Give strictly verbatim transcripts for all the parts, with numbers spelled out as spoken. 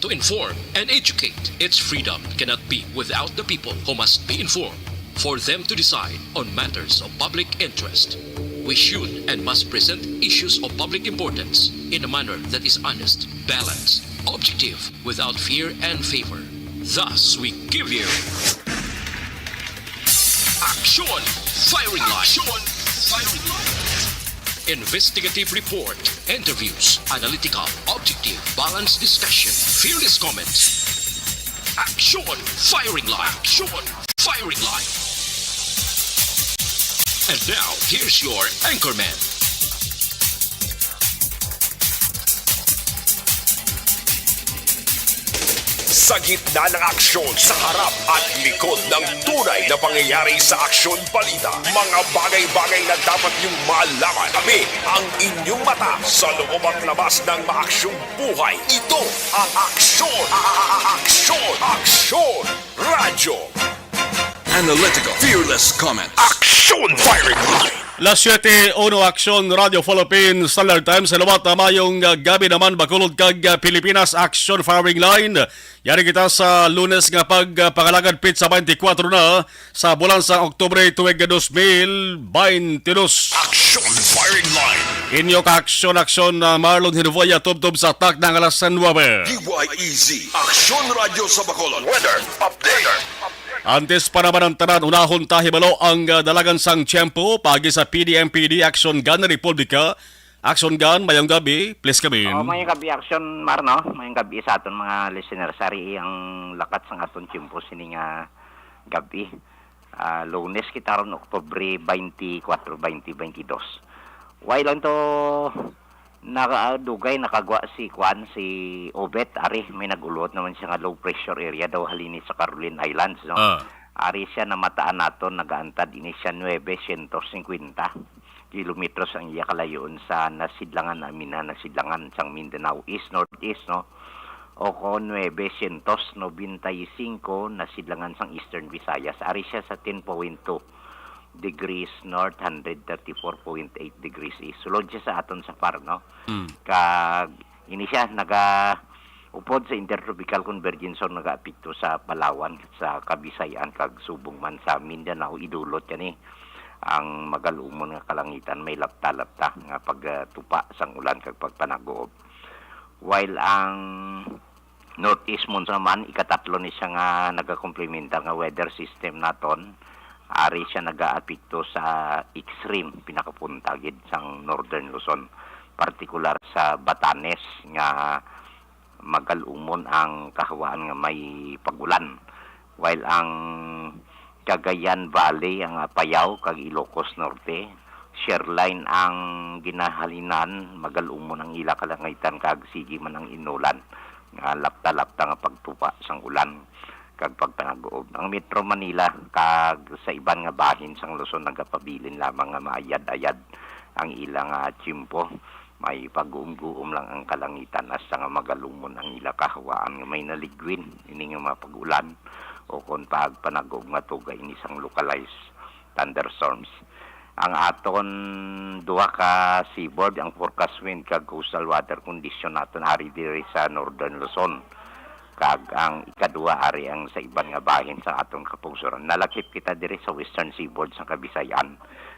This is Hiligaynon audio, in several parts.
To inform and educate. Its freedom cannot be without the people, who must be informed for them to decide on matters of public interest. We should and must present issues of public importance in a manner that is honest, balanced, objective, without fear and favor. Thus, we give you Action Firing Line. Action Firing Line. Investigative report, interviews, analytical, objective, balanced discussion, fearless comments. Action Firing Line. Action Firing Line. And now, here's your anchorman. Sa gitna ng aksyon, sa harap at likod ng tunay na pangyayari sa Aksyon Balita, mga bagay-bagay na dapat niyong malaman. Kami ang inyong mata sa loob at labas ng maaksyong buhay. Ito ang Aksyon, a- a- a- Aksyon, Aksyon Radyo. Analytical, fearless comment. Aksyon Firing Line. Las siete uno, Aksyon Radyo Philippines, Standard Time. Sa liwat, ah, mayong, ah, gabi naman, Bacolod kag, ah, Pilipinas, Aksyon Firing Line. Yari kita sa Lunes nga pag, ah, pangalagad, petsa twenty-four na sa bulan sa Oktubre, tuig dos mil twenty-two. Aksyon Firing Line. Inyo ka Aksyon, Aksyon, ah, Marlon Hinuvoya, tubtob sa takna nga alas nuebe. D Y E Z, Aksyon Radyo sa Bacolod. Weather update. Antes pa naman ang tanan, unahon ta hibalo ang, ah, dalagan sang tiyempo paagi sa P D M P D Action Gun Republika. Action Gun, mayong gabi. Please come in. Oh, mayong gabi, Action Mar, no? Mayong gabi sa aton mga listeners. Ari ang lakat sang aton tiyempo sini nga gabi. Ah, Lunes kita ron, Oktubre twenty-four, twenty twenty-two. Why lang to, nakadugay, nakagwa si kuan, si Obet, ari, may nag-ulot naman siya nga low pressure area daw halini sa Caroline Islands, no? Ah. Ari siya namataan naton, nagaantad ini siya nuebe syentos singkwenta kilometros ang iya kalayoon sa nasidlangan, namin na nasidlangan sang Mindanao East, Northeast, no? O ko nuebe syentos nobenta y singko nasidlangan sang Eastern Visayas. Ari siya sa ten point two degrees north, hundred thirty-four point eight degrees east. Sulod siya sa aton sa par, no? Mm. Kag ini siya naga upod sa Intertropical Convergence Zone, nagaapekto sa Palawan, sa Kabisayan, kag subong man sa Mindanao, idulot kani ang magalumon nga kalangitan, may lapta-lapta nga pagtupa sang ulan kag pagpanaguob. While ang Northeast monsoon naman, ikatatlo ni siya nga nagakomplementa nga weather system naton. Ari siya nagaapekto sa extreme, pinakapunta gid sang Northern Luzon, partikular sa Batanes nga magalumon ang kahawaan nga may pag-ulan. While ang Cagayan Valley, ang Apayao kag Ilocos Norte, shear line ang ginahalinan, magalumon ang ila kalangitan kag sige man ang inulan nga lapta-lapta nga pagtupa sang ulan kag pagpanaguob. Ang Metro Manila kag sa iban nga bahin sang Luzon nagapabilin lamang nga maayad-ayad ang ila nga tiyempo. May pag-uumguom lang ang kalangitan hasta nga magalumon ang ila kahawaan nga may naligwin ini nga mga pag-ulan o kon pagpanaguob nga tuga ini sang localized thunderstorms. Ang aton duha ka seaboard, ang forecast wind kag coastal water condition naton ari diri sa Northern Luzon, kag ang ikaduha ari ang sa iban nga bahin sa aton kapungsoran. Nalakip kita diri sa western seaboard sa Kabisayan.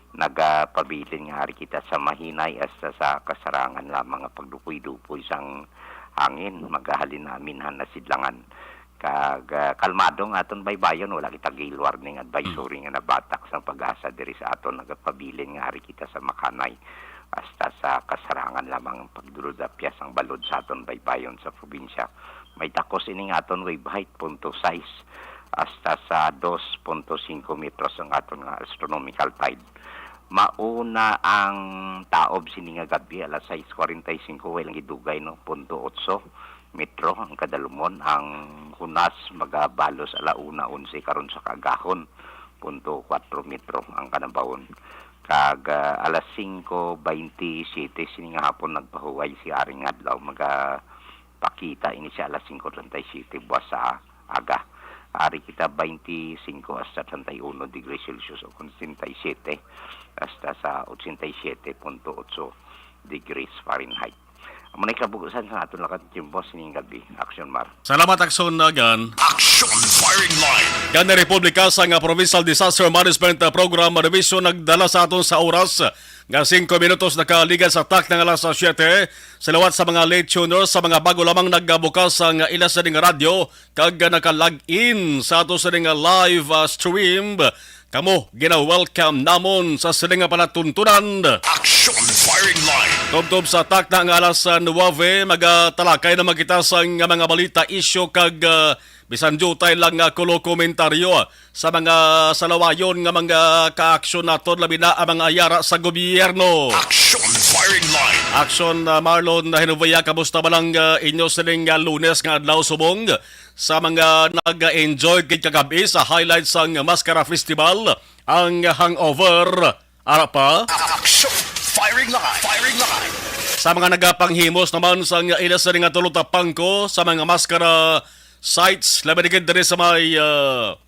Nagapabilin nga ari kita sa mahinay hasta sa kasarangan lamang nga pagdupoy-dupoy sang hangin. Magahalin namin han nasidlangan. Kag, ah, kalmado nga aton baybayon, wala kita gale warning advisory nga nabatak sang PAGASA diri sa aton. Nagapabilin nga ari kita sa makanay hasta sa kasarangan lamang ang pagdurudapya sang balod sa aton baybayon sa probinsya. May takos ini nga aton wave height, punto sais hasta sa dos punto singko metros ang aton nga astronomical tide. Mauna ang taob sini nga gabi, alas sais kwarenta y singko, way lang gidugay, no, punto otso metro ang kadalumon. Ang hunas magabalos ala una onse karon sa kaagahon, punto kwatro metro ang kanabawon. Kag, ah, alas singko baynte siyete sini nga hapon nagpahuway si Aring Adlaw, magapakita ini siya alas singko treinta y siete buwas sa aga. Ari kita baynte singko hasta treinta y uno degrees Celsius o kon setenta y siete hasta sa ochenta y siete punto otso degrees Fahrenheit. Amo na kabugusan sa aton lakat tiyempo sining gabi. Action, Mar. Salamat, Action, uh, Gan. Action Firing Line. Gan Republika sa nga Provincial Disaster Management, uh, Program Division nagdala sa aton sa oras nga singko minutos nakaligan sa takna nga alas siyete. Sa liwat sa mga late tuners, sa mga bago lamang nagbukas ang ila sa ning radyo, kag naka-log in sa ato sa ning live, uh, stream, kamo gina-welcome namon sa sini nga palatuntunan. Action Firing Line. Tubtob sa takna nga alas nuwebe, magatalakay na man kita sa nga mga balita, isyu, kag, ah, bisan diutay lang nga kulo komentaryo sa mga salawayon nga mga kaaksyon naton, labi na ang mga yara sa gobyerno. Action Firing Line. Action, ah, Marlon Hinuveya, kamusta ba lang, ah, inyo sining, ah, Lunes nga adlaw subong? Sa mga nag-enjoy gid kagabi sa highlights sang Mascara Festival, ang Hangover, ara pa? Action! Firing line! Firing line! Sa mga nagapanghimos naman sang ila sa nga tulo tapangko sa mga maskara sites, labi na gid diri sa may, ah,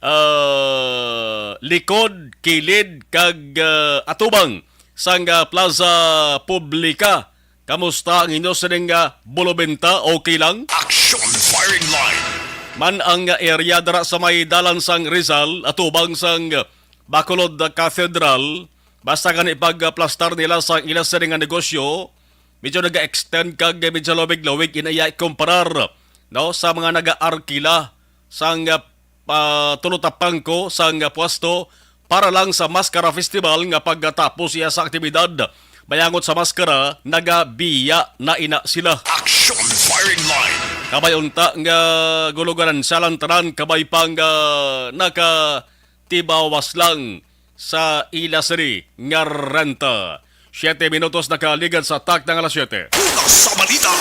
ah, likod, kilid, kag, ah, atubang sang, ah, Plaza Publica. Kamusta ang inyo sining, ah, bulobenta? Okay lang? Action Firing Line. Man ang, ah, area dira sa may dalan sang Rizal, atubang sang, ah, Bacolod Cathedral, basta gani pag, ah, plastar nila sa ila sining nga negosyo, medyo naga-extend kag medyo lawig-lawig inaya ikumparar, no, sa mga nagaarkila sang, ah, ah, tulo tapangko sang pwesto para lang sa Mascara Festival, nga pagkatapos iya sa aktibidad bayangot sa Mascara, nagabiya na ina sila. Action Firing Line. Kabay unta nga guluganan siya lang tanan, kabay pang, ah, nakatibawas lang sa ila sini nga renta. Siyete minutos nakaligan sa takna nga alas siyete. Una sa balita,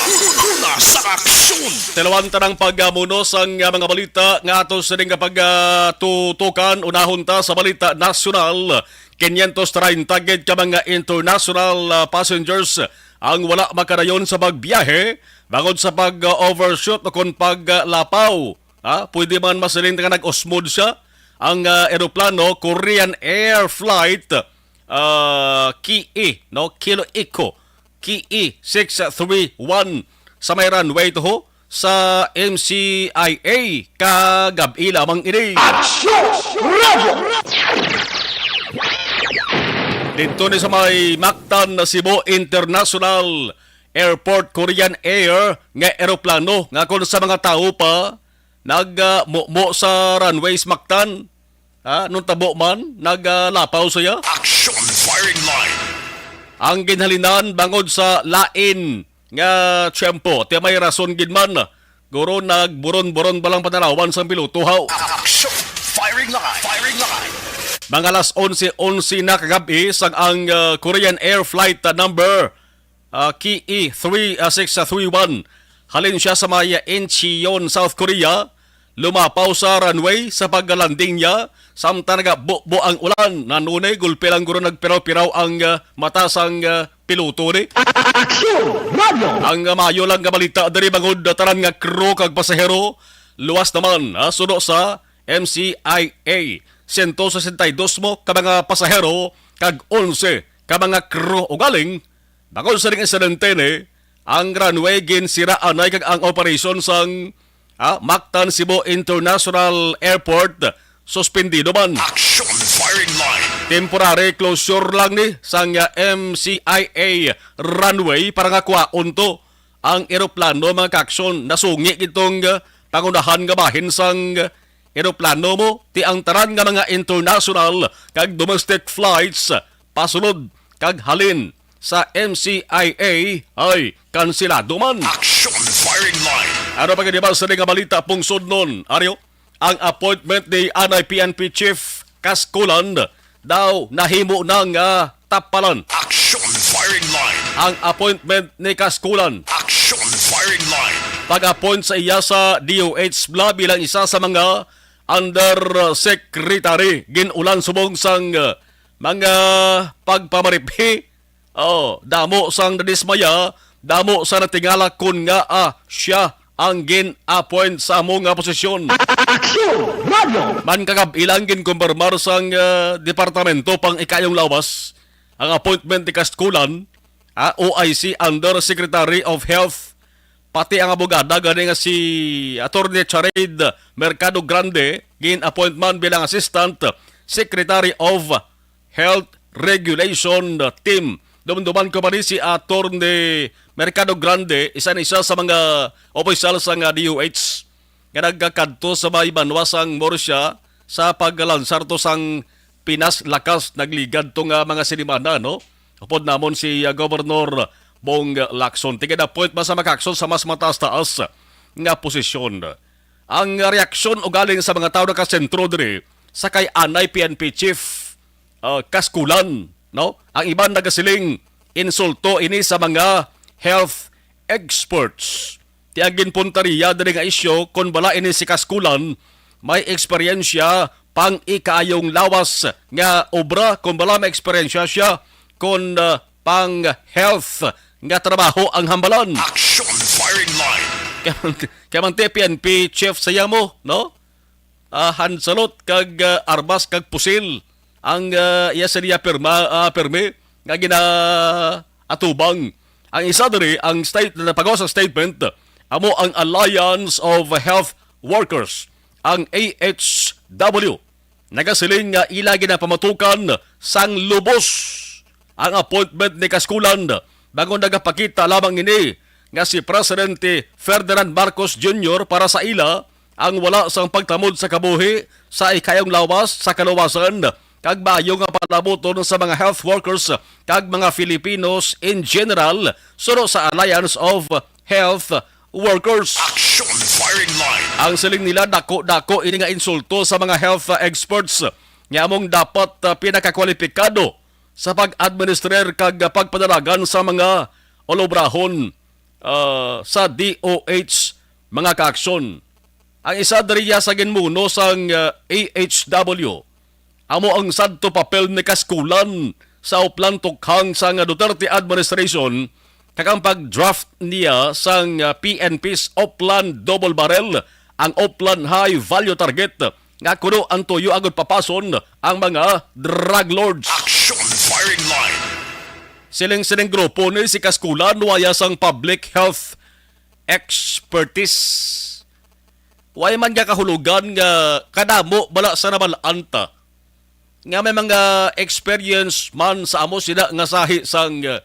una sa aksyon. Tilawan ta ang pagmuno sang mga balita nga ato sining nga pagtutukan. Unahon ta sa balita nasyonal. Quinientos treinta gid ka mga international, ah, passengers ang wala makadayon sa pagbiyahe bangod sa pag-overshoot o kon paglapaw. Ha? Pwede man masiling nga nag-usmod siya ang, ah, eroplano, Korean Air Flight, ah, K E, no? Kilo Echo, K E six three one sa may runway two sa M C I A kagab-i lamang ini. Aksyon! Radyo! Dito ni sa may Mactan na Cebu International Airport, Korean Air nga eroplano nga kon sa mga tawo pa nag, ah, mumo sa runway sa Mactan. Ha, nung tabo man, nag, ah, lapaw siya. Action Firing Line. Ang ginhalinan bangod sa lain nga tiyempo. Ti may rason gid man. Guro nagburon-buron ba lang panalawan sang piloto, haw? Action Firing Line. Firing Line. Mga alas onse onse na kagabi sang ang, ah, Korean Air Flight, ah, number ah, K E three, ah, six three one. Halin siya sa may, ah, Incheon, South Korea. Lumapaw sa runway sa paglanding niya, samtang nagabubo ang ulan. Nanunay, gulpi lang guro nagpiraw-piraw ang, ah, mata sang, ah, piloto ni. Aksyon! Radyo! Ang, ah, maayo lang nga balita diri bangod, ah, tanan nga crew kag pasahero luwas naman, ah, suno sa M C I A. Sento sesenta y dos mo ka mga pasahero kag onse ka mga crew ugaling Bangod sa ning insidente ni, ang runway ginsiraan na kag ang operasyon sang, ah, Mactan Cebu International Airport suspendido man. Action Firing Line. Temporary closure lang ni sang, ah, M C I A runway para nga kwaon to ang eroplano, mga kaaksyon. Nasungi gid tong, ah, pangunahan nga bahin sang, ah, eroplano mo, ti ang tanan nga mga international kag domestic flights pasulod kag halin sa M C I A ay kansilado man. Action Firing Line. Ano pa gani ba sa nga balita, pungsod nun, Aryo? Ang appointment ni anay P N P Chief Kaskulan daw nahimo na nga tapalan. Action Firing Line. Ang appointment ni Kaskulan. Action Firing Line. Pag-appoint sa iya sa D O H bla bilang isa sa mga undersecretary, gin-ulan subong sang, uh, mga pagpamariphi. Oh, damo sang nadismaya, damo sa natingala kon nga, ah, siya ang gin-appoint sa amo nga posisyon. Aksyon! Radyo! Man kagab-i lang ginkumpirmar sang, ah, Departamento pang Ikayong Lawas ang appointment ni Kaskulan ah, O I C, Undersecretary of Health, pati ang abogada gani nga si Attorney Charade Mercado Grande, gin-appoint man bilang Assistant Secretary of Health Regulation Team. Dumduman ko pa ni si Attorney Mercado Grande, isa ni siya sa mga opisyal sa nga D O H nga nagkakadto sa may banwa sang Murcia sa paglansar to sang Pinas Lakas. Nagligad to nga mga sinimana, no? Upod namon si, ah, Governor Bong Lacson. Tigid-appoint man sa makaaksyon sa mas mataas-taas nga posisyon. Ang reaksyon ugaling sa mga tawo nakasentro diri sa kay anay P N P chief, ah, Kaskulan, no? Ang iban nagasiling, insulto ini sa mga health experts. Ti ang ginpuntariya diri nga isyu, kon bala ini si Kaskulan may eksperyensya pang ikaayong lawas nga obra, kon bala may eksperyensya siya kon, ah, pang health nga trabaho ang hambalan. Action firing line. Kay man, kay man ti P N P chief sa yamo, no? Ah, hansalot kag, ah, armas kag pusil ang, ah, iya sa niya pirma, ah, pirmi nga ginaatubang. Ang isa diri, ang state na nagpagawas sa statement, amo ang Alliance of Health Workers, ang A H W. Nagasiling nga ila ginapamatukan sang lubos ang appointment ni Kaskulan, bangod nagapakita lamang ini nga si Presidente Ferdinand Marcos Junior para sa ila ang wala sang pagtamod sa kabuhi sa ikayong lawas sa kaluwasan kag maayo nga palabuton sa mga health workers kag mga Filipinos in general, suno sa Alliance of Health Workers. Action firing line. Ang siling nila, dako-dako ini nga insulto sa mga health, uh, experts nga among dapat, uh, pinakakwalipikado sa pag-administrar kag pagpadalagan sa mga olobrahon, uh, sa D O H, mga kaaksyon. Ang isa diriya sa ginmuno sang, uh, A H W, amo ang sadto papel ni Kaskulan sa Oplan tukhang sang Duterte administration kag ang pag-draft niya sang, ah, P N P's Oplan Double Barrel, ang Oplan High Value Target, nga kuno ang tuyo agud papason ang mga drug lords. Action firing line. Siling-siling grupo ni si Kaskulan, waya sang public health expertise. Way man nga kahulogan nga kadamo bala sa nabal-an ta nga may mga experience man sa amo sina nga sahi sang, eh,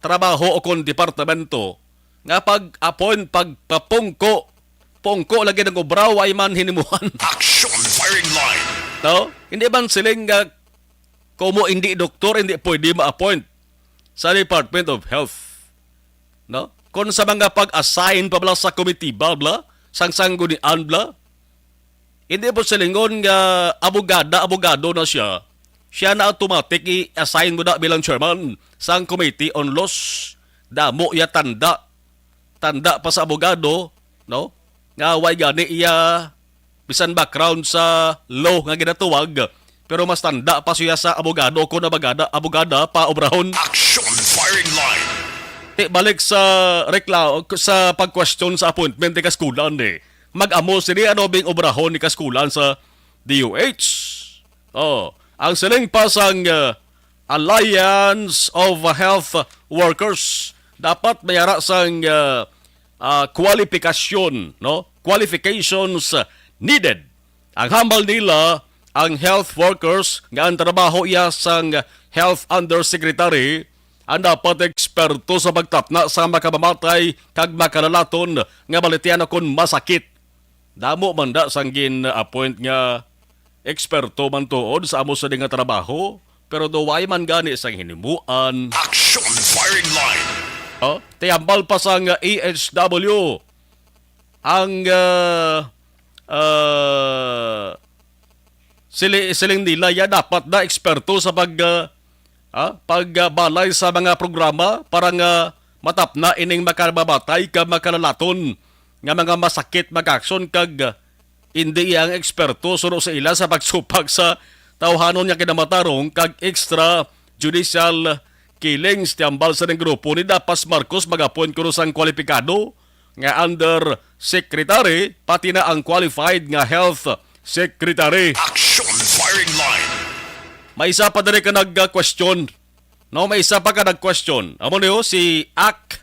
trabaho o kon departamento nga pag-appoint, pagpapungko, pungko lagi ng obra, way man hinimuhan. Action firing line. No? Hindi man siling nga kumo hindi doktor, hindi pwede ma-appoint sa Department of Health. No? Kung sa mga pag-assign pa bala sa komitiba bala, sang sanggunian bala, hindi po silingon nga abogada, abogado na siya. Siya na automatic i-assign mo na bilang chairman sang Committee on Laws. Damo ya tanda. Tanda pa sa abogado, no? Nga way gani iya bisan background sa law nga ginatuwag, pero mas tanda pa siya sa abogado kon abogada, abogada pa obrahon. Action firing line. Ti balik sa rekla-, sa pag-question sa appointment ni Kaskulan, eh. Mag-amo sini ano bing obrahon ni Kaskulan sa D O H. Oh, ang siling pa sang, uh, Alliance of Health Workers, dapat may ara sang, uh, uh, kwalifikasyon, no? Qualifications needed. Ang hambal nila, ang health workers nga ang trabaho iya sang health undersecretary, ang dapat eksperto sa pagtapna sa makamamatay kag makalalaton nga balitian kon masakit. Damo man da sang gin-appoint nga eksperto man tuod sa amo sini nga trabaho, pero daw way man gani sang hinimuan. Action firing line. Oh, ti hambal pa sang A H W ang, ah, ah, sili-, siling nila ya dapat na eksperto sa pag, ah, ah, pagbalay sa mga programa para nga matapna ining makamamatay ka makalalaton nga mga masakit, mag-aksyon kag, ah, indi iya ang eksperto suno sa ila sa pagsupak sa tawhanon nga kinamatarong kag extrajudicial killings. Ti hambal sa ning grupo ni Dapas Marcos, mag-appoint kuno sang kwalipikado nga undersecretary, pati na ang qualified nga health secretary. Action firing line. May isa pa diri ka nag-question. No, may isa pa ka nag-question. Amo niyo si Ak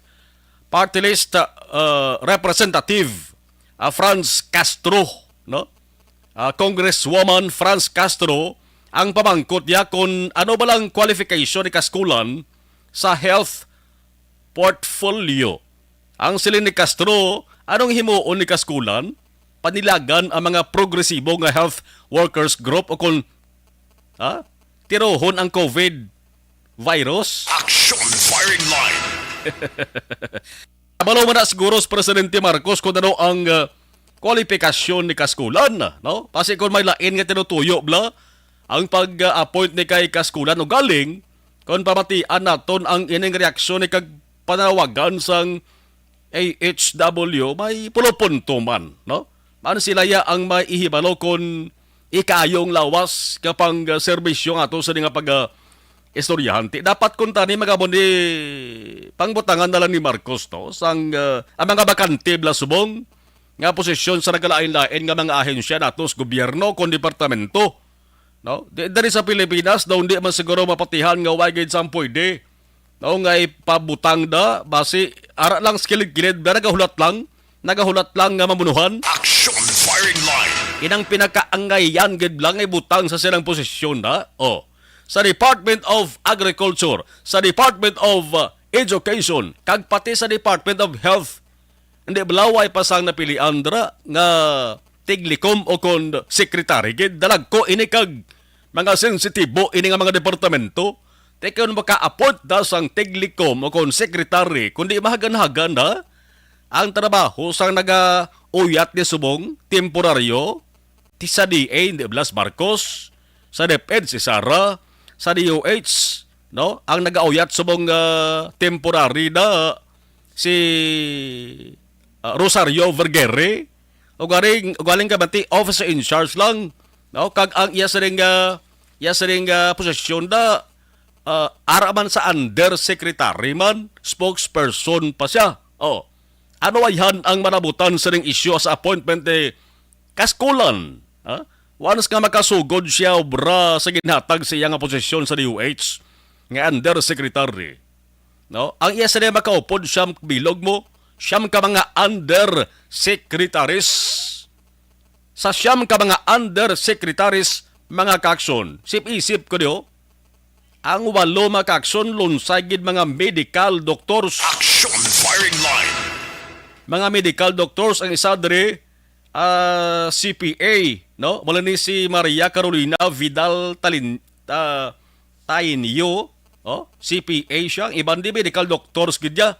Party List, uh, Representative, uh, Franz Castro, no? Uh, Congresswoman Franz Castro, ang pamangkot niya kung ano ba lang qualification ni Kaskulan sa health portfolio. Ang siling ni Castro, anong himuon ni Kaskulan? Panilagan ang mga progresibo nga health workers group o kung, ha? Tirohon ang COVID virus? Action firing line. Kabalo man na siguro si Presidente Marcos kung ano ang, uh, kwalipikasyon ni Kaskulan, no? Basi kung may lain nga tinutuyo bala ang pag-appoint ni kay Kaskulan, o galing kung pamatian naton ang ining reaksyon ni kag panawagan sang A H W, may pulo punto man, no? Man sila ya ang may ihibalo kon ikayong lawas ka pang, ah, serbisyo nga ato sa nga pag, ah, istoryahan. Ti dapat kun tani magamo ni pangbutangan na lang ni Marcos, no? Sang, ah, ang mga bakante bala subong nga posisyon sa nagalain-lain nga mga ahensya nato sa gobyerno kon departamento, no? Di, diri sa Pilipinas daw, hindi man siguro mapatihan nga way gid sang pwede, no, nga ipabutang da, basi ara lang sa kilid-kilid, nagahulat lang, nagahulat lang nga mamunuhan. Action firing line. Inang pinakaangayan gid lang ibutang sa silang posisyon na. Oh, sa Department of Agriculture, sa Department of, uh, Education, kag pati sa Department of Health, hindi bala way pa sang napilian dira nga tiglikom o kon secretary gid? Dalagko ini kag mga sensitibo ini nga mga departamento. Ti kon maka-appoint na sang tiglikom o kon secretary, kundi mahagan-hagan na ang trabaho sang nagauyat ni subong temporaryo, ti sa D A, hindi bala si Marcos, sa DepEd si Sara, sa D O H, no? Ang nagauyat subong, ah, temporary na si, ah, Rosario Vergere, o galing, o galing ka ba ti officer in charge lang, no? Kag ang iya sining, ah, iya sining, ah, posisyon na, ah, ara man sa undersecretary man, spokesperson pa siya. Oh. Ano ayhan ang manabutan sining isyu sa appointment ni Kaskulan, ha? Once nga makasugod siya obra sa ginhatag sa iya nga posisyon sa D O H nga undersecretary, no? Ang iya sila makaupod siyam bilog mo, siyam ka mga undersecretaries. Sa siyam ka mga undersecretaries, mga kaaksyon, sip-isip ko diho, ang walo, mga kaaksyon, lunsay gid mga medical doctors. Action firing line. Mga medical doctors, ang isa diri, ah, C P A, no? Mula ni si Maria Carolina Vidal Talin-, ah, Tainio, oh, C P A siya. Ang iban di medical doctors gid niya.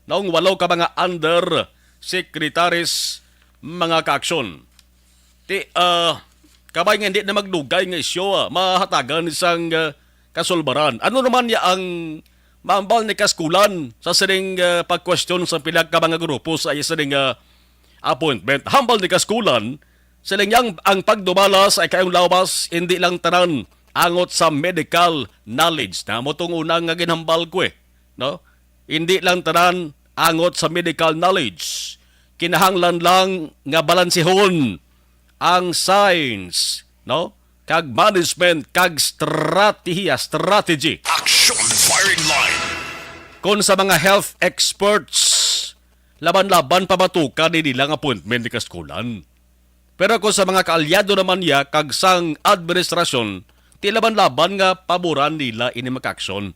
Naong walo ka mga under secretaries, mga kaaksyon. Ti, ah, kabay nga hindi na magdugay nga isyu, ah, mahatagan sang, ah, kasulbaran. Ano naman niya ang mambal ni Kaskulan sa sining, ah, pagkwestiyon sa pila ka mga grupo sa iya sining, ah, appointment? Hambal ni Kaskulan, siling niya ang pagdumala sa ikayong lawas, hindi lang tanan angot sa medical knowledge. Na mo tong una nga ginhambal ko, eh, no? Hindi lang tanan angot sa medical knowledge. Kinahanglan lang nga balansihon ang science, no? Kag management, kag strategiya, strategy. Action firing line. Kon sa mga health experts, laban-laban pa matukan ni nilang appointment ni Kaskulan. Pero kung sa mga kaalyado naman niya kag sang administrasyon, ti laban-laban nga paboran nila ini makaaksyon.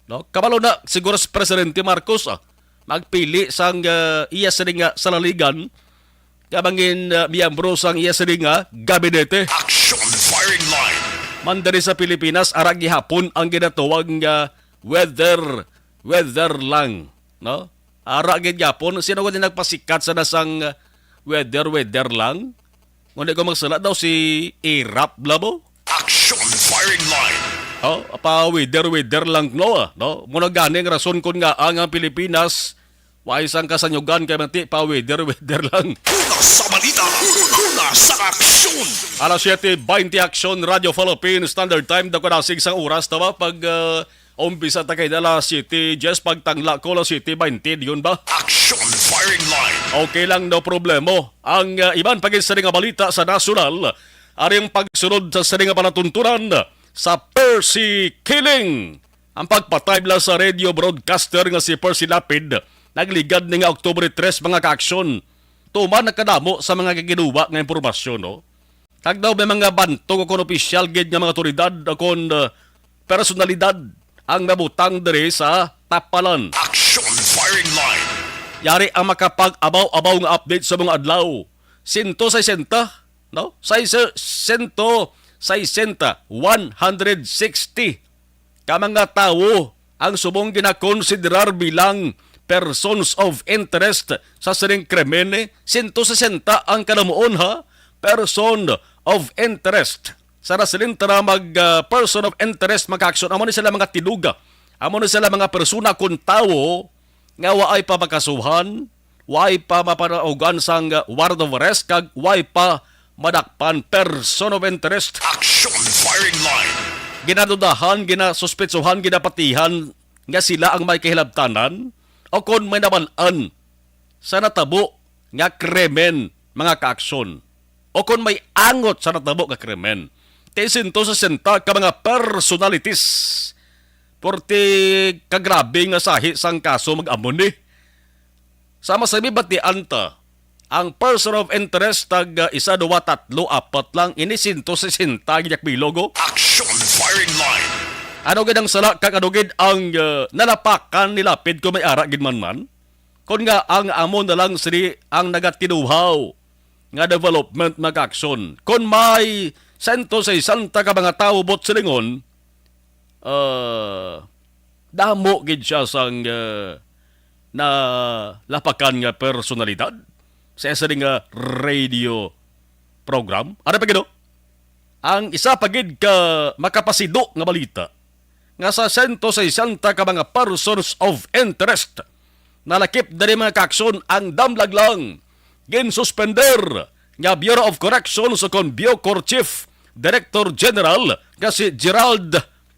No? Kabalo na siguro si Presidente Marcos, ah, magpili sang, ah, iya sini nga salaligan nga mangin, ah, miyembro sang iya sini nga gabinete. Action firing line. Man diri sa Pilipinas, ara gihapon ang ginatawag nga weather, weather lang, no? Ara gid gyapon, sino gani nagpasikat sa nasang weather, weather lang? Ngunit kung magsala daw si Irap Labo? Action firing line. Oh, pa weather, weather lang, no? No? Muna gani ang rason kung nga ang, ang Pilipinas, wa isang kasanyugan kay manti pa weather, weather lang. Una sa balita, una sa aksyon. Alas siete baynte, Aksyon, Radyo Philippines, Standard Time, dako na sing sang oras, tama? Pag, uh, umpisa ta kay alas siete diyes, pagtangla ko alas siete baynte, yun ba? Action firing line. Okay lang, no problemo. Ang, uh, iban pa gid sini nga balita sa nasyonal, ari ang pagsunod sa sini nga palatuntunan sa Percy Killing. Ang pagpatay bala sa radio broadcaster nga si Percy Lapid nagligad ni nga Oktubre tres, mga kaaksyon. Tuman nagkadamo sa mga giginuwa nga impormasyon, no? Kag daw may mga bantog o kon opisyal gid nga mga otoridad o kon, uh, personalidad ang nabutang diri sa Tapalan. Action Firing Line. Yari ang makapag-abaw-abaw nga update sa mga adlaw. Sento sesenta, no? Sa sento sesenta, one hundred sixty ka mga tawo ang subong ginakonsiderar bilang persons of interest sa sining krimen. Sento sesenta ang kalamuon, ha? Person of interest. Sa Raslin tara mag, ah, person of interest, mga kaaksyon. Amo ni sila mga tinuga. Amo ni sila mga persona kon tawo nga waay pa makasuhan, waay pa mapanaugan sang warrant of arrest, kag waay pa madakpan, person of interest. Action Firing Line. Ginadudahan, ginasuspetsohan, ginapatihan nga sila ang may kahilabtanan o kon may nabal-an sa natabo nga krimen, mga kaaksyon, o kon may angot sa natabo nga krimen. Ti sento sesenta ka mga personalities. Purti ka grabe nga sahi sang kaso mag-amo ni. Sa masami batian ta, ang person of interest tag, ah, isa, duwa, tatlo, apat lang, ini sento sesenta gid yak bilog, oh. Action Firing Line. Ano gid ang sala kag ano gid ang, ah, nalapakan ni Lapid kung may ara gid man man? Kon nga ang amo na lang sini ang nagatinuhaw nga development, mga kaaksyon. Kon may sento sesenta ka mga tawo buot silingon, ah, damo gid siya sang, ah, nalapakan nga personalidad sa isa nga radio program. Ano pa gid, oh? Ang isa pa gid ka makapasido nga balita nga sa sento sesenta ka mga persons of interest nalakip diri, mga kaaksyon, ang damlag lang ginsuspender nga Bureau of Corrections o kon BuCor Chief Director General nga si Gerald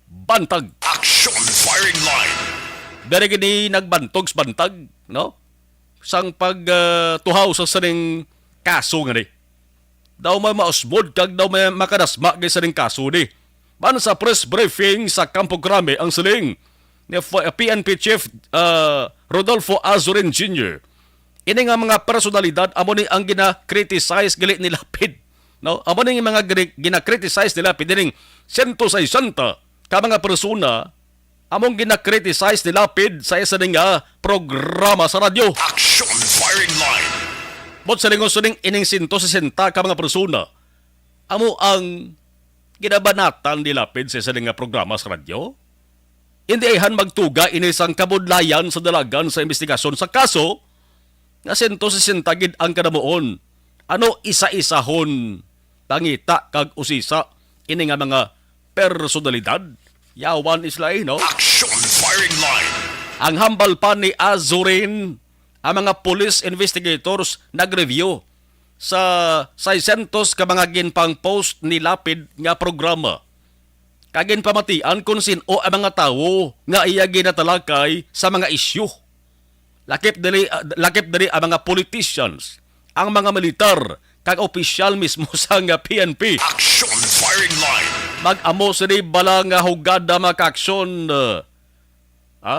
Bantag. Action Firing Line. Diri gini nagbantog sa bantag, no? Sang pag, ah, tuhaw sa sining kaso nga ni. Daw may mausbod kag daw may makadasma gid sa ning kaso ni. Man sa press briefing sa Campo Crame ang siling ni F-, P N P Chief, ah, Rodolfo Azurin Junior, ini nga mga personalidad amo ni ang gina-criticize gali ni Lapid. No? Amo ni mga gini-, gina-criticize ni Lapid, ining sento sesenta ka mga persona among gina-criticize ni Lapid sa isa ning, ah, programa sa radyo. Action Firing Line. Buot silingon, ining sento sesenta ka mga persona amo ang ginabanatan ni Lapid sa isa ning, ah, programa sa radyo. Indi ayhan magtuga ini sang kabudlayan sa dalagan sa imbestigasyon sa kaso nga sento sesenta gid ang kadamuon. Ano isa-isahon, pangita kag usisa ini nga mga personalidad? Yawan, Islay, no? Action Firing Line. Ang hambal pa ni Azurin, ang mga police investigators nag-review sa seiscientos ka mga ginpang-post ni Lapid nga programa, kag ginpamatian kon sin-o ang mga tawo nga iya ginatalakay sa mga isyu. Lakip diri, ah, lakip diri ang mga politicians, ang mga militar, kag opisyal mismo sang P N P. Action Firing Line. Mag-amo sini bala nga hugada, mga kaaksyon, ah, ha?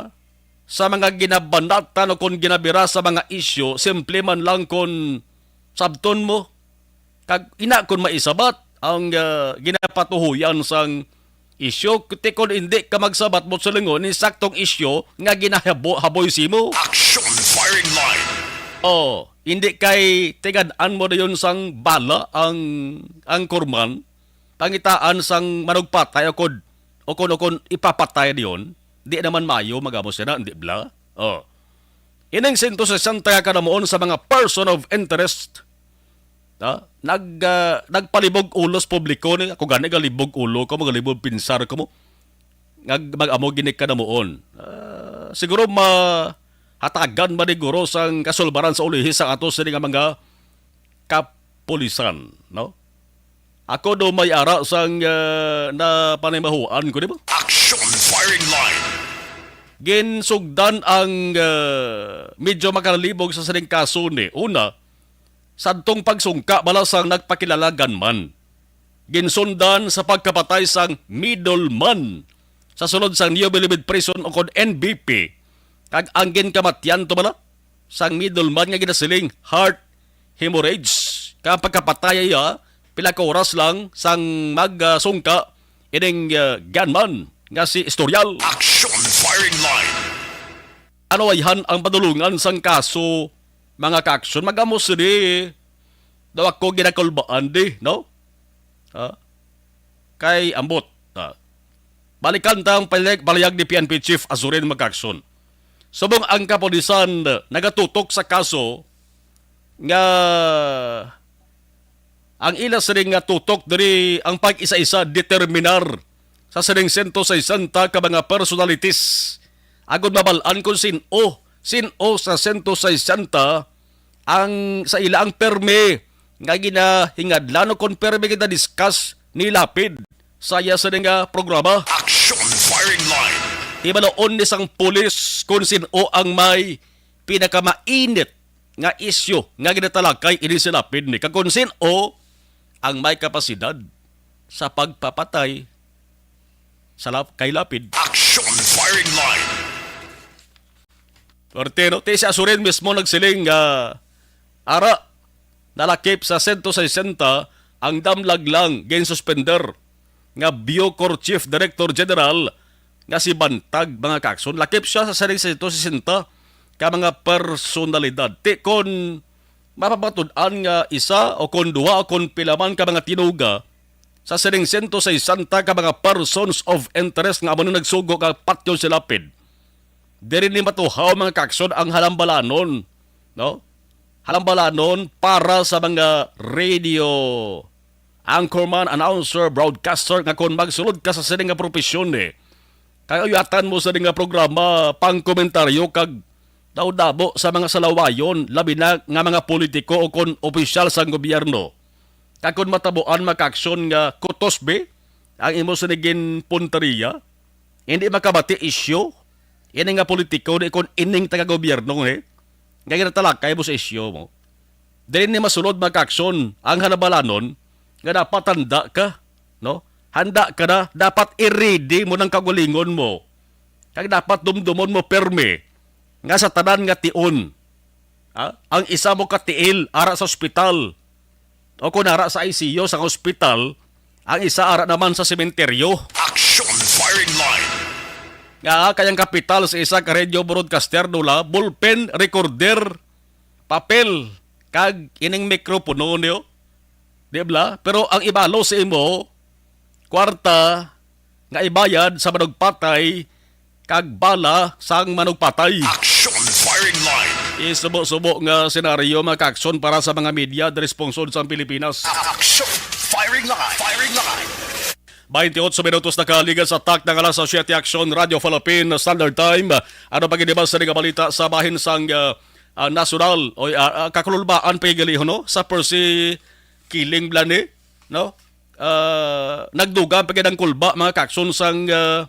Sa mga ginabanatan o kon ginabira sa mga isyu, simple man lang kon sabton mo. Kag ina kon maisabat ang, ah, ginapatuhoyan sang isyu, ti kon indi ka magsabat, buot silingon, ni saktong isyu nga ginahabo-, haboy simo. Action Firing Line. Oh, indi kay tigad-an mo dayon sang bala ang, ang korman, pangitaan sang manugpatay o kon, o kon, o kon ipapatay dayon, di naman mayo magamo sina, indi bala? Oh. Ining sento sesenta ka namuon sa mga person of interest, ha? Nag, ah, nagpalibog ulo sa publiko ni, ako gani galibog ulo ko, magalibog pinsar ko mo. Nag-, mag-amo gini ka namuon. Ah, siguro mahatagan ba ni guro sang kasulbaran sa ulihi sa ato sini nga mga kapulisan, no? Ako do may ara sang, ah, napanimahuan ko, di ba? Action Firing Line. Ginsugdan ang, ah, medyo makalibog sa sining kaso ni. Una, sadtong pagsungka bala sang nagpakilala gunman. Ginsundan sa pagkapatay sang middleman sa sulod sang New Bilibid Prison o kon N B P, kag ang ginkamatyan to bala sang middleman nga ginasiling heart hemorrhage, ka pagkapatay iya pila ka oras lang sang magsungka ining, ah, gunman nga si Estorial. Action Firing Line. Ano ayhan ang padulungan sang kaso, mga ka-aksyon? Mag-amo sini daw ako ginakulbaan di, no? Ha? Kay ambot. Ha? Balikan ta ang palag-, palayag ni P N P Chief Azurin, mga ka-aksyon. Subong ang kapulisan nagatutok sa kaso nga ang ila sining nga tutok diri ang pag-isa-isa determinar sa sining sento sesenta ka mga personalities agod mabal-an kon sin-o, sin-o sa sento sesenta ang sa ila ang permi nga ginahingadlan o kon permi gina-discuss ni Lapid sa iya sini nga programa. Action Firing Line. Hibaloon ni sang pulis kon sin-o ang may pinakamainit nga isyu nga ginatalakay ini si Lapid ni, kag kon sin-o ang may kapasidad sa pagpapatay sa Lap-, kay Lapid. Action Firing Line. Swerte, no? Ti si Azurin mismo nagsiling nga ara, nalakip sa sento sesenta ang damlag lang ginsuspender nga Bucor Chief Director General nga si Bantag, mga ka-aksyon. Lakip siya sa sining sento sesenta ka mga personalidad. Ti kon mapamatud-an nga isa o kon duha o kon pila man ka mga tinuga sa sining sento sesenta ka mga persons of interest nga amo na nagsugo nga patyon si Lapid. Diri ni matuhaw, mga ka-aksyon, ang halambalanon, no? Halambalanon para sa mga radio anchorman, announcer, broadcaster nga kon magsulod ka sa sini nga propesyon, eh, kay uyatan mo sa nga programa pang komentaryo kag daw dabo sa mga salawayon, labi na nga mga politiko o kon opisyal sang gobyerno. Kag kon matabuan, mga ka-aksyon, nga kutos be ang imo sini ginpunteriya, hindi makabati isyu ini nga politiko, di kon ining taga-gobyerno, eh, nga ginatalakay mo sa isyu mo. Dili ni masulod, mga ka-aksyon, ang halambalanon nga dapat handa ka, no? Handa ka na, dapat i-ready mo nang kaugalingon mo. Kag dapat dumdumon mo pirmi nga sa tanan nga tion, ah, ang isa mo katiil ara sa ospital, o kon ara sa I C U sang ospital, ang isa ara naman sa sementeryo. Action Firing Line. Nga kay ang kapital sa isa ka radio broadcaster, nula, bullpen recorder, papel, kag ining mikropono niyo. Di bala? Pero ang ibalo sa imo, kwarta nga ibayad sa manugpatay kag bala sang manugpatay. Action Firing Line. Isubo-subo nga senaryo, mga ka-aksyon, para sa mga media diri sa pungsod sang Pilipinas. Action Firing Line. Firing Line. Twenty-eight minutos na kaaligan sa takna nga alas siyete, Action Radio Philippine Standard Time. Ano pa gid ba sa mga balita sa bahin sang, ah, ah, nasyonal o, ah, ah, kakulbaan pa gali, no? Sa Percy Killing Blani, no? Ah, nagdugang pa gid ang kulba, mga ka-aksyon, sang, ah,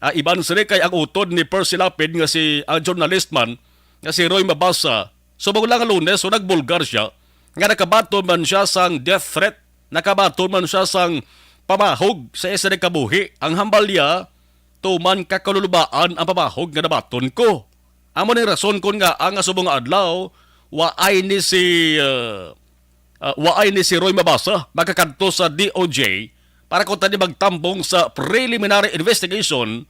ah, iban sini kay ang utod ni Percy Lapid nga si, ang journalist man nga si Roy Mabasa, subong lang nga Lunes, so nagbulgar siya nga nakabaton man siya sang death threat, nakabaton man siya sang pamahog sa isa ka buhi. Ang hambal niya, tuman kakalulubaan ang pamahog nga nabaton ko. Amo ning rason kon ngaa nga subong nga adlaw, waay ni si, uh, uh, waay ni si Roy Mabasa makakadto sa D O J para kuntani magtambong sa preliminary investigation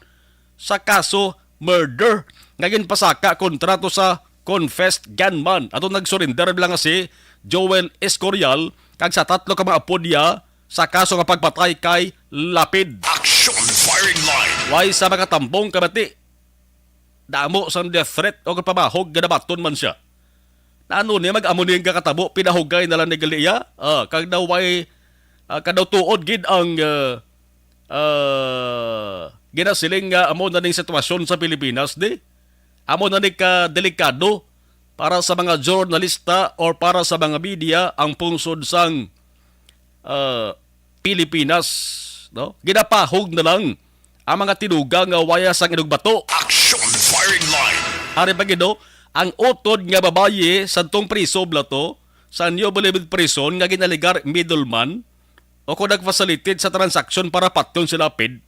sa kaso murder nga ginpasaka kontra to sa confessed gunman ato nagsurrender lang nga si Joel Escorial kag sa tatlo ka mga apo niya sa kaso nga pagpatay kay Lapid. Action Firing Line. Way sa makatambong kabati damo sang death threat o pamahog nga nabaton man siya. Nano ni mag-amo ni nga katabo, pinahugay na lang ni gali iya? Ah, kag daw way, ah, kag daw tuod gid ang, ah, ah, ginasiling nga amo na ning sitwasyon sa Pilipinas, di? Amo na ni ka delikado para sa mga journalista or para sa mga media ang pungsod sang ah, Pilipinas, no? Ginapahog na lang ang mga tinuga nga waya sang inugbato. Action Firing Line. Ari pa gid, no, ang utod nga babayi sa tong priso bala to sa New Bilibid Prison nga ginaligar middleman o kung nag-facilitate sa transaksyon para patyon si Lapid.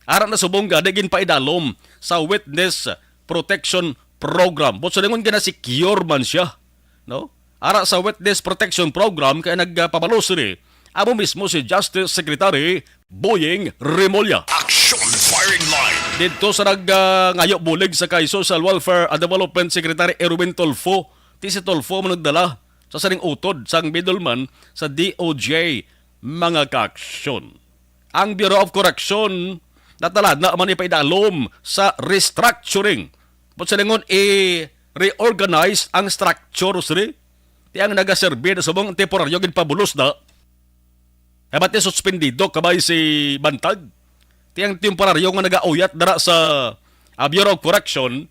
Ara na subong gani ginpaidalom sa Witness Protection Program. Buot silingon, gina-secure man siya, no? Ara sa Witness Protection Program kay nagpabalo sini amo mismo si Justice Secretary Boying Remulla. Action Firing Line. Didto sa nag, ah, ngayo bulig sa kay Social Welfare and Development Secretary Erwin Tulfo, ti si Tulfo man nagdala sa sining utod sang middleman sa D O J, mga kaaksyon. Ang Bureau of Correction natalana man ipaidalom sa restructuring. Buot silingon, i-reorganize ang structure sini. Ti ang nagaserbi na subong temporaryo ginpabulos na. Kay bati suspendido kabay si Bantag. Ti ang temporaryo nga nagauyat dara sa, ah, Bureau of Correction,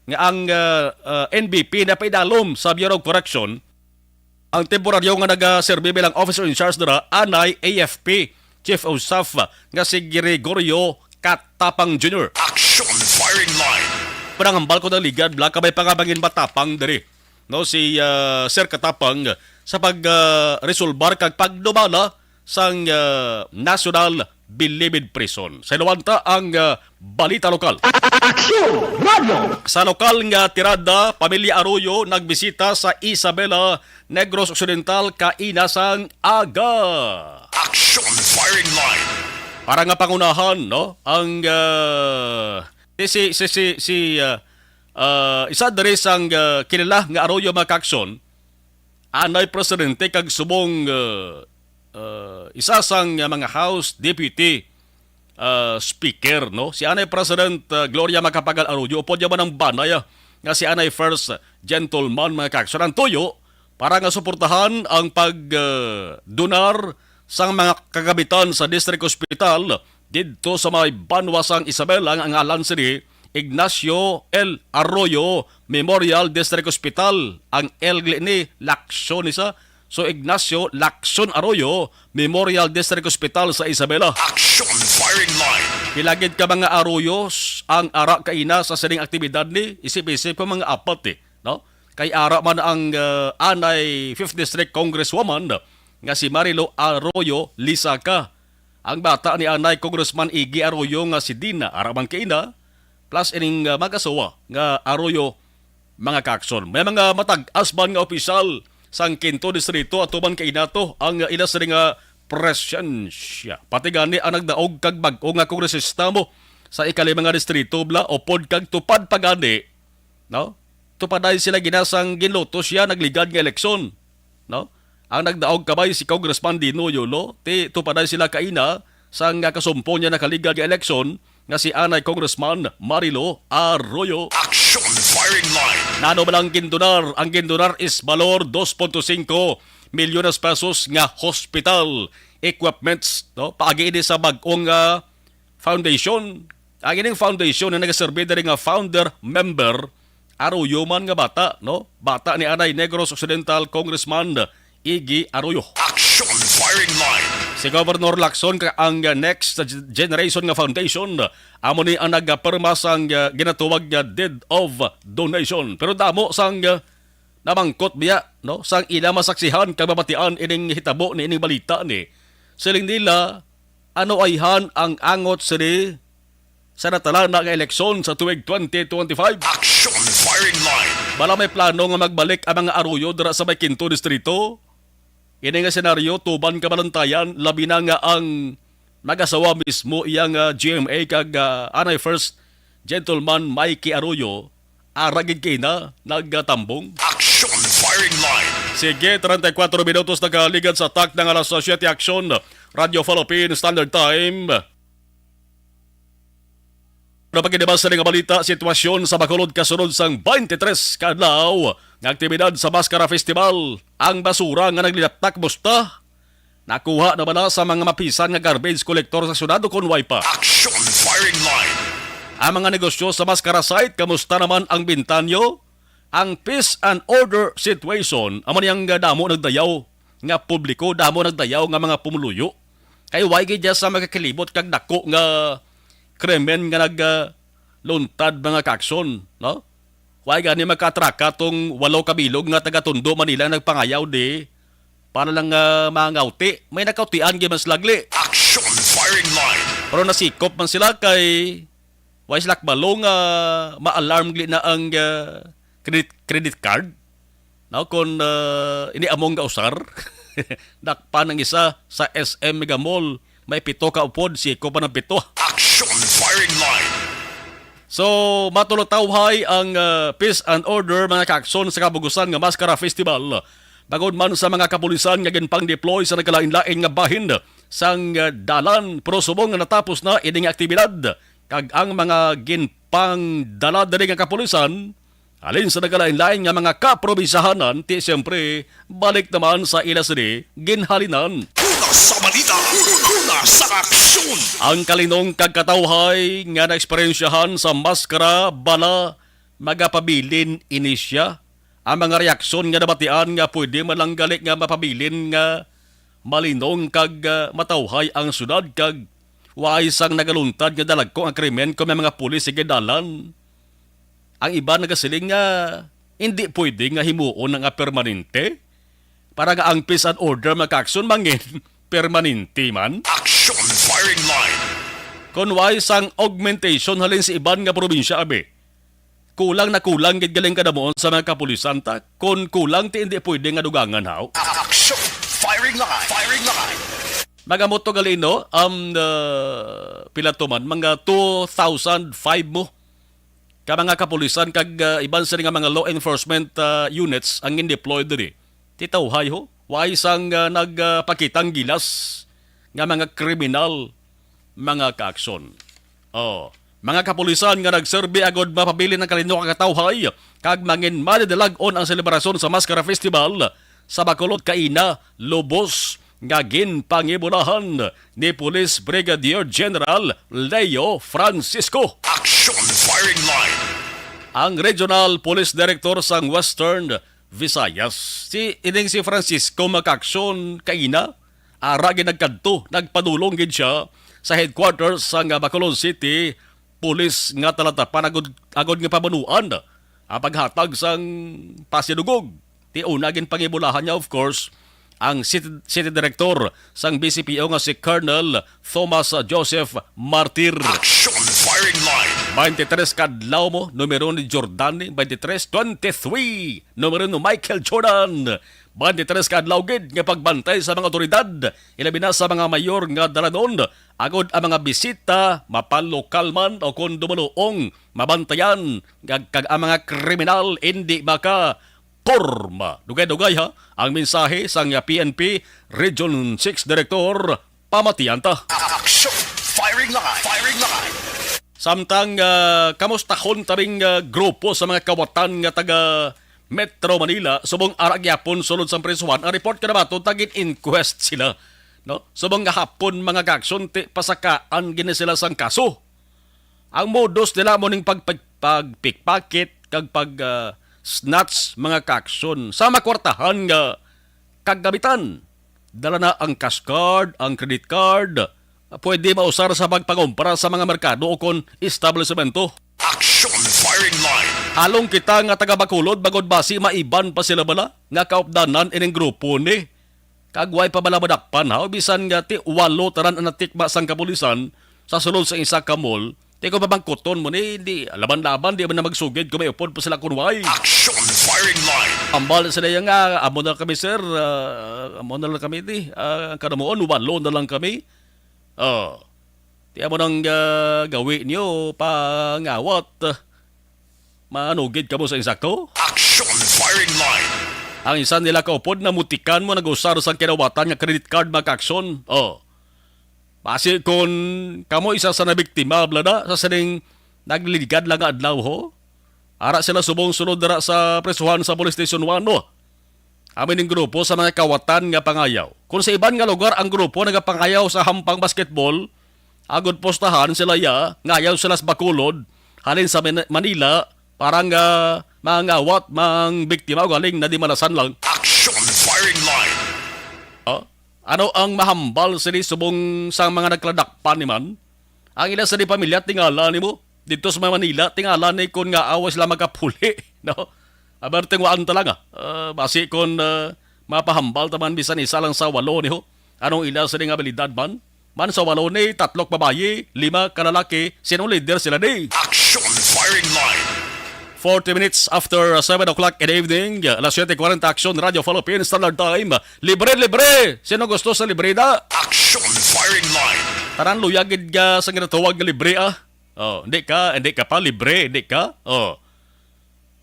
nga ang, ah, ah, N B P napaidalom sa Bureau of Correction, ang temporaryo nga nagaserbi bilang officer in charge dira, anay A F P Chief of Staff nga si Gregorio Katapang Junior. Action Firing Line. Panangambal ko ng ligad, bla, kabay pa nga mangin matapang diri, no, si, ah, Sir Katapang sa pag, ah, resolbar kag pagdumala sang, ah, National Bilibid Prison. Sa inuwanta ang, ah, balita lokal. Aksyon Radio! Sa lokal nga tirada, Pamilya Arroyo nagbisita sa Isabela, Negros Occidental, kaina sang aga. Action Firing Line. Para nga pangunahan, no, ang, ah, si, si, si, si, si, ah, ah, isa diri sang, ah, kilala nga Arroyo, mga kaaksyon, anay presidente kag subong, ah, ah, isa sang, ah, mga House Deputy, ah, Speaker, no? Si anay President, ah, Gloria Macapagal Arroyo, upod niya man ang banay, ah, nga si anay First Gentleman, mga kaaksyon. Ang tuyo, para nga suportahan ang pag, ah, donar sang mga kagamitan sa District Hospital didto sa may banwa sang Isabela, nga ang ngalan sini Ignacio L. Arroyo Memorial District Hospital, ang L ni Lacson isa. So, Ignacio Lacson Arroyo Memorial District Hospital sa Isabela. Action Firing Line. Pila gid ka mga Arroyos ang ara kaina sa sining aktibidad ni, isip-isip pa mga apat, eh, no? Kay ara man ang, ah, anay Fifth District Congresswoman nga si Marilo Arroyo Lisaca, ang bata ni anay Congressman Iggy Arroyo nga si Dina, ara man kaina, plus ining, ah, mag-asawa nga Arroyo, mga kaaksyon. May mga matag-as man nga opisyal sang Quinto Distrito, atuman kaina to ang ila sini nga presensya. Pati gani ang nagdaog kag bag-o nga kongresista mo sa ikalima nga distrito, bla, upod kag tupad pa gani, no? Tupaday sila ginasang ginluto siya nagligad nga eleksyon, no? Ang nagdaog kabay si Congressman Dino Yolo, ti tupaday sila kaina sang nga kasumpo niya nakaligad nga eleksyon nga si anay Congressman Marilo Arroyo. Action Firing Line. Nano ba lang gindonar? Ang gindonar is balor dos punto singko milyones pesos nga hospital equipments, no? Paagi ini sa bag-ong, ah, foundation. Ang ining foundation nga nagaserbi diri nga founder member, Arroyo man nga bata, no? Bata ni anay Negros Occidental Congressman Iggy Arroyo. Action Firing Line. Si Governor Lacson ka ang next generation nga foundation. Amo ni ang nagapirma sang, uh, ginatawag nga deed of donation. Pero damo sang, uh, namangkot biya, no, sang ila masaksihan kag mabatian ining hitabo ni ining balita ni. Siling nila, ano ayhan ang angot sini sa natalana nga eleksyon sa tuig twenty twenty-five? Action Firing Line. Bala may plano nga magbalik ang mga Arroyo dira sa may Quinto Distrito? Ini nga senaryo tuban ka balantayan, labi na nga ang mag-asawa mismo iya nga G M A kag, ah, anay First Gentleman Mikey Arroyo, ara gid kaina nagtambong. Action Firing Line. Sige, treinta y cuatro minutos nakaligad sa takna nga alas siete. Action, Radio Philippine Standard Time. Ano pa gid ba sa nga balita? Sitwasyon sa Bacolod kasunod sang twenty-three ka adlaw nga aktibidad sa Mascara Festival. Ang basura nga naglilaptak, musta? Nakuha na ba na sa mga mapisan nga garbage collector sa syudad o kon way pa? Action Firing Line. Ang mga negosyo sa Mascara site, kamusta naman ang bintanyo? Ang peace and order situation, amo niyang damo nagdayaw nga publiko, damo nagdayaw nga mga pumuluyo. Kay way gid sa makakilibot kag dako nga krimen nga nag, ah, luntad, mga kaaksyon, no? Way gani makatraka tong walo ka bilog nga taga Tondo, Manila nagpangayaw di para lang, ah, mangawti. May nakautian gid mas lagli. Action Firing Line. Pero nasikop man sila kay wala sila kabalo nga ma-alarm gali na ang, ah, credit, credit card. Now, kung, ah, ini among gausar, dakpan ang isa sa S M Mega Mall, may pito ka upod, sikop pa ng pito. Action Firing Line. So, matulotawhay ang, ah, peace and order, mga kaaksyon, sa kabugusan nga Maskara Festival. Bangod man sa mga kapulisan nga ginpang-deploy sa nagkalain-lain nga bahin sang, ah, dalan, pero subong nga natapos na ini nga aktibidad, kag ang mga ginpangdala diri nga kapulisan halin sa nagkalain-lain nga mga kaprobinsyahanan, ti siyempre, balik naman sa ila sini ginhalinan. Una sa balita, una sa aksyon. Ang kalinong kag katawhay nga naeksperyensyahan sa Maskara, bala magapabilin ini siya. Ang mga reaksyon nga nabatian nga pwede man lang gali nga mapabilin nga malinong kag, ah, matawhay ang syudad kag waay sang nagaluntad nga dalagko ang krimen kon may mga pulis sa dalan. Ang iban nagasiling nga hindi pwede nga himuon nga permanente para nga ang peace and order, mga kaaksyon, mangin permanente man. Action Firing Line. Kon waay sang augmentation halin sa iban nga probinsya, abi, kulang na kulang gid galing kadamuon sa mga kapulisan ta. Kon kulang, ti hindi pwede nga dugangan, haw. Action Firing Line. Firing Line. Magamot to gali, no? Um, uh, pila to man? Mga two thousand five mo ka mga kapulisan kag, ah, iban sila nga mga law enforcement, ah, units ang gin-deploy diri. Ti tawhay ho, way sang, ah, nagpakitang gilas nga mga kriminal, mga kaaksyon. Oh, mga kapulisan nga nagserbi agud mapabilin ang kalinong kag katawhay kag mangin madidalag-on ang selebrasyon sa Maskara Festival sa Bacolod kaina, lubos nga ginpangibulahan ni Police Brigadier General Leo Francisco. Action Firing Line. Ang Regional Police Director sang Western Visayas, si ining si Francisco, mga kaaksyon, kaina, ara gid nagkadto, nagpadulong gid siya sa headquarters sang Bacolod City Police nga talatapan agud, agud nga pabanuan ang paghatag sang pasidugog. Ti una ginpangibulahan niya, of course, ang city, city director sang B C P O nga si Colonel Thomas Joseph Martir. Action Firing Line. Twenty-three ka adlaw mo, numero ni Jordan, twenty-three, twenty-three, numero ni Michael Jordan. Twenty-three ka adlaw gid nga pagbantay sa mga otoridad, ilabi na sa mga mayor nga dalanon, agod ang mga bisita mapalokal man o kon dumaluong mabantayan, kag, kag ang mga kriminal indi maka porma. Dugay-dugay, ha, ang mensahe sang P N P Region six Director, pamatian ta. Action Firing Line. Firing Line. Samtang, ah, kamustahon tabing, ah, grupo sa mga kawatan nga taga Metro Manila, subong ara gyapon sulod sang prisuhan, ang report nga nabaton, tagin inquest sila, no? Subong nga hapon, mga kaaksyon, ti pasakaan gini sila sang kaso. Ang modus nila mo ning pag, pag, pagpickpocket kag pag, ah, snatch, mga kaaksyon, sa makwartahan nga kagamitan. Dala na ang cash card, ang credit card, pwede mausar sa pagpangumpra sa mga merkado o kon establisemento. Action Firing Line. Halong kita nga taga Bacolod, bangod basi maiban pa sila bala nga kaupdanan ining grupo ni. Kag way pa bala madakpan, ha? Bisan nga ti walo tanan ang natikma sang kapulisan sa sulod sa isa ka mall, ti kung pamangkuton mo ni, di, laban-laban, di man na magsugid kung may upod pa sila kung way. Action Firing Line. Ambal sila yan nga, "Amo na kami, sir. Ah, amo na lang kami, di. Ah, ang kanamuon, walo na lang kami." Oh. Ti amo nang, ah, gawi niyo, pangawat. Manugid kamo sa insakto? Action Firing Line. Ang isa nila kaupod, namutikan mo, nag-usar sang kinawatan nga credit card, mga kaaksyon. Oh. Basi kon kamo isa sa nabiktima, bala na, sa sining nagliligad lang nga adlaw, ho? Ara sila subong sulod dira sa prisuhan sa Police Station one, no? Amo ning grupo sa mga kawatan nga pangayaw. Kung sa iban nga lugar ang grupo nagapangayaw sa hampang basketball, agud postahan sila ya, ngayaw sila sa Bacolod, halin sa Mani-, Manila, para nga mangawat, mang biktima, galing na di malasan lang. Action Firing Line. Ah, ano ang mahambal sini subong sa mga nagkaladakpan ni man? Ang ila sa di pamilya, tingala nimo. Dito sa Manila, tingala ni kon nga awa sila magkapuli, no? Aberting waan ta lang, ah. Ah, basi kon, ah, mapahambal ta man bisan isa lang sa walo, niho. Anong ila sa di nga abilidad man? Pan sa walo ni, tatlo ka babayi, lima ka lalaki. Sinong leader sila ni? Action Firing Line. Forty minutes after, uh, seven o'clock in the evening, uh, alas siyete kwarenta, Action Radio Philippines Standard Time. Libre, libre! Sino gusto sa libre na? Action Firing Line. Tanan luya gid nga sa ginatawag nga libre, ah. Oh, hindi ka, hindi ka pa libre, hindi ka. Oh.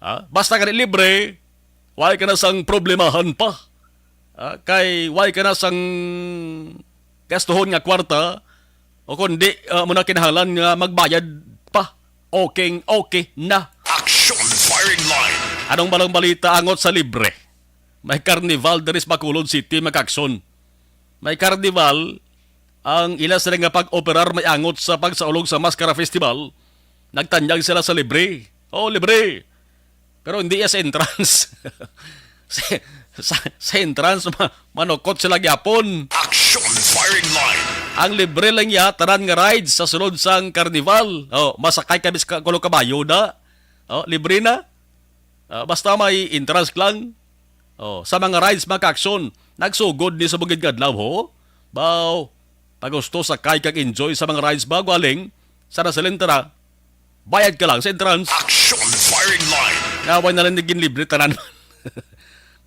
Ah, basta ka libre, wala ka na sang problemahan pa. Ah, kay wala ka na sang gastuhon nga kwarta, o kundi, ah, mo na kinahanglan nga magbayad pa. Okay, okay na. Action Firing Line. Anong malang balita angot sa libre? May karnival diri sa Bacolod City, mga ka-aksyon. May karnival, ang ila sila nga pag-operar may angot sa pagsaulog sa Maskara Festival. Nagtanyag sila sa libre. Oh, libre. Pero hindi sa entrance. sa, sa, sa entrance, ma- manukot sila gyapon. Action Firing Line. Ang libre lang ya, tanan nga rides sa sulod sang karnival. Oh, masakay ka bis ka kulo kabayo na. Oh, libre na. Ah, basta may entrance lang. Oh, sa mga rides, mga ka-aksyon, nagsugod ni sa bugid nga adlaw, ho? Baw, pagusto sakay kag enjoy sa mga rides ba, gwaling? Sa nasalintara, bayad ka lang sa entrance. Action Firing Line. Nga, wala na lang naging libre tanan.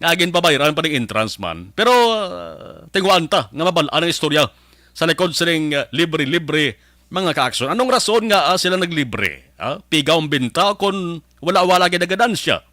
Nga, ginpabayran pa ning entrance man. Pero, ah, tinguhaan ta nga mabal-an ang istorya sa likod sining, ah, libre-libre, mga ka-aksyon. Anong rason nga, ah, sila naglibre? Ah, pigaw ang benta kung wala-wala gid ang ganansya?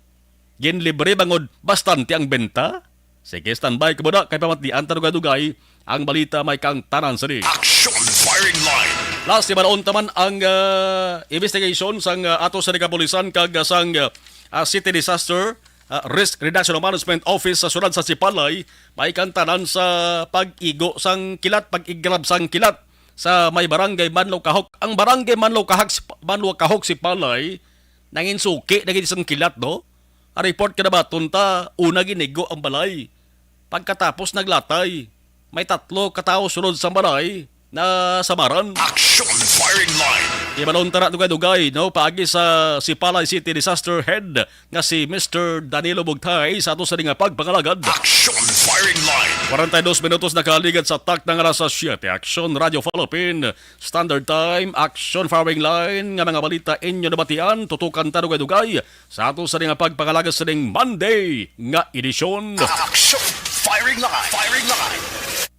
Ginlibre bangod bastante ang benta? Sige, standby ka muna kay pamatian ta dugay-dugay ang balita may kaangtanan sa di. Action Firing Line. Last, ibalaon ta man ang, ah, investigation sang, ah, ato sa kapulisan kag, ah, sang, ah, ah, City Disaster, ah, Risk Reduction Management Office sa siyudad sa Sipalay, may kaangtanan sa pag-igo sang kilat, pag-igrab sang kilat sa may barangay Manlukahok. Ang barangay Manlukahak, Manlukahok, Sipalay, nangin suki na gid sang kilat, no? Ang report kinabaton ta, una ginigo ang balay. Pagkatapos naglatay, may tatlo ka tawo sulod sa balay na samaran. Action Firing Line. Ibalon ta na dugay-dugay, no? Paagi sa Sipalay City Disaster Head nga si Mister Danilo Bugtay sa ato sa nga pagpangalagad. Action Firing Line. Kwarenta y dos minutos nakaligad sa takna nga alas siyete. Action Radio Philippine Standard Time, Action Firing Line, nga mga balita inyo nabatian, tutukan ta dugay-dugay sa ato sa nga pagpangalagad sa ning Monday nga edisyon. Action Firing Line. Firing Line.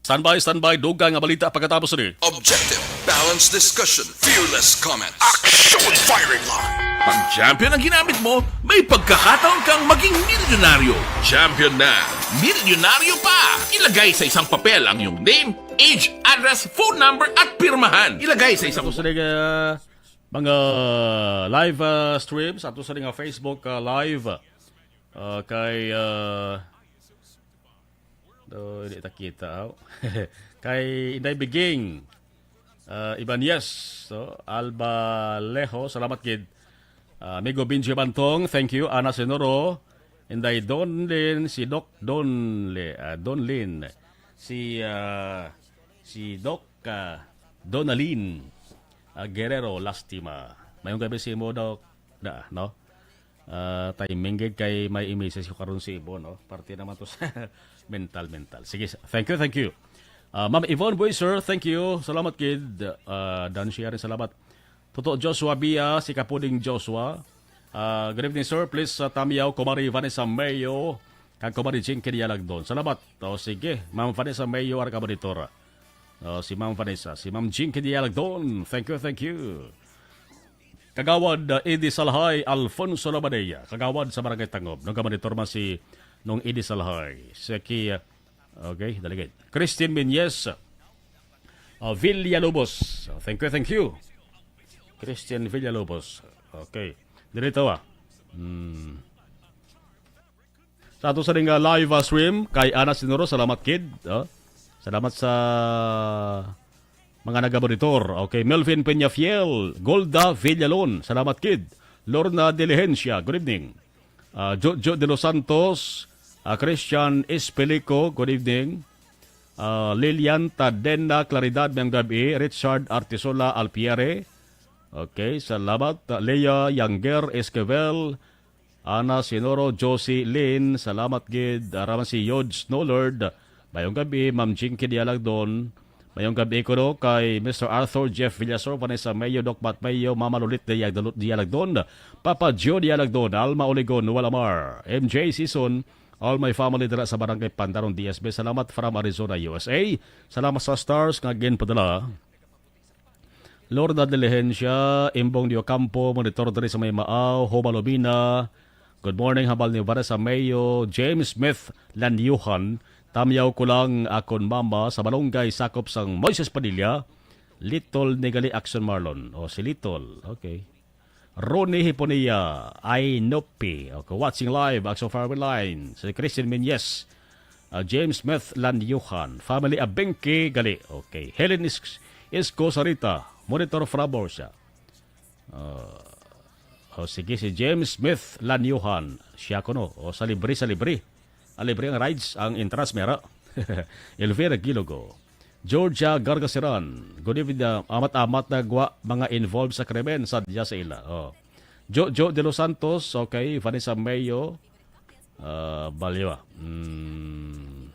Standby, standby, dugang nga balita pagkatapos ni. Objective, balanced discussion, fearless comment. Action Firing Line. Pag champion ang ginamit mo, may pagkakataon kang maging milyonaryo. Champion na, milyonaryo pa! Ilagay sa isang papel ang iyong name, age, address, phone number, at pirmahan. Ilagay sa isang Tapos na nga, mga live, ah, stream sa ato sa nga Facebook, ah, live. Ah, kay, ah, do, hindi ta kita, aw. Kay Inday Biging, ah, Ibanez, so, Alba Leho, salamat gid. Ah, Amigo Benji Bantong, thank you. Ana Senoro, Inday Donlin, si Doc Donle-, ah, Donlin, si, ah, si Doc, ah, Donalyn, ah, Guerrero, Lastima. Mayong gabi sa imo, Doc. Na, no? Ah, timing gid kay may i-message ko karon si Ibo, no? Parte naman to sa mental, mental. Sige, sa- thank you, thank you. Ah, Ma'am Yvonne Buiser, thank you. Salamat gid. Ah, Dan Sharing, salamat. Toto Joshua Bia, si Kapuding Joshua. Ah, good evening, sir. Please, ah, tamiyaw, Kumari Vanessa Mayo, kag Kumari Jinky Dialagdon. Salamat. O, sige, Ma'am Vanessa Mayo, ara ka monitor. O, si Ma'am Vanessa, si Ma'am Jinky Dialagdon. Thank you, thank you. Kagawad, uh, Eddie Salhay, Alfonso Labadea, kagawad sa Barangay Tangob. Nung kamonitor man si Nung Eddie Salhay. Seki, uh, okay, delegate. Christine Menyes, uh, Villalobos. So, thank you, thank you. Christine Villalobos. Okay. Dito, ah. Hmm. Sa ato sa ning, ah, live, ah, stream, kay Ana Sinuro, salamat gid, oh. Salamat sa mga nagamonitor. Okay, Melvin Peñafiel, Golda Villalon, salamat gid. Lorna Diligencia, good evening. Ah, Jojo de los Santos, ah, Christian Espelico, good evening. Ah, Lilian Tadena Claridad, mayong gabi. Richard Artisola Alpiere, okay, salamat. Ah, Lea Yanger Esquivel, Ana Sinoro, Josie Lynn, salamat gid. Ara man si Yod Snowlord, mayong gabi, Ma'am Jinky Dialagdon. Mayong gab-i kuno kay Mister Arthur Jeff Villasor, Vanessa Mayo, Doc Bat Mayo, Mama Lolit Dialagdon, Papa Joe Dialagdon, Alma Oligon, Noel Amar, M J Sison, all my family dira sa Barangay Pandaron, D S B. Salamat from Arizona, U S A. Salamat sa stars nga ginpadala. Lorna Diligencia, Imbong de Ocampo, monitor diri sa may Maaw, Homa Lubina. Good morning, hambal ni Vanessa Mayo, James Smith Lanyuhan, tamyaw ko lang akon mama sa malunggay sakop sang Moises Padilla, Little ni gali Action Marlon. O, si Little. Okay. Ronnie Hiponia, Ainopi. Okay, watching live, Axo Fireman Line. Si Christian Menyes, ah, James Smith Lanyuhan. Family Abengke gali. Okay. Helen Is-, Isco Sarita, monitor from Borsa. Ah, o sige, si James Smith Lanyuhan. Siya kuno. O, sa libre, sa libre. Ah, libre ang rides, ang entrance, mera. Elvira Gilogo. Georgia Gargasiran. Good evening, ah, amat-amat na gwa mga involved sa krimen, sadya sa ila. Oh. Jojo de los Santos, okay. Vanessa Mayo, ah, Balyo. Mm.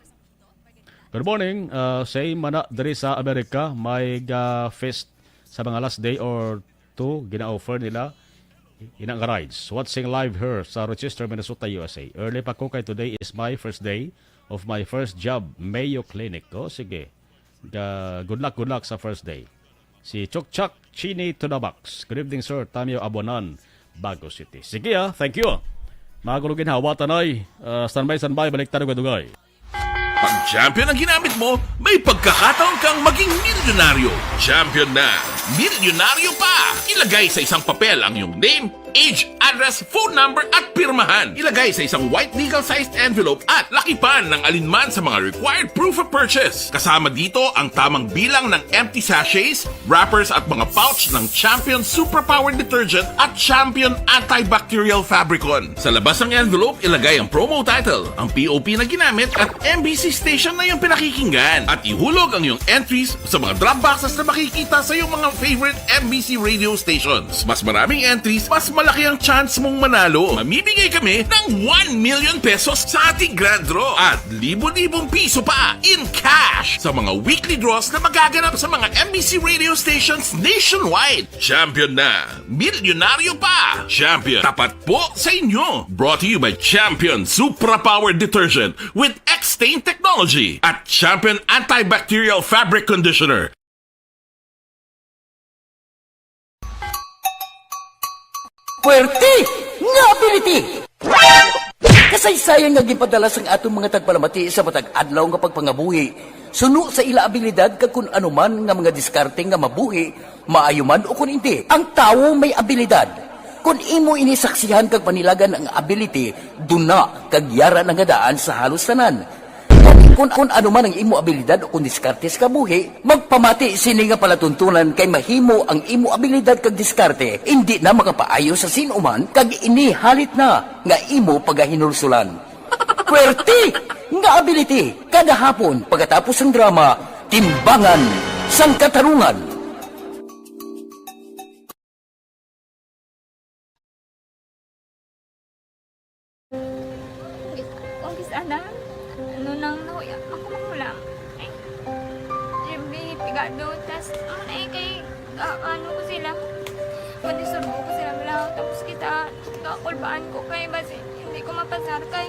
Good morning. Ah, same man na diri sa Amerika, may ga-fest sa mga last day or two, gina-offer nila ina nga rides. Watching live here sa Rochester, Minnesota, U S A. Early pa ko kay today is my first day of my first job, Mayo Clinic. Oh, sige. Ga-, good luck, good luck sa first day. Si Chokchak Chini to the Box. Good evening, sir. Tamyo Abuanan, Bago City. Sige, ah. Thank you. Mga kulugin, hawatan ay. Ah, standby, standby. Balik tayo, dugay. Pag champion ang ginamit mo, may pagkakataon kang maging milyonaryo. Champion na, milyonaryo pa! Ilagay sa isang papel ang iyong name, age, address, phone number, at pirmahan. Ilagay sa isang white legal-sized envelope at lakipan ng alinman sa mga required proof of purchase. Kasama dito ang tamang bilang ng empty sachets, wrappers, at mga pouch ng Champion Suprapower Detergent at Champion Antibacterial Fabricon. Sa labas ng envelope, ilagay ang promo title, ang P O P na ginamit, at M B C station na iyong pinakikinggan. At ihulog ang iyong entries sa mga drop boxes na makikita sa iyong mga favorite M B C radio stations. Mas maraming entries, mas malaki ang chance mong manalo. Mamimigay kami ng one million pesos sa ating grand draw at libo-libong piso pa in cash sa mga weekly draws na magaganap sa mga M B C radio stations nationwide. Champion na! Milyonaryo pa! Champion, tapat po sa inyo! Brought to you by Champion Supra Power Detergent with X-Stain Technology at Champion Antibacterial Fabric Conditioner. Puwerte nga ability! Kasaysayan nga ginpadala sang aton mga tagpalamati sa matag adlaw nga pagpangabuhi, suno sa ila abilidad kag kun ano man nga mga diskarte nga mabuhi, maayo man o kun indi. Ang tawo may abilidad. Kun imo ini saksihan kag panilagan ang ability, duna kag yara na nga daan sa halos tanan. Kun, kun ano man ang imo abilidad o kun diskarte sa kabuhi, magpamati sini nga palatuntunan kay mahimo ang imo abilidad kag diskarte indi na makapaayo sa sin-o man kag ini halit na nga imo pagahinulsulan. Puwerte nga ability kada hapon pagkatapos sang drama, Timbangan sang Katarungan. Kung kis-, ana, ano nang nahuya, ako magulang. Ay, J B, pigado, tas, ano na eh, kay, ah, ano ko sila, madisturbo ko sila, wala, tapos kita, kakulbaan ko kay, basi, hindi ko mapasar kay.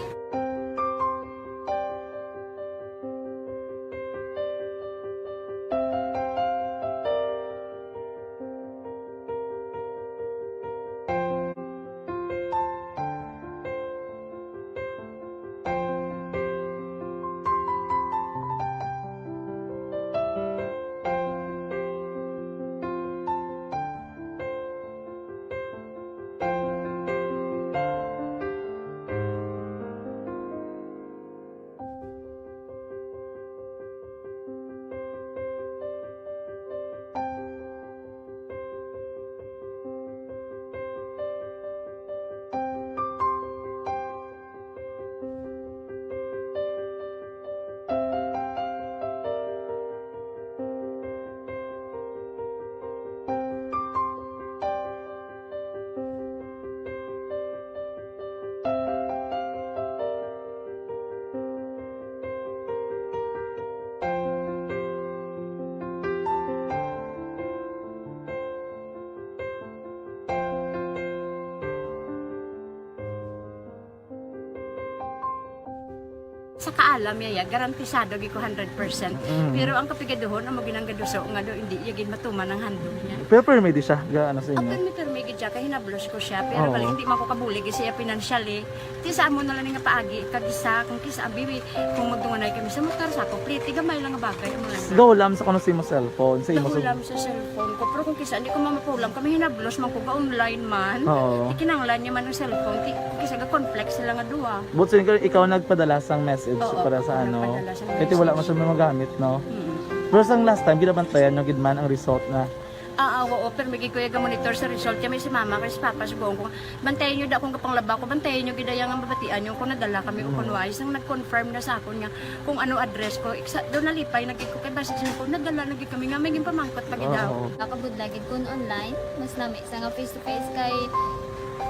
Kaalam niya, ya, garantisado gid ko hundred percent. Mm. Pero ang kapigaduhon, amo ginang gaduso nga do, hindi iya gid matuman ang handog niya. Pero permi di siya, ga-, ano sa inyo? Permi, permi gid siya, kay hinablos ko siya. Pero Oo. bali, hindi man ko kabulig siya financially. Ti sa amo na lang nga paagi, kag isa, kung kisa, abi, kung magdunganay kami sa motor, sa ako, pliti, gamay lang nga bagay, amo lang. Gahulam sa kuno sa imo cellphone, sa imo sa Gahulam sa cellphone ko, pero kung kisa, hindi ko mamapulam, kami hinablos man ko, ga-online man. Oo. Ti kinahanglan niya man ang cellphone, ti, kisa ga-conflict sila nga duha. But sin-, ikaw nagpadala sang message Oo, para sa ano? nagpadala sang Kaya wala message. man siya magamit, no? Mm. Pero sang last time, ginabantayan nyo gid man ang result na Ah, ah, oo, pero may gid ko iya ga-monitor sa result. Kaya may si mama, kay si papa, subuhon ko. Bantayan nyo da akong gapanglaba ko, bantayan nyo gid iya nga mabatian nyo kung nadala kami o Mm. kung wala. Isang nag-confirm na sa akon nga kung ano address ko. Iksa, doon nalipay na gid ko kay basi sa ko, nadala na gid kami nga may ginpamangkot pa gid Oo. daw. Nakabudlay gid kun online, mas nami sa nga face to face kay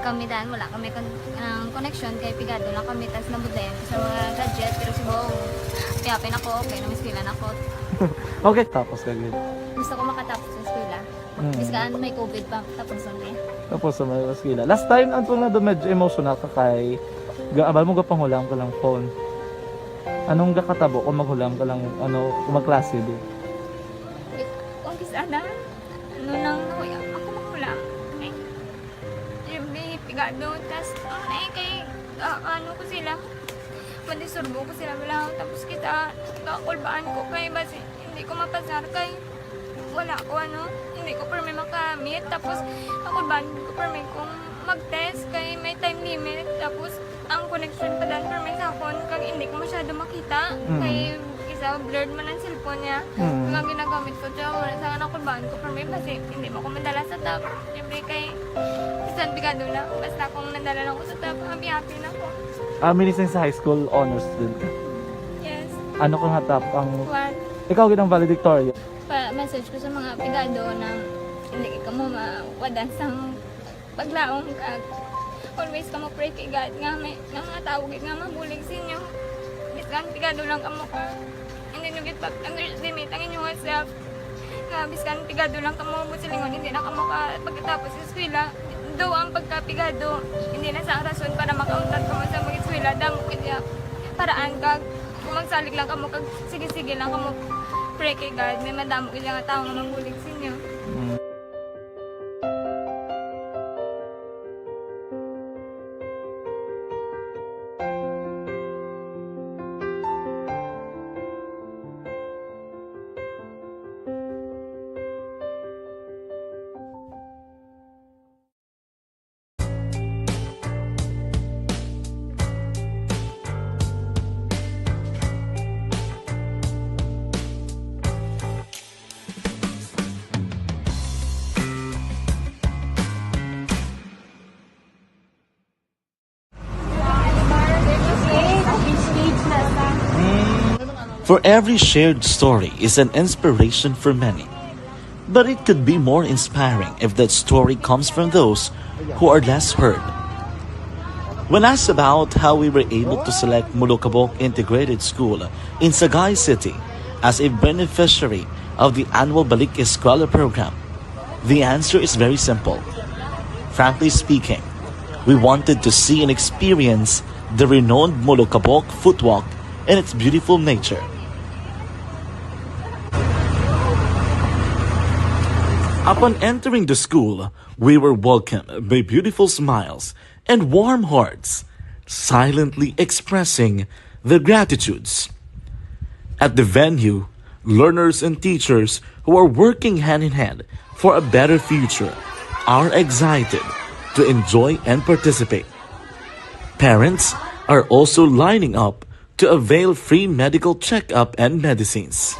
kami dan wala kami kon-, ang connection kay pigado lang kami tas nabudlayan ko sa mga gadget pero subong. Kaya pin ako, okay na mas pila na ko. Okay, tapos ka gid. Gusto ko makatapos sa eskwela. Mm. Biskan may covid pa, tapos ang eh. Tapos sa mga eskwela. Last time, ang tunga doon medyo emotional ka kay ga-, abal mo gapanghulam ka lang phone. Anong gakatabo kung maghulam ka lang, ano, kung magklase di? Kung kis-, ana, ano nang nakuya, ako maghulam. Ay, siyempre, pigado. Tas, ang na eh, kay, ah, ano ko sila, madisturbo ko sila, wala. Tapos kita, kakulbaan ko kay, basi, hindi ko mapasar kay, wala ko, ano, hindi ko permi makamit. Tapos, kakulbaan ko permi kung mag-test kay may time limit. Tapos, ang connection pa dan permi sa akon, kag hindi ko masyado makita. Mm. Kay, isa, blurred man ang cellphone niya. Mm. Kag ang ginagamit ko, siya, wala sa kakulbaan ko permi, basi, hindi mo ko madala sa top. Siyempre, kay, bisan pigado na, basta kung nadala lang ko sa top, happy-happy na ko. Ah, minising sa high school, honors student ka? Yes. Ano ka nga top ang One. Ikaw gid ang valedictorian? Pa-message ko sa mga pigado na hindi ka mo mawadan sang paglaom ka. Always ka mo pray kay God nga may, nga mga tao gid nga mabulig sa inyo. Bisan pigado lang kamo ka. Hindi nyo gid pag-underestimate ang inyong self. Nga biskan pigado lang kamo, buot silingon, hindi na kamo ka pagkatapos sa eskwela. Daw ang pagkapigado, hindi na sa rason para makauntat kamo sa mag-eskwela. Damo kaya paraan kag kung magsalig lang kamo kag sige-sige lang kamo pray kay God, may madamo gid nga tawo nga mabulig sa inyo. Mm. For every shared story is an inspiration for many. But it could be more inspiring if that story comes from those who are less heard. When asked about how we were able to select Molokabok Integrated School in Sagay City as a beneficiary of the annual Balik Eskwela program, the answer is very simple. Frankly speaking, we wanted to see and experience the renowned Molokabok footwalk and its beautiful nature. Upon entering the school, we were welcomed by beautiful smiles and warm hearts, silently expressing their gratitudes. At the venue, learners and teachers who are working hand in hand for a better future are excited to enjoy and participate. Parents are also lining up to avail free medical checkup and medicines.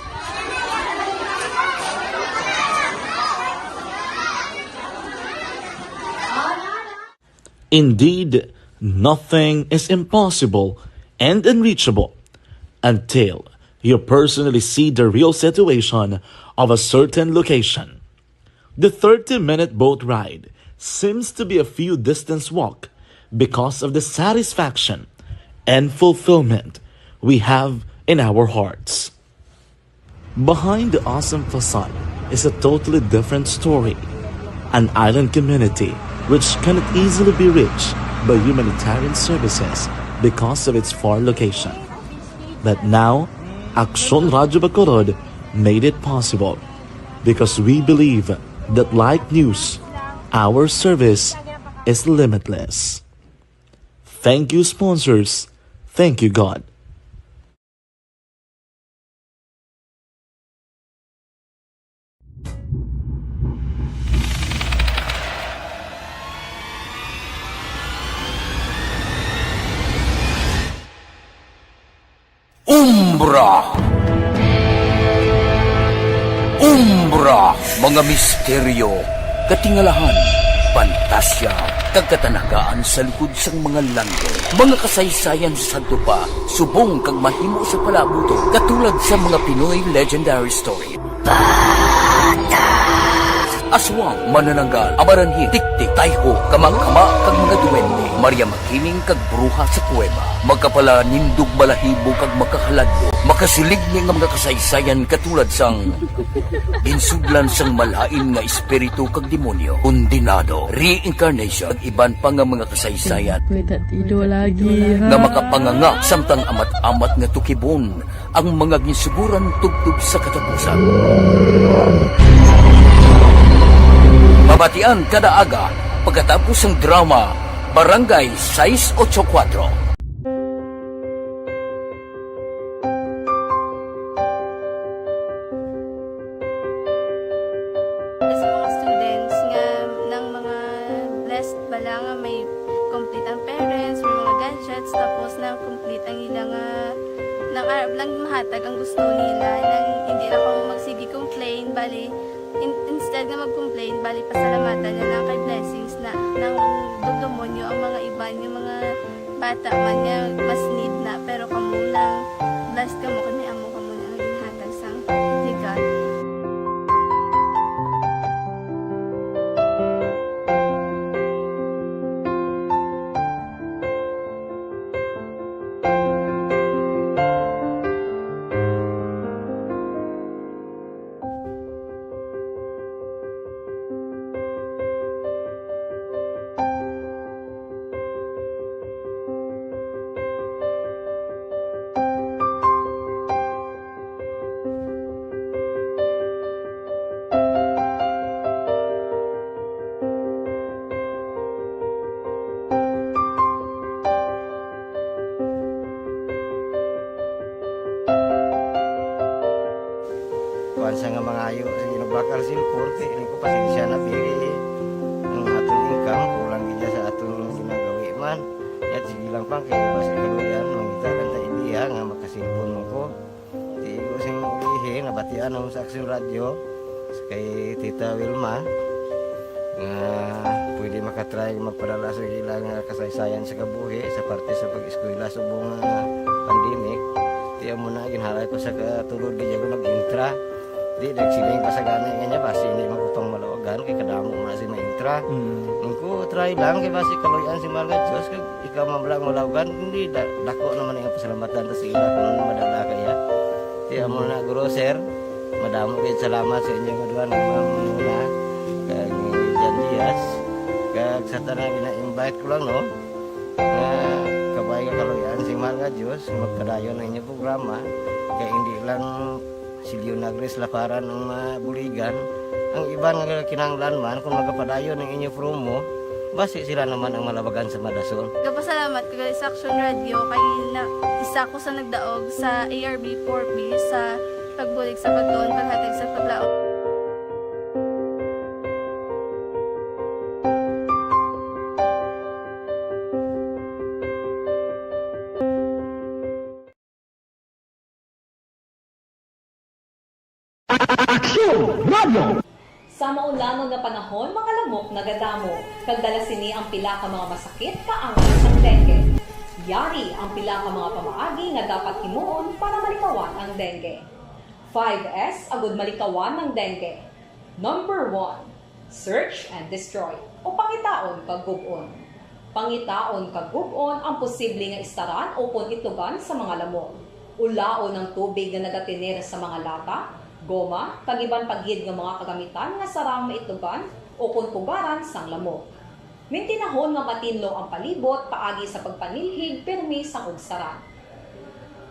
Indeed, nothing is impossible and unreachable until you personally see the real situation of a certain location. The thirty-minute boat ride seems to be a few distance walk because of the satisfaction and fulfillment we have in our hearts. Behind the awesome facade is a totally different story, an island community which cannot easily be reached by humanitarian services because of its far location. But now, Aksyon Radyo Bacolod made it possible because we believe that like news, our service is limitless. Thank you, sponsors. Thank you, God. Umbra. Umbra, mga misteryo, katingalahan, pantasya, kag katanagaan sa likod sang mga langit. Mga kasaysayan sa sadto pa, subong kag mahimo sa palabuton, katulad sa mga Pinoy legendary story. Aswang, manananggal, amaranhit, tiktik, tayho, kamakama, kag mga duwende, Maria Makiling, kag bruha sa kuweba, makapalanindog balahibo kag makahaladlok, makasiligni nga mga kasaysayan katulad sang ginsudlan sang malain nga espiritu kag demonyo, kondenado, reincarnation, kag iban pa nga mga kasaysayan May tatido lagi, ha? nga makapanganga samtang amat-amat nga tukibon ang mga ginsuguran tubtob sa katapusan. Mabatian kada aga pagkatapos sang drama Barangay sais ocho kuwatro. Sa mga students nga, nang mga blessed bala nga may complete ang parents, may mga gadgets, tapos na complete ang ila nga, nang arab lang mahatag ang gusto nila, nang hindi na kamo magsige complain, bali, in-, instead nga mag-complain, bali, pasalamatan na lang kay blessings na, nang dugdumonyo ang mga iban, yung mga bata man nga mas need na, pero kamo lang, blessed kamo kay may amo kamo nga ginhatag sang ni God. Kuwan siya nga mangayo, sige, nagbakal cellphone, kay ini ko pasensya na, biri. Ang aton income, kulang gid sa aton ginagawi man. Yat, sige lang, pang, kay basi kaluyan, mangita lang ta ideya nga makaselpon man ko. Di ko sing ulihi, nabatian ako sa Aksyon Radyo, kay Tita Wilma, nga pwede makatry magpadala sa ilang, ah, kasaysayan sa kabuhi sa parte sa pag-eskwela subong nga pandemic. Di amo na, ginhalay ko sa katulod, di ako nag-intra. Di, nagsiling pa sa gani nga niya, basi hindi man ko pang malawagan, kay kadamo man si maintra. Mm. Nung ko, try lang, kay basi kaluyan si mga Diyos, kag ikaw man lang malawagan, hindi, da-, dako naman ang pasalamatan ta sa ila kung madala kaya. Di, amo na, Guro, sir, madamo kayo salamat sa inyo nga duha nga mga muna, kag ni Jan Diaz, kag sa tanan gina-invite ko lang, no, nga kabay nga kaluyan si mahal nga Diyos, nga magpadayon ang inyong programa, kay hindi lang si Leonagris Laparan ang mabuligan. Ang iban nga kinahanglan man, kung magapadayon ang inyo promo, basi sila naman ang malabagan sa madason. Gapasalamat ko gali sa Action Radio kay na, isa ko sa nagdaog sa A R B four B sa pagbulig sa pagtuon, paghatag sa paglaom. Aksyon Radio. Sa maulangon nga panahon, mga lamok nagadamo, kag dala sini ang pila ka mga masakit kaangay sang dengue. Yari ang pila ka mga pamaagi nga dapat himuon para malikawan ang dengue. Five S agud malikawan ang dengue. Number one, search and destroy, o pangitaon kag gub-on. Pangitaon kag gub-on ang posible nga istaran ukon itlugan sa mga lamok. Ulaon ang tubig nga nagatener sa mga lata, goma, kag iban pa gid nga mga kagamitan nga sarang maitlugan ukon pugaran sang lamok. Mintinahon nga matinlo ang palibot paagi sa pagpanilhig pirmi sang ugsaran.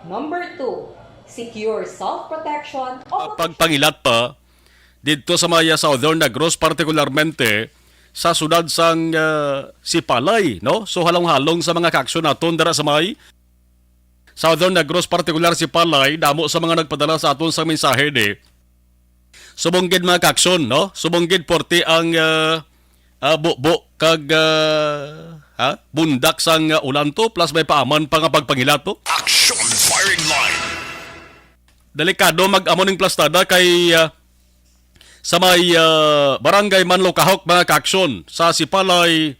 Number two, secure self-protection. Ah, pagpangilat pa didto sa may, ah, Southern Negros, partikularmente sa sudad sang, ah, Sipalay, no? So, halong-halong sa mga kaaksyon naton dira sa may Southern Negros, partikular Sipalay, damo sa mga nagpadala sa aton sa mensahe ni subong gid mga kaaksyon, no? Subong gid porte ang, ah, ah, bubo kag, ah, ha? Bundak sang, ah, ulan to, plus may paaman pa nga pagpangilat to. Action firing line. Delikado mag-amo ning plastada kay, ah, sa may, ah, Barangay Manlokahok, mga kaaksyon, sa Sipalay,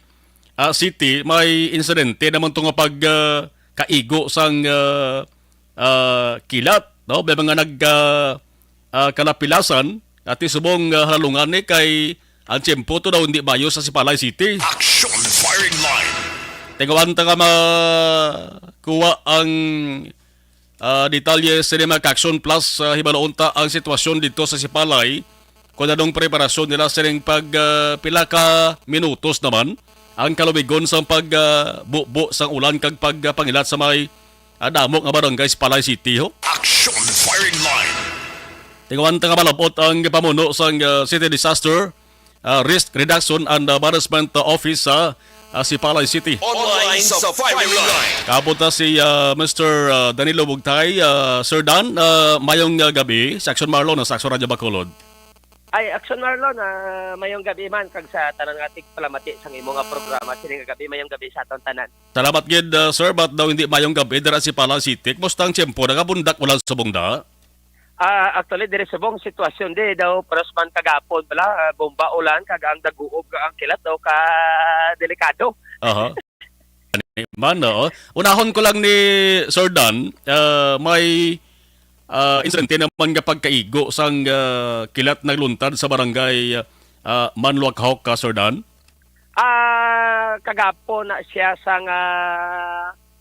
ah, City, may insidente naman to nga pag, ah, kaigo sang, ah, ah, kilat, no? May mga nag, ah, ah, kalapilasan, ati subong, ah, halungan ni kay ang tiyempo to daw hindi bayo sa Sipalay City. Action firing line. Tinguan ta nga makuha ang, ah, detalye sini mga kaaksyon, plus, ah, hibaloon ta ang sitwasyon dito sa Sipalay, kung anong preparasyon nila sining pag, ah, pila ka minutos naman ang kalubigon sang pag, ah, bubo sang ulan kag pagpangilat sa may, ah, damo nga barangay sa Sipalay City, ho. Action firing line. Tinguan ta nga malabot ang pamuno sang, ah, City Disaster, ah, Risk Reduction and, ah, Management, ah, Office sa, ah, Sipalay City. Online sa firing line. Kaabot na si, ah, Mister, ah, Danilo Bugtay. Ah, Sir Dan, ah, mayong, ah, gabi sa Action Marlon, sa Action Radyo Bacolod. Ay, Action Marlon, ah, mayong gabi man kag sa tanan nga tigpalamati sang imo nga programa sini nga gabi. Mayong gabi sa aton tanan. Salamat gid, ah, sir, but daw hindi mayong gabi dira sa Sipalay City. Kumusta ang tiyempo? Nagabundak ulan subong da? Ah, actually, diri subong sitwasyon di daw, paras man kagapon bala, ah, bomba ulan kag ang daguob kag ang kilat daw ka delikado. Aha. Ani man, oo. Unahon ko lang ni Sir Dan, ah, may, ah, insidente naman nga pagkaigo sang, ah, kilat nagluntad sa barangay, ah, Manluakhok, ka, Sir Dan? Ah, kagapon na siya sang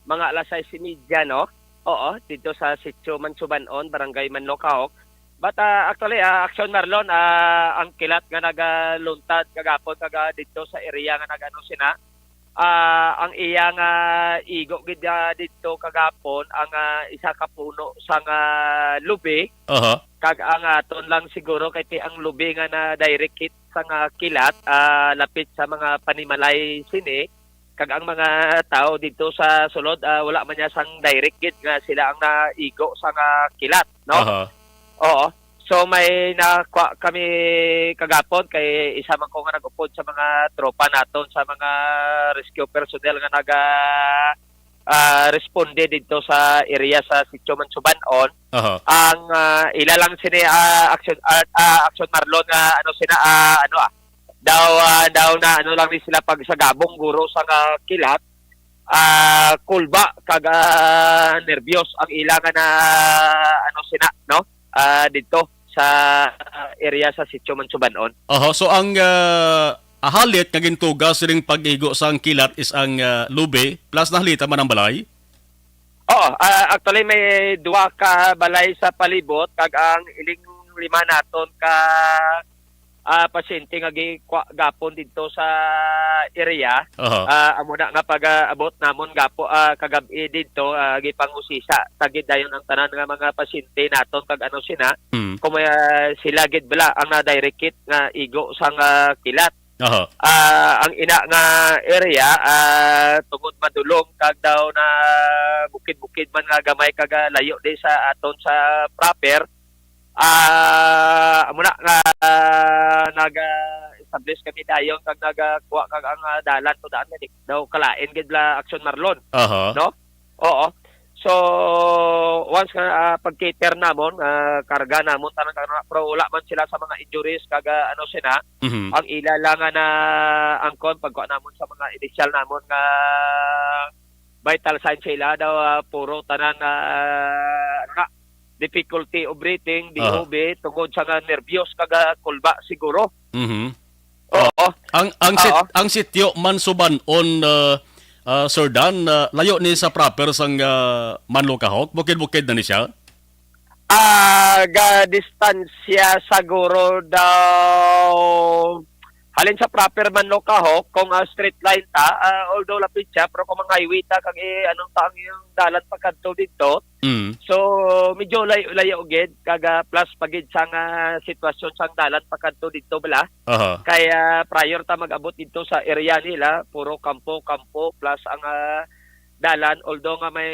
mga alas sais y media, no? Oo, dito sa Sitio Mansubanon, Barangay Manlokahok. But, ah, actually, ah, Action Marlon, ah, ang kilat nga nagaluntad kagapon kag, ah, dito sa area nga nagano sina, ah, ang iya nga igo gid, ah, dito kagapon ang, ah, isa ka puno sang, ah, lubi. Aha. Kag ang aton lang siguro kay ti ang lubi nga na-direct hit sang, ah, kilat, ah, lapit sa mga panimalay sini, kag ang mga tawo dito sa sulod, ah, wala man niya sang direct gid nga sila ang naigo sang, ah, kilat, no? Aha. Oo. So, may nakuha kami kagapon kay isa man ko nga nag-upod sa mga tropa naton, sa mga rescue personnel nga naga, ah, responde didto sa area sa Sitio Mansubanon. Aha. Ang, ah, ila lang sini, ah, action, ah, ah, Action Marlon nga ano sina, ah, ano, ah, daw, ah, daw na ano lang ni sila pag sa gabong guro sa nga kilat, ah, kulba kag, ah, nerbyos ang ila nga na ano sina, no? Ah, didto sa area sa Sitio Mansubanon. Oho, so ang, ah, ahalit nga gintuga sining pag-igo sang kilat is ang, ah, lubi, plus nahalita man ang balay? Oo, ah, actually may duha ka balay sa palibot kag ang iling lima naton ka, ah, pasyente nga gikwa gapon didto sa area. Oho. Ah, amo na nga pag-abot namon gapo, ah, kagab-i didto, ah, gipangusisa ta gid dayon ang tanan nga mga pasyente naton kag ano sina, Mm. kung may, ah, sila gid bala ang na-direct hit nga igo sang, ah, kilat. Aha. Ah, ang ina nga area, ah, tungod madulom kag daw na bukid-bukid man nga gamay kag, ah, layo di sa aton sa proper, ah, amo na nga, ah, nag-establish kami dayon kag nagkuha kag ang, ah, dalan to daan nga di daw kalain gid la Action Marlon. Aha. No? Oo. So, once nga, ah, pag-cater namon, ah, karga namon tanan, pero wala man sila sa mga injuries kag, ah, ano sina, Mhm. ang ila lang nga na, ang kon, pagkuha namon sa mga initial namon nga vital signs sa ila daw, ah, puro tanan, ah, ano na, difficulty of breathing, Aha. D O B, tungod sa nga nervyos kag, ah, kulba siguro. Mhm. Oo. Ang, ang sit-, Oo. ang sitio Mansubanon, uh, uh, Sir Dan, uh, layo ni sa proper sang, uh, Manlukahok? Bukid-bukid na ni siya? Ah, ga distansya siguro daw Halin sa proper man, no, Kahok, kung, ah, straight line ta, ah, although lapit siya, pero kung mga highway ta, kag, eh, anong ta ang iyang dalan pa kadto dito, Mm. so, medyo layo-layo gid, kag, ah, plus pa gid sang, ah, sitwasyon sang dalan pa kadto dito, bala. Aha. Kay, ah, prior ta mag-abot dito sa area nila, puro kampo-kampo, plus ang, ah, dalan, although nga may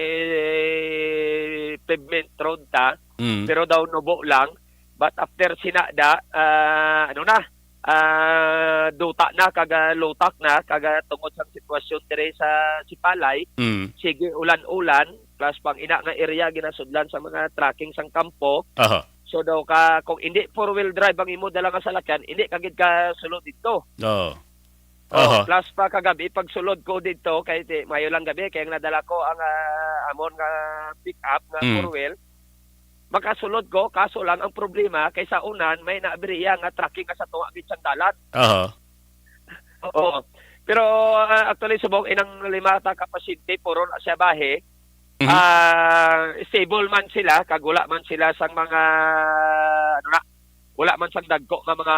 pavement road ta, Mm. pero daw nubo lang. But after sinada, ah, ano na, ah, duta na, kag, ah, lutak na, kag, ah, tungod sa sitwasyon dire sa Sipalay, Mm. sige, ulan-ulan, plus pang ina nga area ginasudlan sa mga tracking sang kampo. Aha. So daw ka, kung hindi four-wheel drive ang imo dala nga salakyan, hindi ka gid ka sulod dito. Oo. Oh, Aha. plus pa kagabi pagsulod ko dito, kay ti-, mayo lang gabi, kay ang nadala ko ang, ah, amon nga pick-up nga Mm. four-wheel. Makasulod ko, kaso lang ang problema, kay sa unan, may naabriya nga tracking nga sa tunga gid sang dalan. Aha. Oo. Pero, ah, actually, subong inang lima ta ka pasyente, puro na siya bahe. Mhm. Ah, stable man sila, kag wala man sila sang mga, ano na, wala man sang dagko nga mga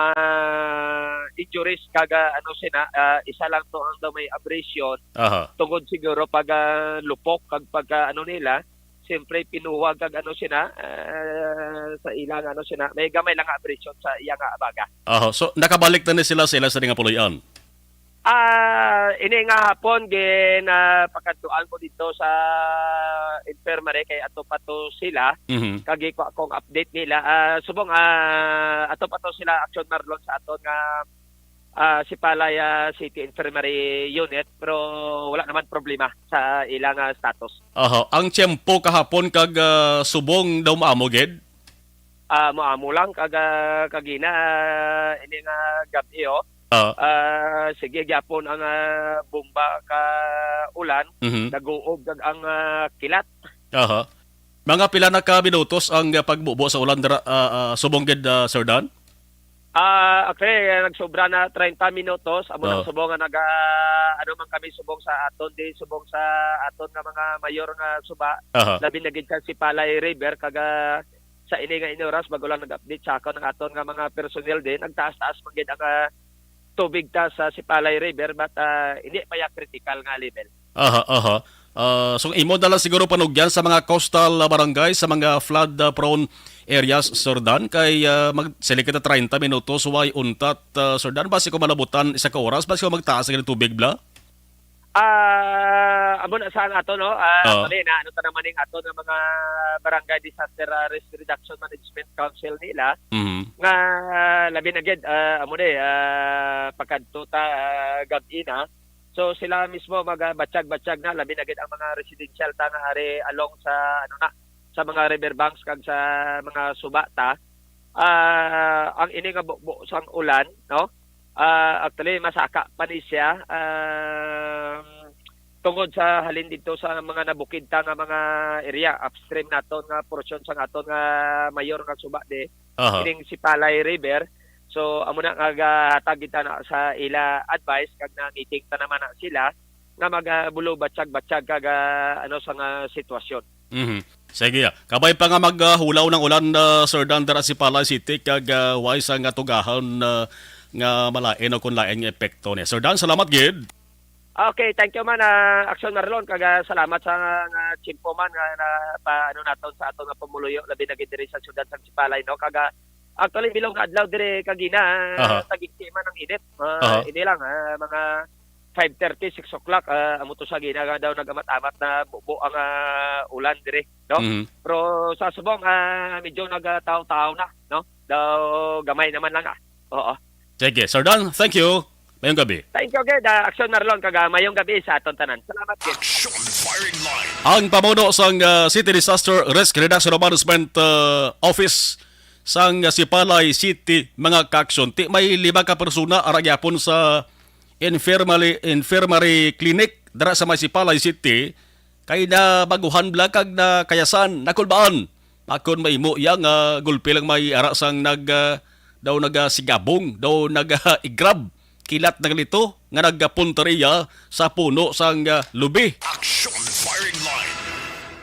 injuries, kag, ah, ano sina, ah, isa lang to ang daw may abrasion, Aha. tungod siguro pag, ah, lupok, kag pag, ah, ano nila, siyempre pinuwag, kag ano sina, ah, sa ilang ano sina, may gamay lang nga abrasion sa iya nga baga. Aha. So, nakabalik na ni sila, sila sa nga puloy-an? Ah, ini nga hapon, ginapakadtuan ko dito sa infirmary kay ato pa to sila. Mhm. Kag gikuha kong update nila. Ah, subong, ah, ato pa to sila, Action Marlon, sa aton nga, ah, Sipalay, ah, City Infirmary Unit, pero wala naman problema sa ilang, ah, status. Aha. Ang tiyempo kahapon kag, ah, subong daw maamo gid? Ah, maamo lang kag, ah, kagina, ah, ini nga gab-i, oh. Ah. Ah, sige gyapon ang, ah, bomba ka ulan, Mhm. naguob kag ang, ah, kilat. Aha. Mga pila na ka minutos ang, ah, pagbubo sa ulan dira, ah, ah, subong gid, ah, Sir Dan? Ah, actually, ah, nagsobra na treinta minutos. Amo na Oh. subong nga naga-, ano man kami subong sa aton, di subong sa aton nga mga mayor nga suba. Aha. Labi na gid sa Sipalay River, kag, ah, sa ini nga inyuras, bago lang nag-update sa akon ang aton nga mga personnel din, nagtaas-taas man gid ang, ah, tubig ta sa Sipalay River, but, ah, hindi pa ya critical nga level. Aha, aha. Ah, so, imo na lang siguro panugyan sa mga coastal, ah, barangay, sa mga flood, ah, prone areas, Sir Dan, kay, ah, mag-, sili kita treinta minutos, way untat, ah, Sir Dan, basi ko malabutan isa ka oras, basi ko magtaas ang tubig, bla? Ah, amo na sa ato, no? Ah, Oo. Mali na, ano ta naman yung ato nga mga Barangay Disaster, ah, Risk Reduction Management Council nila, Mhm. nga, ah, labi na gid, ah, amo na eh, ah, pagkadto ta, ah, gab-i na. So, sila mismo magabatyag-batyag na, labi na gid ang mga residential ta nga ari along sa, ano na, sa mga river banks kag sa mga suba ta. Ah, ang ini nga bukbo sang ulan, no? Ah, actually, masaka pa ni siya, um, tungod sa halin dito sa mga nabukid ta nga mga area upstream naton nga porsyon sang aton nga mayor nga suba di, Aha. kining Sipalay River. So, amo na nga gahatag kita na sa ila advice, kag nangiting ta naman na sila nga magabulo batyag-batyag kag, ah, ano, sa nga sitwasyon. Mhm. Sige, ah. Kabay pa nga maghulaw ng ulan, ah, Sir Dan, dira sa Sipalay City, kag, ah, way sa nga tugahan, ah, nga malain o kung lain nga epekto niya. Sir Dan, salamat gid. Okay, thank you man, ah, Action Marlon, kag, ah, salamat sa nga, nga tiyempo man nga na, pa, ano naton sa aton nga pumuluyo, labi na gid diri sa siyudad sa Sipalay, no? Kag, ah, actually, bilog nga adlaw diri kagina, ah, Aha. tagigti man ang init. Ah, Aha. ini lang, ah, mga five thirty, six o'clock, ah, amo to sa gina nga daw nag-amat-amat na bubo ang, ah, ulan diri, no? Mhm. Pero sa subong, ah, medyo nagataw-taw na, no? Daw gamay naman lang, ah. Oo. Sige, Sir Dan, thank you. Mayong gabi. Thank you, gid, ah, Action Marlon, kag, ah, mayong gabi sa aton tanan. Salamat, gid. Action Firing Line. Ang pamuno sang, ah, City Disaster Risk Reduction Management, ah, Office sang, ah, Sipalay City, mga ka-action. Ti may lima ka persona ara gyapon sa infirmary, infirmary clinic dira sa may Sipalay City. Kay nabaguhan bala kag nakayasan, nakulbaan. Akon mahimo iya nga gulpi lang may ara sang nag, ah, daw nagasigabong, daw nag, ah, igrab. Kilat na galito nga nagapunta riya sa puno sang, ah, lubi. Action Firing Line.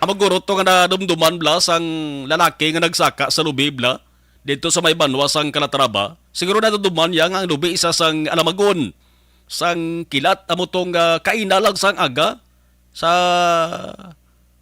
Amo guro to nga nadumduman bala sang lalaki nga nagsaka sa lubi bala. didto sa may banwa sang Calatrava, siguro natuduman niya nga ang lubi isa sang alamagon sang kilat amo tong, ah, kaina lang sang aga sa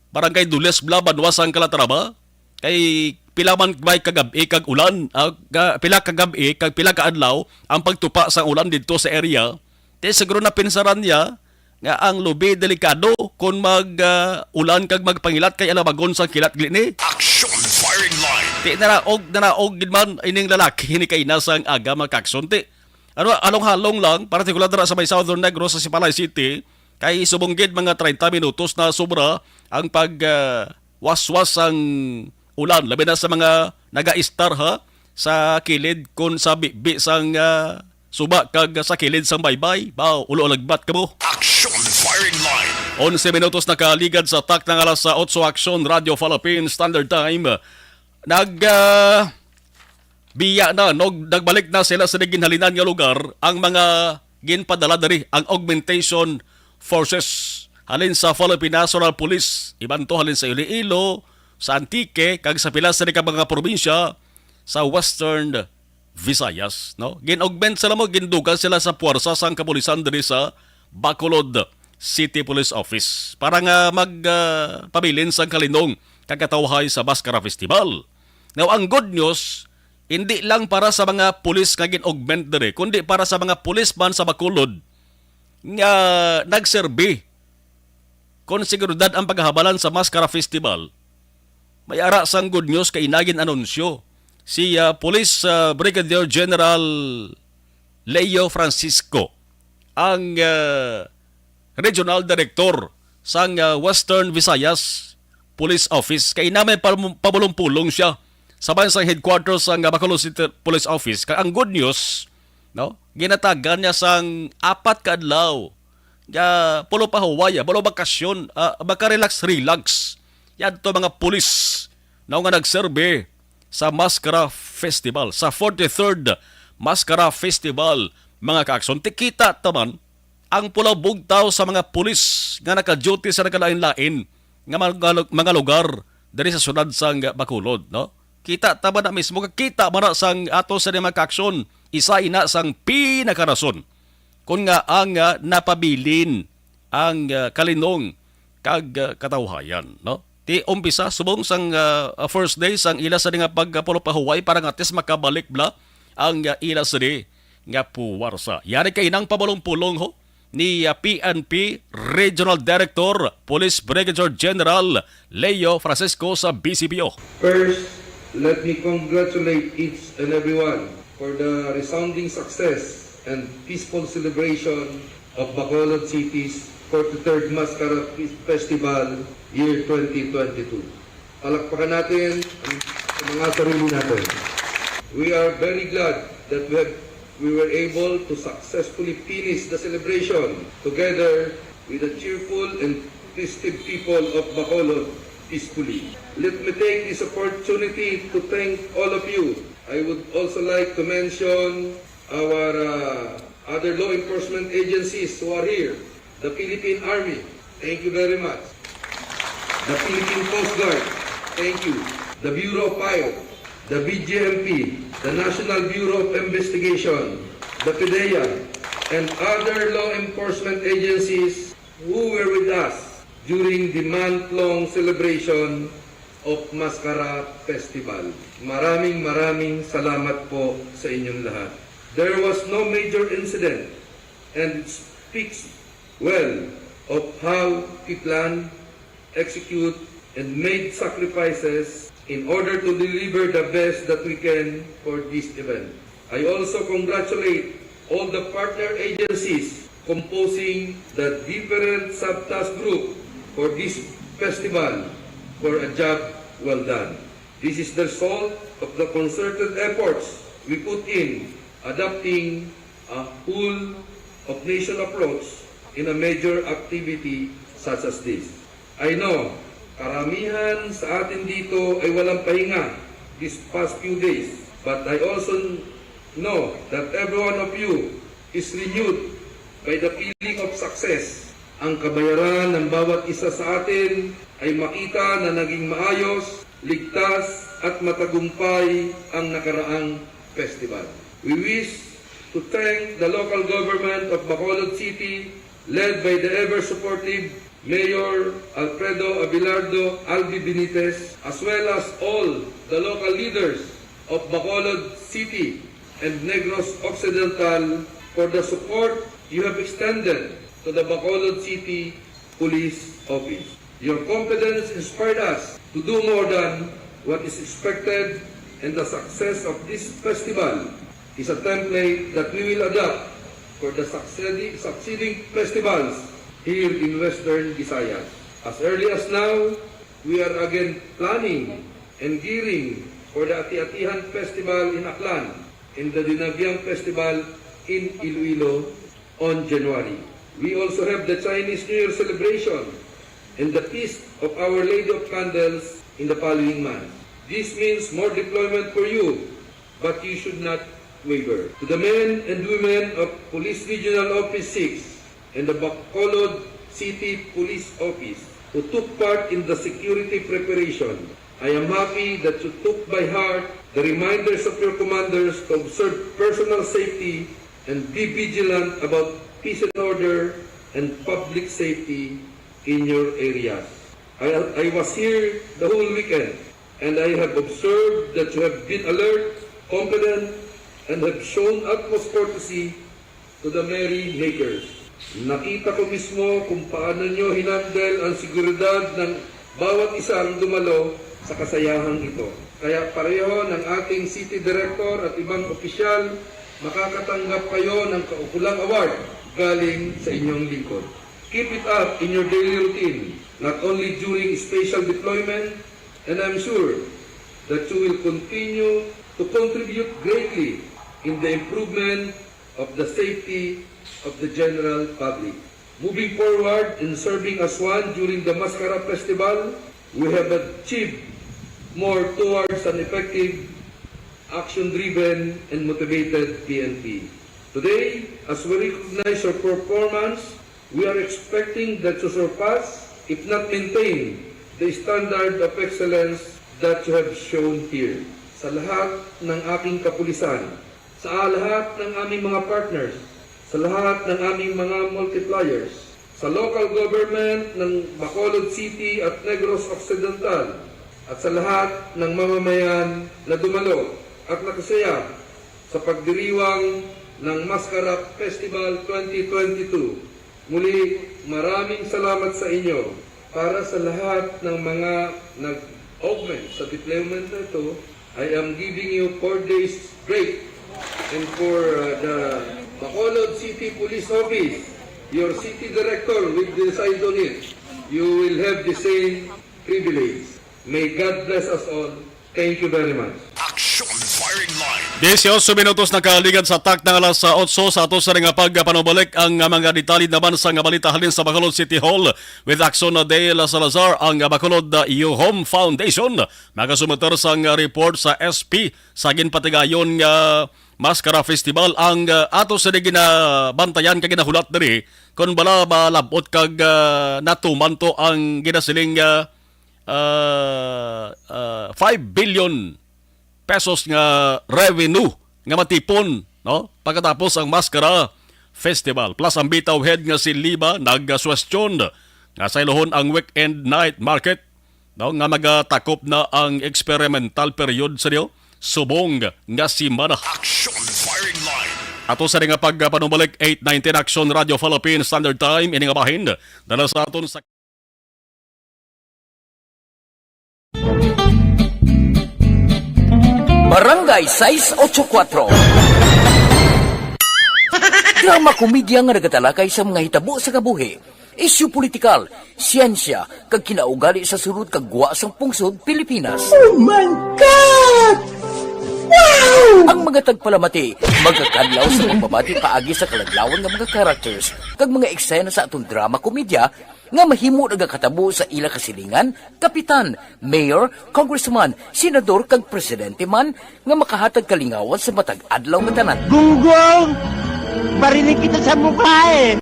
Barangay Dules, Bla, banwa sang Calatrava. Kay pila man may kagab-i kag ulan, ah, ga-, pila kagab-i kag pila ka adlaw ang pagtupa sang ulan didto sa area. Ti siguro napinsaran niya nga ang lubi delikado kon mag, ah, ulan kag magpangilat kay alamagon sang kilat gid ni. Action firing line. Ti naraog, naraog gid man ining lalaki ni kaina sang aga, mga kakson. Ti, ano, halong-halong lang, partikular dira sa may Southern Negros sa Sipalay City, kay subong gid mga treinta minutos na sobra ang pag, ah, waswas sang ulan, labi na sa mga nagaistar, ha, sa kilid kon sa bibi sang, ah, suba kag sa kilid sang baybay. Baw, ulo lagbat kamo. Action firing line. Onse minutos nakaligad sa takna nga alas otso, Action Radio Philippines Standard Time. Nag, ah, biya na, no? Nagbalik na sila sa ginhalinan nga lugar ang mga ginpadala diri, ang augmentation forces halin sa Philippine National Police, iban to halin sa Iloilo, sa Antique, kag sa pila sini ka mga probinsya sa Western Visayas, no? Gin-augment sila mo, gindugan sila sa puwersa sang kapulisan diri sa Bacolod City Police Office para nga mag, ah, pabilin sang kalinong kag katawhay sa Mascara Festival. Now, ang good news, hindi lang para sa mga pulis nga gin-augment diri, kundi para sa mga pulis man sa Bacolod nga nagserbi kon seguridad ang paghabalan sa Mascara Festival. May ara sang good news kay inagin anunsyo si, ah, Police, ah, Brigadier General Leo Francisco, ang, ah, Regional Director sang, ah, Western Visayas Police Office. Kay ina may pam-, pabulong-pulong siya sa bayan sang headquarters sang, ah, Bacolod City Police Office. Kag ang good news, no? Ginatagan niya sang apat ka adlaw nga pulo pa huway, ah, pulo bakasyon, ah, makarelax-relax yadto mga pulis, no, nga nagserbi sa Mascara Festival, sa forty-third Mascara Festival, mga kaakson. Ti kita ta man ang pula bugtaw sa mga pulis nga naka-duty sa nagkalain-lain nga mga lu-, mga lugar diri sa siyudad sang Bacolod, no? Kita ta man na mismo, kita man na sang ato sa mga kaakson, isa ina sang pinakarason kon nga ang, ah, napabilin ang, ah, kalinong kag, ah, katawhayan, no? Ti umpisa subong sang, ah, ah, first day sang ila sa nga pagpulupahuway para nga at least makabalik bala ang, ah, ila sini nga puwarsa. Yari kay nang pabulong-pulong ho ni, ah, P N P Regional Director Police Brigadier General Leo Francisco sa B C P O. First, let me congratulate each and everyone for the resounding success and peaceful celebration of Bacolod City's forty-third Mascara Fes-, Festival Year twenty twenty-two. Palakpakan natin ang, ang mga sarili natin. We are very glad that we have, we were able to successfully finish the celebration together with the cheerful and festive people of Bacolod peacefully. Let me take this opportunity to thank all of you. I would also like to mention our, uh, other law enforcement agencies who are here. The Philippine Army, thank you very much. The Philippine Coast Guard, thank you. The Bureau of Fire, the B J M P, the National Bureau of Investigation, the PDEA, and other law enforcement agencies who were with us during the month-long celebration of Mascara Festival. Maraming, maraming salamat po sa inyong lahat. There was no major incident, and it speaks well of how we plan, execute, and made sacrifices in order to deliver the best that we can for this event. I also congratulate all the partner agencies composing the different sub-task group for this festival for a job well done. This is the result of the concerted efforts we put in adopting a whole of nation approach in a major activity such as this. I know, karamihan sa atin dito ay walang pahinga these past few days, but I also know that every one of you is renewed by the feeling of success. Ang kabayaran ng bawat isa sa atin ay makita na naging maayos ligtas at matagumpay ang nakaraang festival. We wish to thank the local government of Bacolod City, led by the ever supportive Mayor Alfredo Abelardo Albi Benitez, as well as all the local leaders of Bacolod City and Negros Occidental for the support you have extended to the Bacolod City Police Office. Your confidence inspired us to do more than what is expected, and the success of this festival is a template that we will adopt for the succeeding, succeeding festivals here in Western Visayas. As early as now, we are again planning and gearing for the Ati-Atihan Festival in Aklan and the Dinabiang Festival in Iloilo on January. We also have the Chinese New Year celebration and the Feast of Our Lady of Candles in the following month. This means more deployment for you, but you should not waver. To the men and women of Police Regional Office six and the Bacolod City Police Office who took part in the security preparation, I am happy that you took by heart the reminders of your commanders to observe personal safety and be vigilant about peace and order and public safety in your areas. I, I was here the whole weekend, and I have observed that you have been alert, confident, and have shown utmost courtesy to the merrymakers. Nakita ko mismo kung paano nyo hinandle ang seguridad ng bawat isang dumalo sa kasayahang ito. Kaya pareho ng ating city director at ibang opisyal, makakatanggap kayo ng kaukulang award galing sa inyong lingkod. Keep it up in your daily routine, not only during special deployment, and I'm sure that you will continue to contribute greatly in the improvement of the safety of the general public. Moving forward in serving as one during the Mascara Festival, we have achieved more towards an effective, action-driven, and motivated P N P. Today, as we recognize your performance, we are expecting that to surpass, if not maintain, the standard of excellence that you have shown here. Sa lahat ng aking kapulisan, sa lahat ng aming mga partners, sa lahat ng aming mga multipliers, sa local government ng Bacolod City at Negros Occidental, at sa lahat ng mamamayan na dumalo at nakasaya sa pagdiriwang ng Mascara Festival twenty twenty-two. Muli, maraming salamat sa inyo. Para sa lahat ng mga nag-augment sa deployment na ito, I am giving you four days break. And for uh, the Bacolod City Police Office, your city director will decide on it. You will have the same privilege. May God bless us all. Thank you very much. Action Firing Line. Dieciocho minutos nakaligad sa takna nga alas otso sa ato sa nga pagpanubalik ang mga detalye naman sa nga balita halin sa Bacolod City Hall with Axon Dale Salazar, ang Bacolod Youth Home Foundation. Magasumiter sang report sa S P sa ginpatigayon nga Mascara Festival ang, ah, ato sa ginabantayan kag ginahulat diri kon bala malab-ot kag, ah, natuman to ang ginasiling, ah, ah, ah, five billion pesos nga revenue nga matipon, no? Pagkatapos ang Mascara Festival. Plus ang bitaw head nga si Liba nagasuwestyon nga sayluhon ang weekend night market, no, nga magatakop na ang experimental period sa niyo subong nga semana. Action Firing Line. Ato sa nga pagpanumalik, eight nineteen Action Radio Philippine Standard Time, ini nga bahin dala sa aton sa Barangay sais ocho kuatro. Drama komedya nga nagatalakay sa mga hitabo sa kabuhi, isyu politikal, siyensya, kag kinaugali sa sulod kag gwa sang pungsod Pilipinas. Oh my God! Wow! Ang mga tagpalamati magakadlaw sa pagbabati paagi sa kaladlawan nga mga characters kag mga eksena sa aton drama komedya nga mahimo nagakatabo sa ila kasilingan, kapitan, mayor, congressman, senador, kag presidente man nga makahatag kalingawan sa matag adlaw nga tanan. Gunggong! Barinig kita sa mukha eh!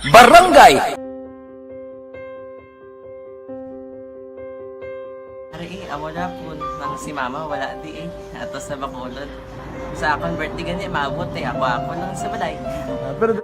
Barangay Ay, amo na po, nang si mama wala di eh. Ato sa Bacolod. Sa akon birthday gani, maabot eh. Ako-ako lang sa balay. Ah, pero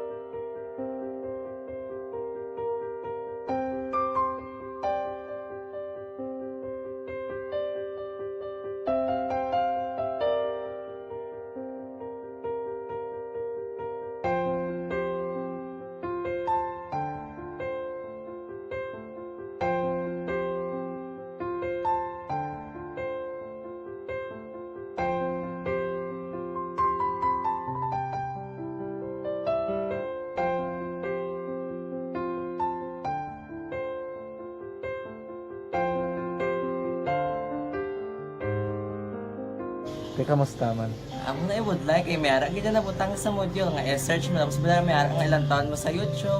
Te, kamusta man? Amo na ibudlay kay may ara gid na nabutang sa module nga i-search mo, tapos bala may ara nga ilang taon mo sa YouTube.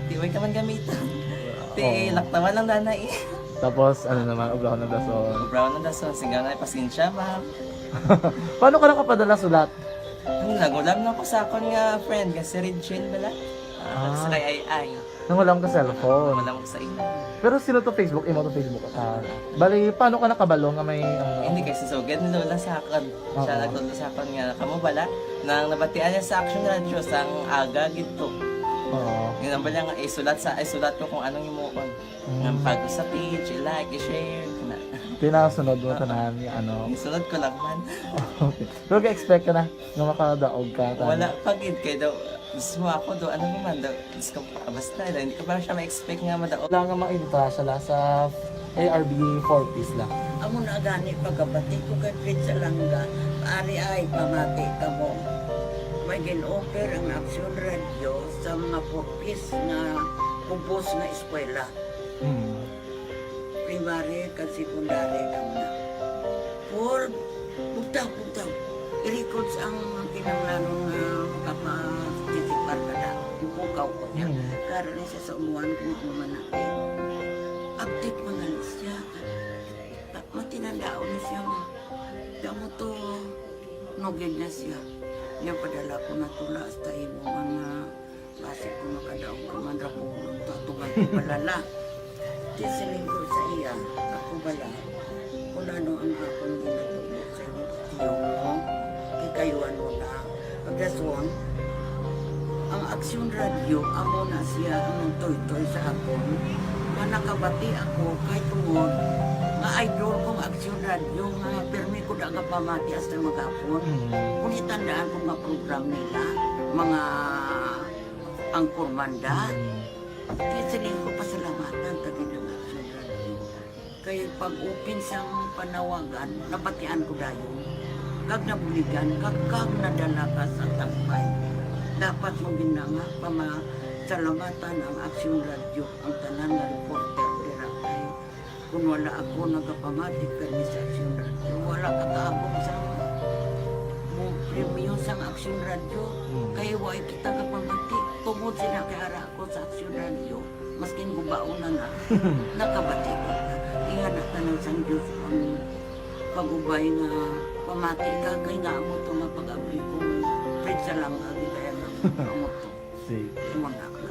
Di way ka man gamiton. Ti Oo. Laktawan lang dana eh. Tapos, ano naman, obrahon ng dason. Obrahon ng dason, sigaw na, "Pasensya, ma'am." Paano ka nakapadala sulat? Ano, nagulam na ko sa akon nga friend nga si Regine bala. Ah, Ah. Sa kay Ay Ay. Nangulam ka cellphone. Wala mo sa imo. Pero sino to Facebook? Imo to Facebook? Ah, bali, paano ka nakabalo nga may, ano? Hindi, kay si Sugad ni Lola sa akon. Siya Oo. Nagtudlo sa akon nga, kamo bala, nang nabatian niya sa Action Radio, sang aga gid to. Oo. Yun ang bala nga, isulat sa, isulat ko kung anong imuon. Mm. Nga pag sa page, i-like, i-share, na. Tinasunod mo Oo. Tanan, yung ano. Isunod ko lang man. Okay. Pero ga-expect ka na nga makadaog ka, tama? Wala pa gid, kay daw, mismo ako daw, ano naman daw, Diyos ko, ah, basta, hindi ko pa siya ma-expect nga madaog. Wala nga mainta siya la sa A R B four Ps la. Amo na gani pagkabati ko kay Fred Salanga, ari ay pamati kamo. May gin-offer ang Aksyon Radio sa mga four Ps nga kubos nga eskwela. Mm. Primary kag secondary daw na. Paul, bugtaw, bugtaw. I-records ang kinahanglanon nga makaparticipar ka na. Ipukaw ko niya. Mm. Karon na siya sa umuan kung ano man natin. Update man gani siya. Ta-, matinandaon na siya nga. Kamo to, nugid na siya. Niya padala ko na tula hasta imo mga Basi kung makadaog ka man ra po, tatugan ko bala la. Di siling ko sa iya, ako bala. Kung ano ang akong ginatubo sa imo, tiyo mo, kikayuan mo na. Pagdason, ang Aksyon Radio, amo na siya ang nagtoytoy sa akon. Nga nakabati ako, kay tungod, nga idol kong Aksyon Radio, nga pirmi ko da nga pamati hasta maghapon. Mm. Kung itandaan ko nga program nila, mga Ang Kurmanda. Mm. Kaya siling ko, pasalamatan ta gid ang Action Radio. Kay pag-open sang panawagan, nabatian ko dayon. Kag nabuligan, kag, kag nadala ka sa tampay. Dapat mo gid na nga pamasalamatan ang Action Radio, ang tanan nga reporter dira kay Kung wala ako nagapamati kani sa Aksyon Radio, wala ka kaabot sa mo premyo sang Aksyon Radio. Hmm. Kay wala kita kapamati. Tungod sila kay ara ako sa Aksyon Radio, maskin gubaon na na, nakabati ko. Ingana ka nang sang Diyos ang pag-ubay nga pamati ka kay nga amo to nga pag-abli ko. Fred Salanga, di kaya nga amo to. Sige. Wala ka.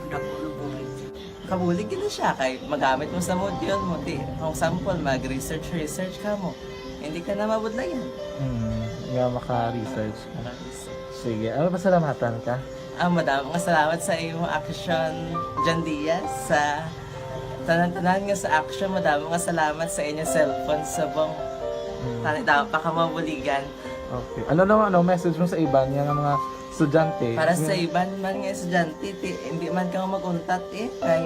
Dako na bulig siya. Kabulig gid na siya kay magamit mo sa module mo, ti, for example, mag-research, research ka mo. Hindi ka na mabudlayan. Mm, nga maka-research ka. Maka-research. Sige, ano, pasalamatan ka? Ah, madamo nga salamat sa imo Action, John Diaz, sa tanan-tanan nga sa Action, madamo nga salamat sa inyo cellphone subong. Mm. Tani, dapat pa ka mabuligan. Okay. Ano naman, ano, message mo sa iban nga mga estudyante? Para sa Nga iban man nga estudyante, ti, hindi man ka mag-untat eh. Kay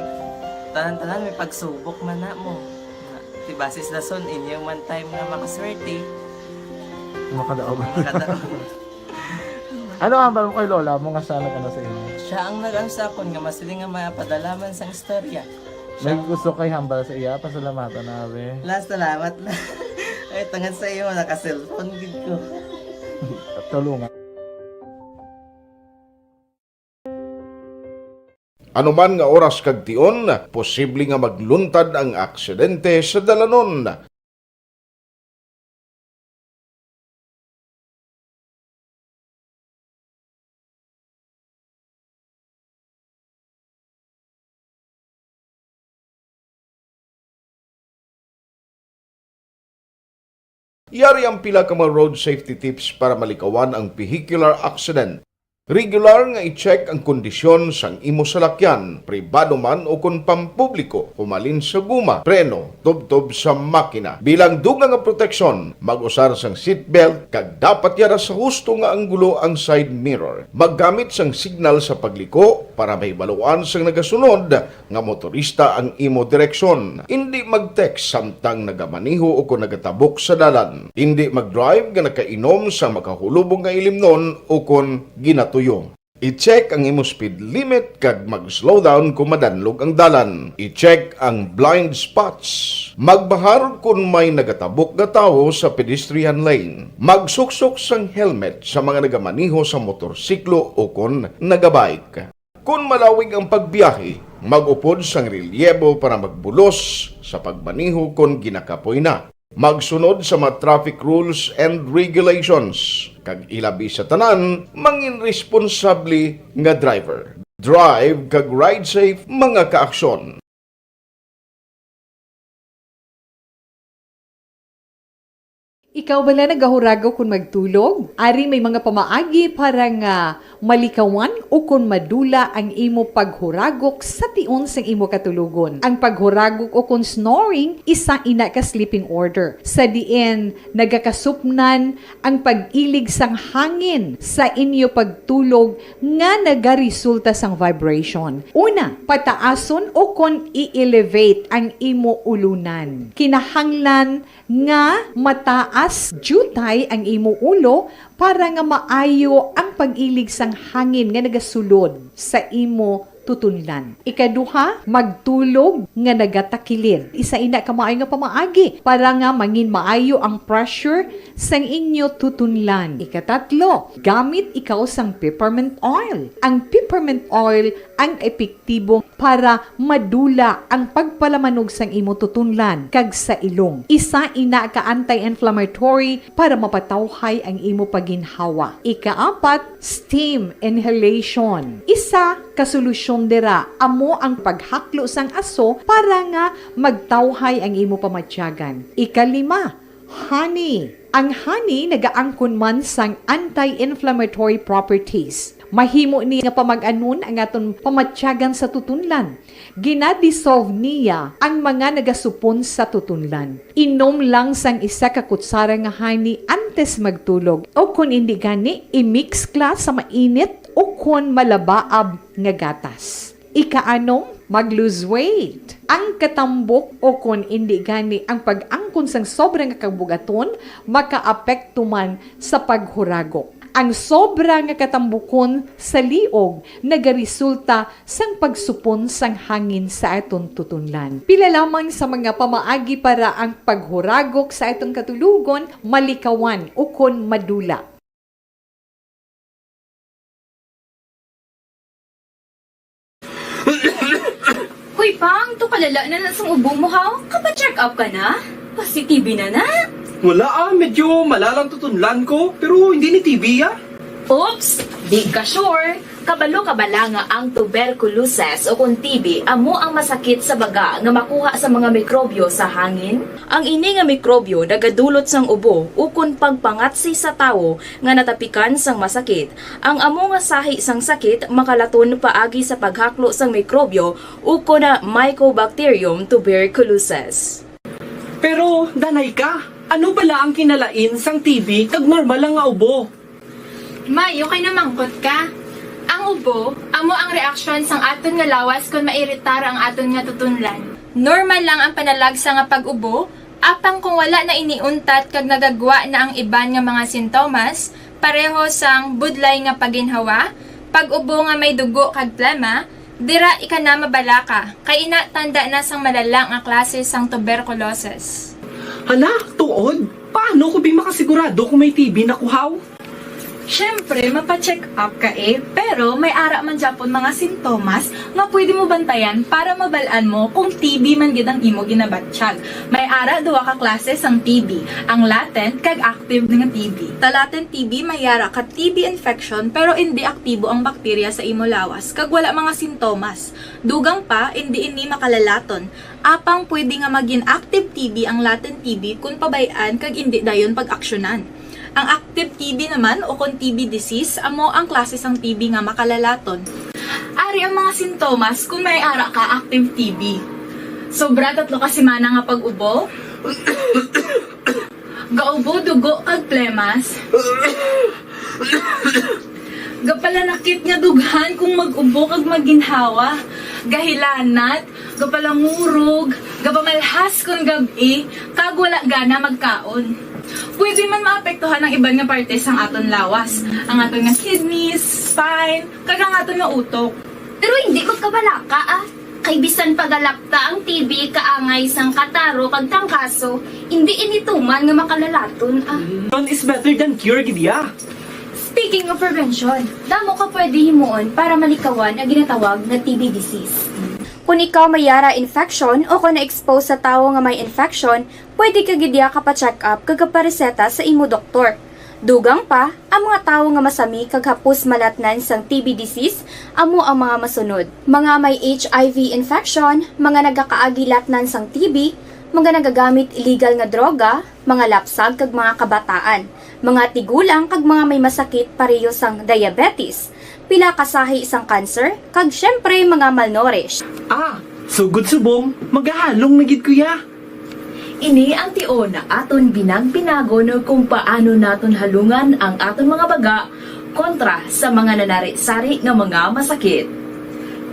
tanan-tanan may pagsubok man na mo. Ti, basis lason, inyo man time nga makaswerte. Makadaog. Makadaog. Ano ang hambal mo kay lola mo nga siya nag-ano sa inyo? Siya ang nag-ano sa akon nga masiling nga mapadala man sang istorya. May Siya gusto kay hambal sa iya, pasalamatan na, be. La, salamat na. Ay, tungod sa iyo, naka-cellphone gid ko. Tulungan. Anuman nga oras kag tion, posible nga magluntad ang aksidente sa dalanon. Yari ang pila ka mga road safety tips para malikawan ang vehicular accident. Regular nga i-check ang kondisyon sang imo salakyan, pribado man o kon pampubliko, humalin sa guma, preno, tubtob sa makina. Bilang dugang nga proteksyon, mag-usar sang seatbelt kag dapat yara sa husto nga anggulo ang side mirror. Maggamit sang signal sa pagliko para mahibaluan sang nagasunod nga motorista ang imo direksyon. Indi mag-text samtang nagamaneho o kon nagatabok sa dalan. Indi mag-drive nga nakainom sa makahulubong nga ilimnon o kon ginatuyo. I-check ang imo speed limit kag mag-slow down kon madanlog ang dalan. I-check ang blind spots. Magbahar kon may nagatabok nga tawo sa pedestrian lane. Magsuksok sang helmet sa mga nagamaneho sa motorsiklo o kon nagabike. Kon malawig ang pagbiyahe, mag-upod sang relyebo para magbulos sa pagmaneho kon ginakapoy na. Magsunod sa mga traffic rules and regulations, kag ilabi sa tanan, mangin responsable nga driver. Drive kag ride safe, mga kaaksyon. Ikaw bala nagahuragok kon magtulog? Ari may mga pamaagi para nga malikawan o kon madula ang imo paghuragok sa tion sang imo katulogon. Ang paghuragok o kon snoring, isa ina ka sleeping order, sa diin nagakasupnan ang pag-ilig sang hangin sa inyo pagtulog nga nagaresulta sang vibration. Una, pataason o kon i-elevate ang imo ulunan. Kinahanglan nga mataas diutay ang imo ulo para nga maayo ang pag-ilig sang hangin nga nagasulod sa imo tutunlan. Ikaduha, magtulog nga nagatakilid. Isa ina ka maayo nga pamaagi para nga mangin maayo ang pressure sang inyo tutunlan. Ikatatlo, gamit ikaw sang peppermint oil. Ang peppermint oil ang epektibo para madula ang pagpalamanog sang imo tutunlan kag sa ilong. Isa ina ka anti-inflammatory para mapatawhay ang imo paginhawa. Ikaapat, steam inhalation. Isa ka solusyon dira amo ang paghaklo sang aso para nga magtawhay ang imo pamatyagan. Ikalima, honey. Ang honey nagaangkon man sang anti-inflammatory properties. Mahimo ni nga pamag-anon ang aton pamatyagan sa tutunlan. Ginadissolve niya ang mga nagasupon sa tutunlan. Inom lang sang isa ka kutsara nga honey antes magtulog, o kon indi gani, i-mix kla sa mainit o kon malabaab nga gatas. Ikaanom, mag-lose weight. Ang katambok o kon indi gani ang pag-angkon sang sobra nga kabugaton makaapekto man sa paghuragok. Ang sobra nga katambukon sa liog nagaresulta sang pagsupon sang hangin sa aton tutunlan. Pila lamang sa mga pamaagi para ang paghuragok sa aton katulogon malikawan ukon madula. Hoy, Pang, to kalala na na sang ubo mo, ha? Kapa-check up ka na? Positive na na? Wala, ah, medyo malalang tutunlan ko, pero hindi ni T B, ah. Oops! Di ka sure? Kabalo ka bala nga ang tuberculosis o kon T B amo ang masakit sa baga nga makuha sa mga mikrobyo sa hangin? Ang ini nga mikrobyo nagadulot sang ubo ukon pagpangatsi sa tawo nga natapikan sang masakit. Ang amo nga sahi sang sakit makalaton paagi sa paghaklo sang mikrobyo ukon Mycobacterium tuberculosis. Pero, danay ka, ano bala ang kinalain sang T B kag normal lang nga ubo? May, okay na mangkot ka. Ang ubo, amo ang reaksyon sang aton nga lawas kon mairitar ang aton nga tutunlan. Normal lang ang panalagsa nga pag-ubo, apang kung wala na ini untat kag nagagwa na ang iban nga mga sintomas, pareho sang budlay nga paginhawa, pag-ubo nga may dugo kag plema, dira ika na mabalaka, kay ina tanda na sang malala nga klase sang tuberculosis. Hala, tuod? Paano ko bi makasigurado kung may T B na ko, haw? Syempre, mapa-check up ka eh, pero may ara man gyapon mga sintomas nga pwede mo bantayan para mabal-an mo kung T B man gid ang imo ginabatyag. May ara duha ka klase sang T B, ang latent kag active nga T B. Sa latent T B, may ara ka T B infection pero indi aktibo ang bakterya sa imo lawas kag wala mga sintomas. Dugang pa, indi ini makalalaton. Apang pwede nga magin active T B ang latent T B kon pabay-an kag indi dayon pag-aksyonan. Ang active T B naman o kon T B disease amo ang klase sang T B nga makalalaton. Ari ang mga sintomas kon may ara ka active T B. Sobra tatlo ka semana nga pag-ubo, gaubo dugo kag plemas, gapalanakit nga dughan kung mag-ubo kag maginhawa, gahilanat, gapalangurog, gapamalhas kon gab-i, kag wala gana magkaon. Pwede man maapektuhan ang iban nga parte sang aton lawas, ang aton nga kidneys, spine, kag ang aton nga utok. Pero hindi ko kabalaka, ah. Kay bisan pagalapta ang T B kaangay sang kataro kag tangkaso, hindi ini tuman nga makalalaton, ah. Prevention is better than cure, gid ya. Speaking of prevention, damo ka pwede himuon para malikawan ang ginatawag na T B disease. Kung ikaw may yara infection o kung na-expose sa tawo nga may infection, pwede ka gid ya kapa-check up kag kapareseta sa imo doktor. Dugang pa, ang mga tawo nga masami kag hapos malatnan sang T B disease amo ang mga masunod: mga may H I V infection, mga nagakaagi latnan sang T B, mga nagagamit illegal nga droga, mga lapsag kag mga kabataan, mga tigulang kag mga may masakit pareho sang diabetes, pila ka sahi sang cancer, kag syempre mga malnourished. Ah, sugod subong, magahalong na gid ko ya. Ini ang tion nga aton binag-binagon kung paano naton halungan ang aton mga baga kontra sa mga nanari-sari nga mga masakit.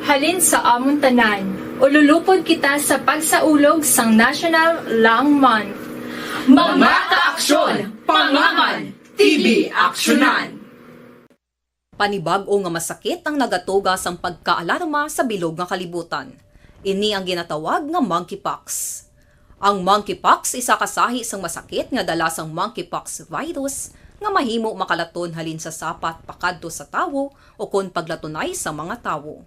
Halin sa amon tanan, ululupod kita sa pagsaulog sang National Lung Month. Mga kaaksyon, pangaman, T B aksyonan! Panibag-o nga masakit ang nagatuga sang pagkaalarma sa bilog nga kalibutan. Ini ang ginatawag nga monkeypox. Ang monkeypox isa ka sahi sang masakit nga dala sang monkeypox virus nga mahimo makalaton halin sa sapat pakadto sa tawo ukon paglatunay sa mga tawo.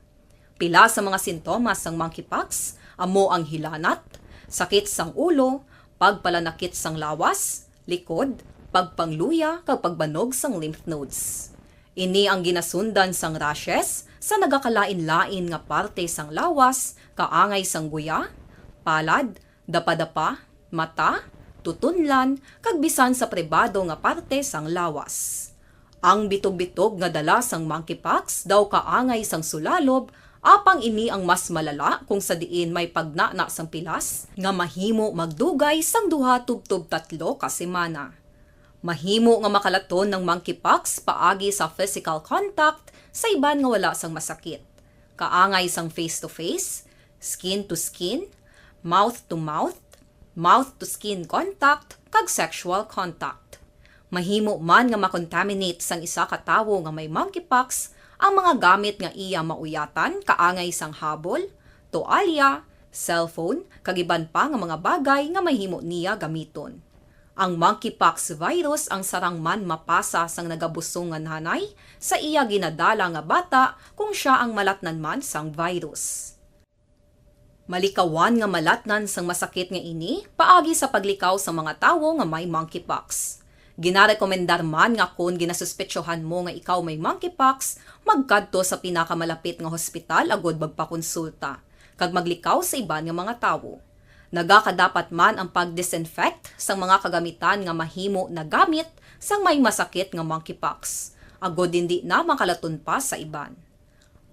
Pila sa mga sintomas sang monkeypox amo ang hilanat, sakit sang ulo, pagpalanakit sang lawas, likod, pagpangluya, kag pagbanog sang lymph nodes. Ini ang ginasundan sang rashes sa nagakalain-lain nga parte sang lawas, kaangay sang guya, palad, dapadapa, mata, tutunlan, kag bisan sa pribado nga parte sang lawas. Ang bitog-bitog nga dala sang monkeypox daw kaangay sang sulalob, apang ini ang mas malala kung sa diin may pagnana sang pilas nga mahimo magdugay sang duha tubtob tatlo ka semana. Mahimo nga makalaton ang monkeypox paagi sa physical contact sa iban nga wala sang masakit, kaangay sang face-to-face, skin-to-skin, mouth-to-mouth, mouth-to-skin contact, kag sexual contact. Mahimo man nga makontaminate sang isa ka tawo nga may monkeypox ang mga gamit nga iya mauyatan, kaangay sang habol, toalya, cellphone, kag iban pa nga mga bagay nga mahimo niya gamiton. Ang monkeypox virus ang sarang man mapasa sang nagabusong nga nanay sa iya ginadala nga bata kung sia ang malatnan man sang virus. Malikawan nga malatnan sang masakit nga ini paagi sa paglikaw sa mga tawo nga may monkeypox. Ginarekomendar man nga kon ginasuspetsohan mo nga ikaw may monkeypox, magkadto sa pinakamalapit nga hospital agud magpakonsulta kag maglikaw sa iban nga mga tawo. Nagakadapat man ang pag-disinfect sang mga kagamitan nga mahimo nagamit sang may masakit nga monkeypox, agud indi na makalaton pa sa iban.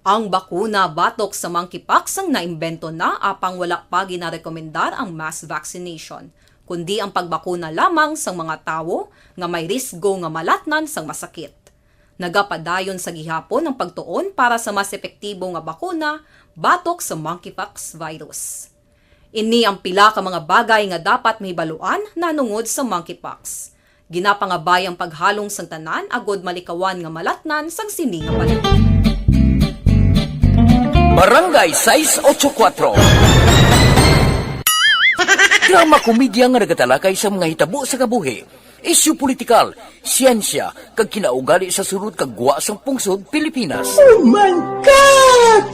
Ang bakuna batok sa monkeypox ang naimbento na, apang wala pa ginarekomendar ang mass vaccination, kundi ang pagbakuna lamang sang mga tawo nga may risgo nga malatnan sang masakit. Nagapadayon sa gihapon ang pagtuon para sa mas epektibo nga bakuna batok sa monkeypox virus. Ini ang pila ka mga bagay nga dapat mahibaluan nahanungod sa monkeypox. Ginapangabay ang paghalong sang tanan agud malikawan nga malatnan sang sini nga panahon. Barangay sais ocho kuatro. Drama komedya nga nagatalakay sa mga hitabo sa kabuhi. Isyu politikal, siyensya, kag kinaugali sa sulod kag gwa sang pungsod Pilipinas. Oh my God!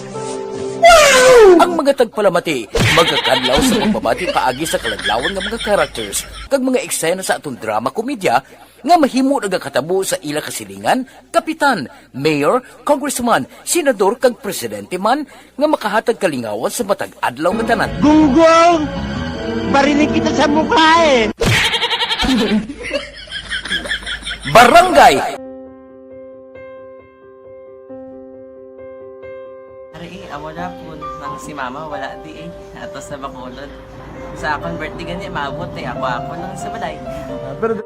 Wow! Ang mga tagpalamati magakadlaw sa pagbabati paagi sa kaladlawan nga mga characters kag mga eksena sa aton drama komedya nga mahimo nagakatabo sa ila kasilingan, kapitan, mayor, congressman, senador, kag presidente man nga makahatag kalingawan sa matag adlaw nga tanan. Gunggong! Barinig kita sa mukha eh! Barangay! Ari eh, amo na po nang si mama wala di eh. Ato sa Bacolod. Sa akong birthday gani, maabot eh. Ako-ako lang sa balay. Ah, pero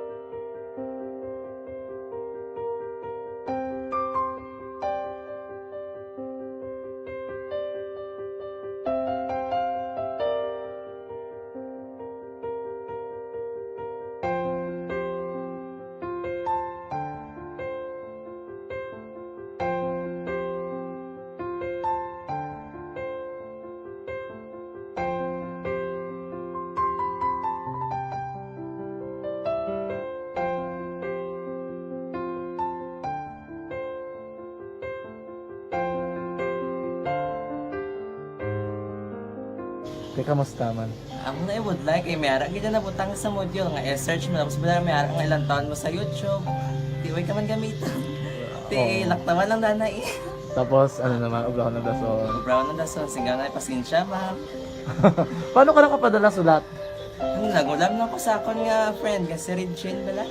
Te, kamusta man? Amo na ibudlay kay may ara gid na butang sa module nga i-search mo, tapos wala may ara nga ilang taon mo sa YouTube. Di way ka man gamiton. Ti Oo. Laktawan lang dana eh. Tapos, ano naman, obrahon ng dason. Obrahon ng dason, singgaw na, pasensya, ma'am. Paano ka nakapadala sulat? Ano, nagulam na ko sa akon nga friend, nga si Regine bala. Ah,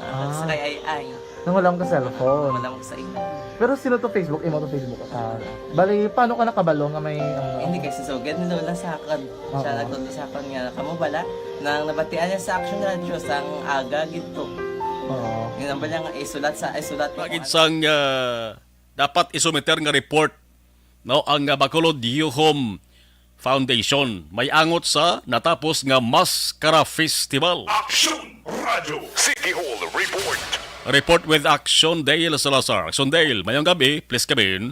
Ah. Sa kay Ay Ay. Nangulam ka cellphone? Nangulam ko sa imo. Pero sino to Facebook? Imo to Facebook? Ah, bali, paano ka nakabalo nga may, ano? Hindi, kay si Sugad ni Lola sa akon. Siya Oo. Nagtudlo sa akon nga, kamo bala? Nang nabatian niya sa Action Radio, sang aga gid to. Oo. Yun ang bala nga, isulat sa, isulat mo Pagid kung ano. Sang, ah, dapat isumiter nga report, no, ang, ah, Bacolod Youth Home Foundation may angot sa natapos nga Maskara Festival. Action Radio City Hall Report. Report with Action Dale Salazar. Action Dale, mayong gabi, please come in.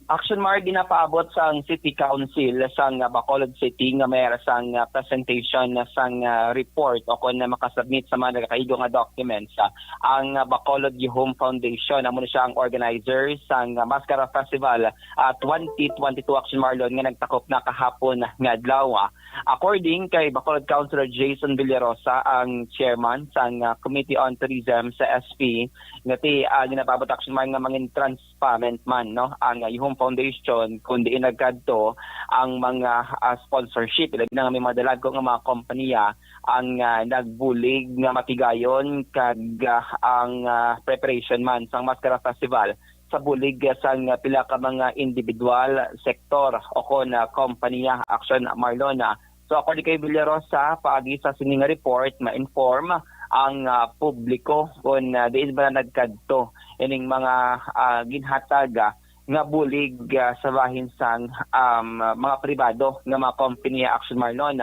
Action Mar, ginapaabot sang City Council sang Bacolod City nga may sang presentation sang report o kon makasubmit sa mga nagakaigo nga documents ang Bacolod Youth Home Foundation. Amo na siya ang organizer sang Maskara Festival ah, twenty twenty-two, Action Marlon, nga nagtakop na kahapon nga adlaw. According kay Bacolod Councilor Jason Villarosa, ang chairman sang ah, Committee on Tourism sa S P, nga ti ah, ginapaabot, Action Mar, nga mangin transparent man, no, ang ah, Youth Home Foundation, kun diin nagkadto ang mga ah, sponsorship, ilabi na nga may mga dalagko nga mga kompanya ang ah, nagbulig nga matigayon kag ah, ang ah, preparation man sang Maskara Festival sa bulig sang pila ka mga individual, sektor, o kon, ah, kompanya, Action Marlon. So, according kay Villarosa, paagi sa sini nga report, ma-inform ang, ah, publiko kon, ah, diin ba na nagkadto ining mga, ah, ginhatag, ah, nga bulig, ah, sa bahin sang, um, mga pribado nga mga kompanya, Action Marlon.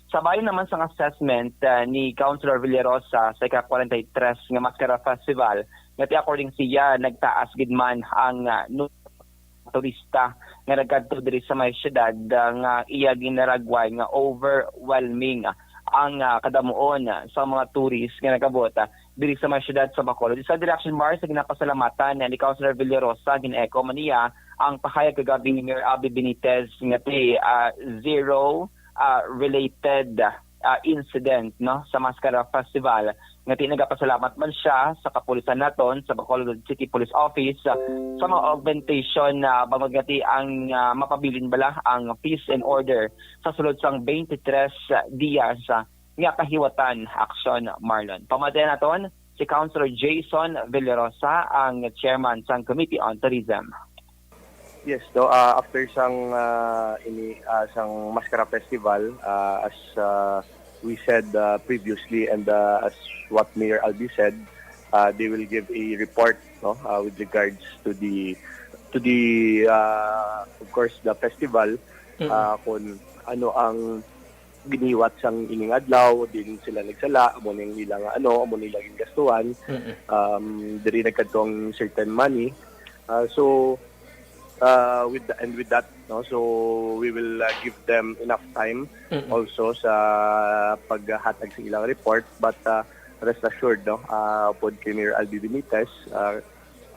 Sa bahin naman sang assessment, ah, ni Councilor Villarosa sa ika-kwarenta y tres nga Maskara Festival, nga ti according siya, nagtaas gid man ang, ah, nu-, turista nga nagkadto diri sa may siyudad, ah, nga iya ginaragway nga overwhelming ang, ah, kadamuon, ah, sa mga tourist nga nagabot, ah, diri sa may siyudad sa Bacolod. Isa diri, Action Mar, sa ginapasalamatan ni Councilor Villarosa, gin-echo man niya ang pahayag kagabi ni Mayor Abby Benitez nga ti, ah, zero, ah, related ah, incident, no, sa Maskara Festival, nga ti nagapasalamat man siya sa kapulisan naton, sa Bacolod City Police Office, ah, sa mga augmentation na bangod nga ti ang, ah, mapabilin bala ang peace and order sa sulod sang twenty-three dias, ah, nga kahiwatan, Action Marlon. Pamatian naton si Councilor Jason Villarosa, ang chairman sang Committee on Tourism. Yes, no, ah, after sang, ah, ini, ah, sang Maskara Festival, ah, as, ah, we said, ah, previously, and, ah, as what Mayor Albi said, ah, they will give a report, no, ah, with regards to the, to the, ah, of course, the festival, Mm. Ah, kung ano ang giniwat sang ining adlaw, din sila nagsala, amo ning ilang, ano, amo nilang gingastuhan. Mm. Um, diri nagkadto ang certain money. Ah, so, ah, with the, and with that, no, so we will, ah, give them enough time Mm-mm. also sa paghatag sa ilang report. But, ah, rest assured, no, ah, upod kay Mayor Albi Benitez, ah,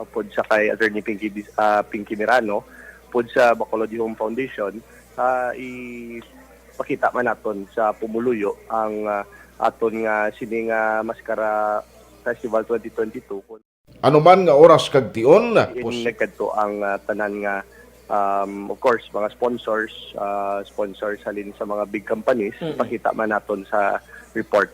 upod sa kay Attorney Pinky Dis-, ah, Pinky Mirano, upod sa Bacolod Home Foundation, ah, ipakita man naton sa pumuluyo ang, ah, aton nga sini nga Mascara Festival twenty twenty-two. Ano man nga oras kag tion, Diin nagkadto ang, ah, tanan nga, um, of course, mga sponsors, ah, sponsors halin sa mga big companies, Mm. pakita man naton sa report.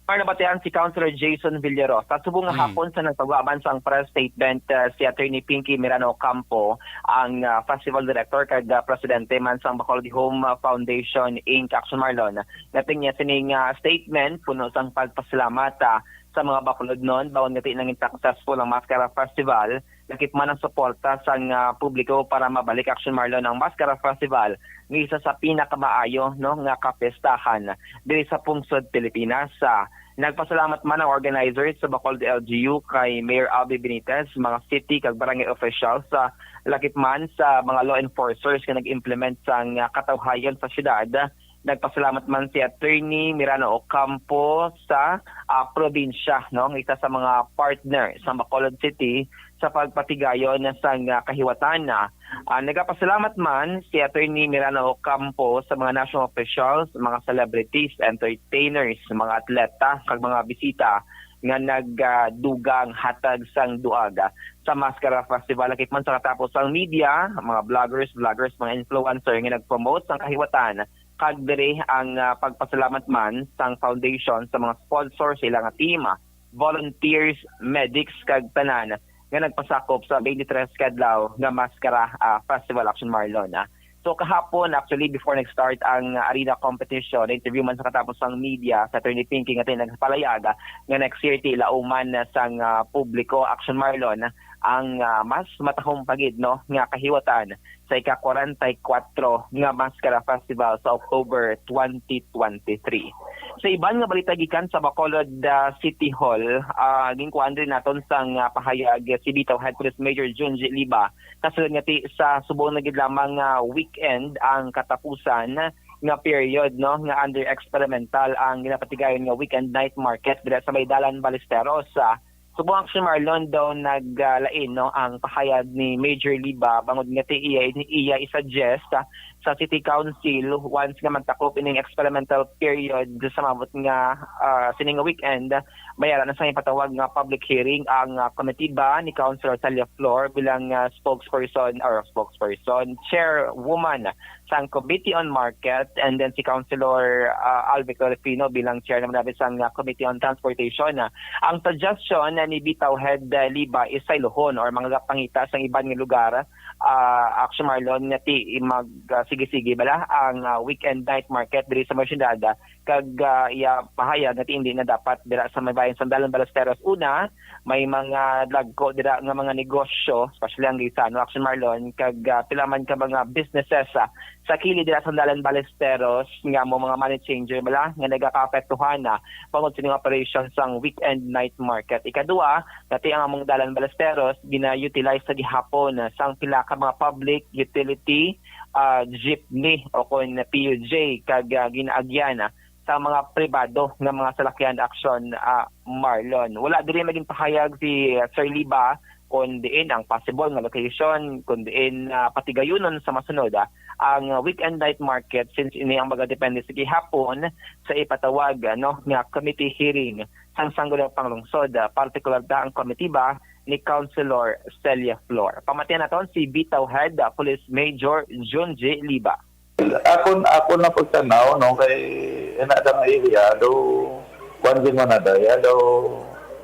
Par nabatian si Councilor Jason Villarosa. Subong nga Mm. hapon sa nagpagawa man sang press statement, ah, si Attorney Pinky Mirano Ocampo, ang, ah, festival director kag, ah, presidente man sang Bacolod Home, ah, Foundation, Inc, Action Marlon. Nga ti niya sining, ah, statement puno sang pagpasalamat, ah, sa mga Bacolodnon bangod nga ti nangin successful ang Mascara Festival, lakip man ang suporta sang, ah, publiko para mabalik, Action Marlon, ang Mascara Festival nga isa sa pinakamaayo, no, nga kapistahan diri sa pungsod Pilipinas. Ah, nagpasalamat man ang organizers sa Bacolod L G U kay Mayor Albi Benitez, mga city kag barangay officials, ah, lakip man sa mga law enforcers nga nag-implement sang, ah, katawhayan sa syudad. Nagpasalamat man si Attorney Mirano Ocampo sa, ah, probinsya, no, nga isa sa mga partner sa Bacolod City sa pagpatigayon sang, ah, kahiwatan. Ah, nagapasalamat man si Attorney Mirano Ocampo sa mga national officials, mga celebrities, entertainers, mga atleta, kag mga bisita nga nagdugang hatag sang duaga sa Mascara Festival. Lakip man sa katapos ang media, mga bloggers, vloggers, mga influencer nga nag-promote sang kahiwatan, kag diri ang, ah, pagpasalamat man sang foundation sa mga sponsor sa ila nga team, volunteers, medics, kag tanan nga nagpasakop sa twenty-three ka adlaw nga Mascara, ah, Festival, Action Marlon, ah. So kahapon, actually, before nag-start ang, ah, arena competition, interview man sa katapos sang media sa Attorney Pinky nga ti nagpalayag, ah, nga next year ti lauman na sang, ah, publiko, Action Marlon, ang, ah, mas matahom pa gid, no, nga kahiwatan sa ika-forty-four nga Mascara Festival sa October twenty twenty-three. Sa iban nga balita gikan sa Bacolod, ah, City Hall, ah, ginkuhaan rin naton sang, ah, pahayag si Bitaw Head Police Major Junji Liba. Kasulod nga ti sa subong na gid lamang nga weekend ang katapusan nga period, no, nga under experimental ang ginapatigayon nga weekend night market dira sa may Dalan Ballesteros. Ah, subong, Action Marlon, daw naglain, no, ang pahayag ni Major Liba bangod nga ti iya, iya i-suggest, ah, sa City Council once nga magtakop ining experimental period sa maabot nga, ah, sining nga weekend, may ara na sang ipatawag nga public hearing ang, ah, komitiba ni Councilor Celia Flor bilang, ah, spokesperson or spokesperson, chairwoman sang Committee on Market, and then si Councilor, ah, Alvin Tolentino bilang chair naman namin sang, ah, Committee on Transportation. Ah, ang suggestion, ah, ni Bitaw Head, ah, Liba is saylohon or mga pangita sang iban nga lugar, ah, Action Marlon, nga ti mag, ah, sige-sige bala ang, ah, weekend night market diri sa mga syudad, ah, kag, ah, iya pahayag nga ti hindi na dapat dira sa may bayan sang Dalan Ballesteros. Una, may mga dagko dira nga mga negosyo, especially ang Gaisano, Action Marlon, kag, ah, pila man ka mga businesses, ah, sa kilid dira sa Dalan Ballesteros nga mo mga money changer bala nga nagakaapektuhan na bangod sining operation sang weekend night market. Ikadua, nga ti ang among Dalan Ballesteros gina-utilize sa gihapon, ah, sang pila ka mga public utility, ah, jeepney o kon P U J kag, ah, ginaagyan, ah, sa mga pribado nga mga salakyan, Action, ah, Marlon. Wala diri maging pahayag si, ah, Sir Liba kung diin ang possible nga location, kung diin, ah, patigayunon sa masunod, ah, ang weekend night market, since ini ang magadepende sa gihapon sa ipatawag, ano, nga committee hearing sang Sangguniang Panglungsod, ah, partikular ta ang komitiba ni Councilor Celia Flor. Pamatian naton si Bitaw Head, ah, Police Major Junji Liba. Akon, akon na pagtanaw, no, kay ina da nga area do, kuan din man na daya do,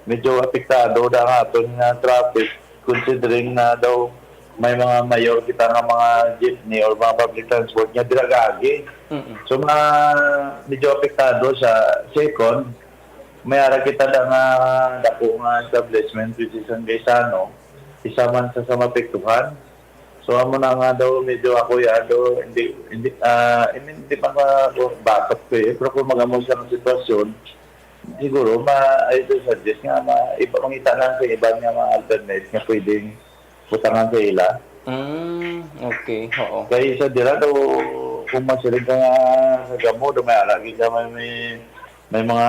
medyo apektado da nga aton nga traffic, considering na daw may mga mayor kita nga mga jeepney or mga public transport nga dira gaagi. Mm-mm. So, mga medyo apektado sa second, may ara kita da nga dako nga establishment, which is ang Gaisano, isa man sa, sa mapektuhan. So, amo na nga daw, medyo ako ya daw, hindi, hindi, ah, I mean, hindi pa nga ako batok ko eh. Pero kung magamo siya ng sitwasyon, siguro, ma, I do suggest nga, ma, iba, mangita na sa iban nga mga alternate nga pwedeng butangan sa ila. Mm, okay, oo. Kay sa dira daw, kung masiling ka nga sa gamo, daw may ara, gid ka may, may May mga,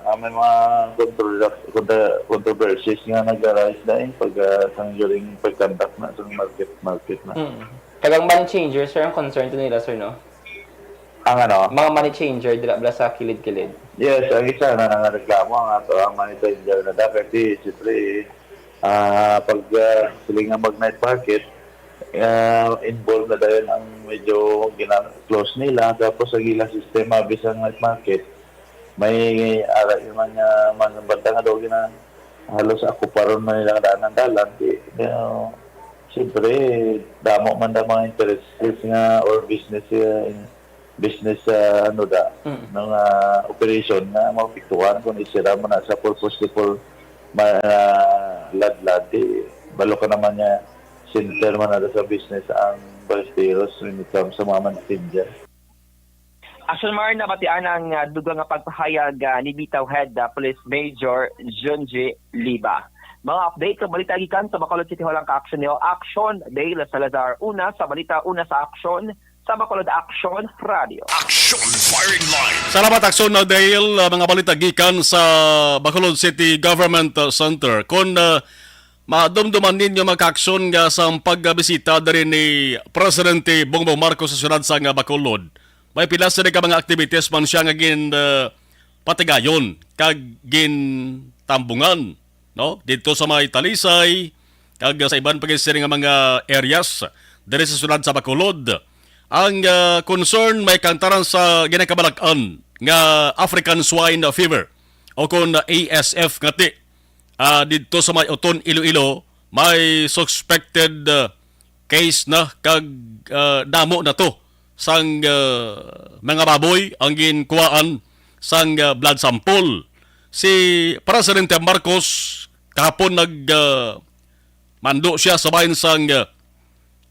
ah, may mga controver-, contra-, controversies nga nag-arise na eh, pag, ah, sang during pag-conduct na sa market, market na. Mm. Kag ang money changer, sir, ang concern to nila, sir, no? Ang ano? Mga money changer, dira bala sa kilid-kilid. Yes, ang isa na nangareklamo ang ato ang money changer na dapat di, siyempre, ah, pag ah, sila nga mag night market, ah, involved na dayon ang medyo gina-close nila, tapos ang ilang sistema bisan night market, may ara man nga man banta nga daw gina halos akuparon man nila ang daan ng dalan. Di, di, ah, siyempre, damo man ang mga interests nga or business, ah, business, ah, ano da, Mm. ng ah, operation nga maapektuhan kung isira mo na sa purposeful ma, ah, ladlad. Di, balo ka naman nga center man na sa business ang Ballesteros when it comes sa mga money changer. Action Mar, nabatian ang ah, dugang nga pagpahayag ah, ni Bitaw Head ah, Police Major Junji Liba. Mga update sa balita gikan sa Bacolod City Hall ang ka-action niyo. Action, Dale Salazar. Una sa balita, una sa action sa Bacolod Action Radio. Action Firing Line. Salamat, Action na Dale. Uh, mga balita gikan sa Bacolod City Government uh, Center. Kung uh, madumduman ninyo, mga ka-action, nga sa pagbisita diri ni Presidente Bongbong Marcos sa siyudad sa nga Bacolod, may pila sila ka mga activities man siya nga gin uh, patigayon kag gintambungan, no, dito sa may Talisay kag sa iban pa gid sila nga mga areas diri sa siyudad sa Bacolod. Ang uh, concern may kantaran sa ginakabalak-an nga African Swine Fever o kon A S F nga ti, ah, didto sa may Oton, Iloilo, may suspected ah, case na kag ah, damo na to sang ah, mga baboy ang ginkuhaan sang ah, blood sample. Si Presidente Marcos kahapon nag ah, mando siya sa bahin sang ah,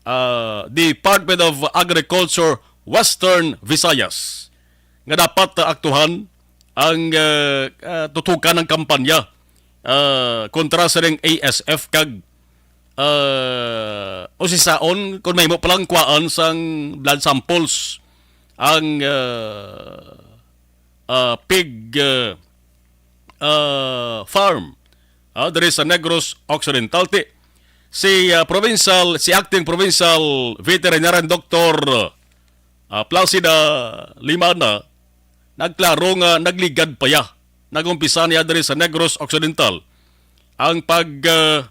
ah, Department of Agriculture Western Visayas nga dapat ah, aktuhan ang ah, ah, tutukan ng kampanya ah, kontra sa ring A S F kag ah, usisaon kung mahimo palang kuhaan sang blood samples ang ah, ah, pig ah, ah, farm ah, diri sa Negros Occidental. Ti, si ah, provincial, si acting provincial veterinarian Doktor ah, Placida Limana nagklaro nga nagligad pa ya. Nag-umpisa niya diri sa Negros Occidental ang pag ah,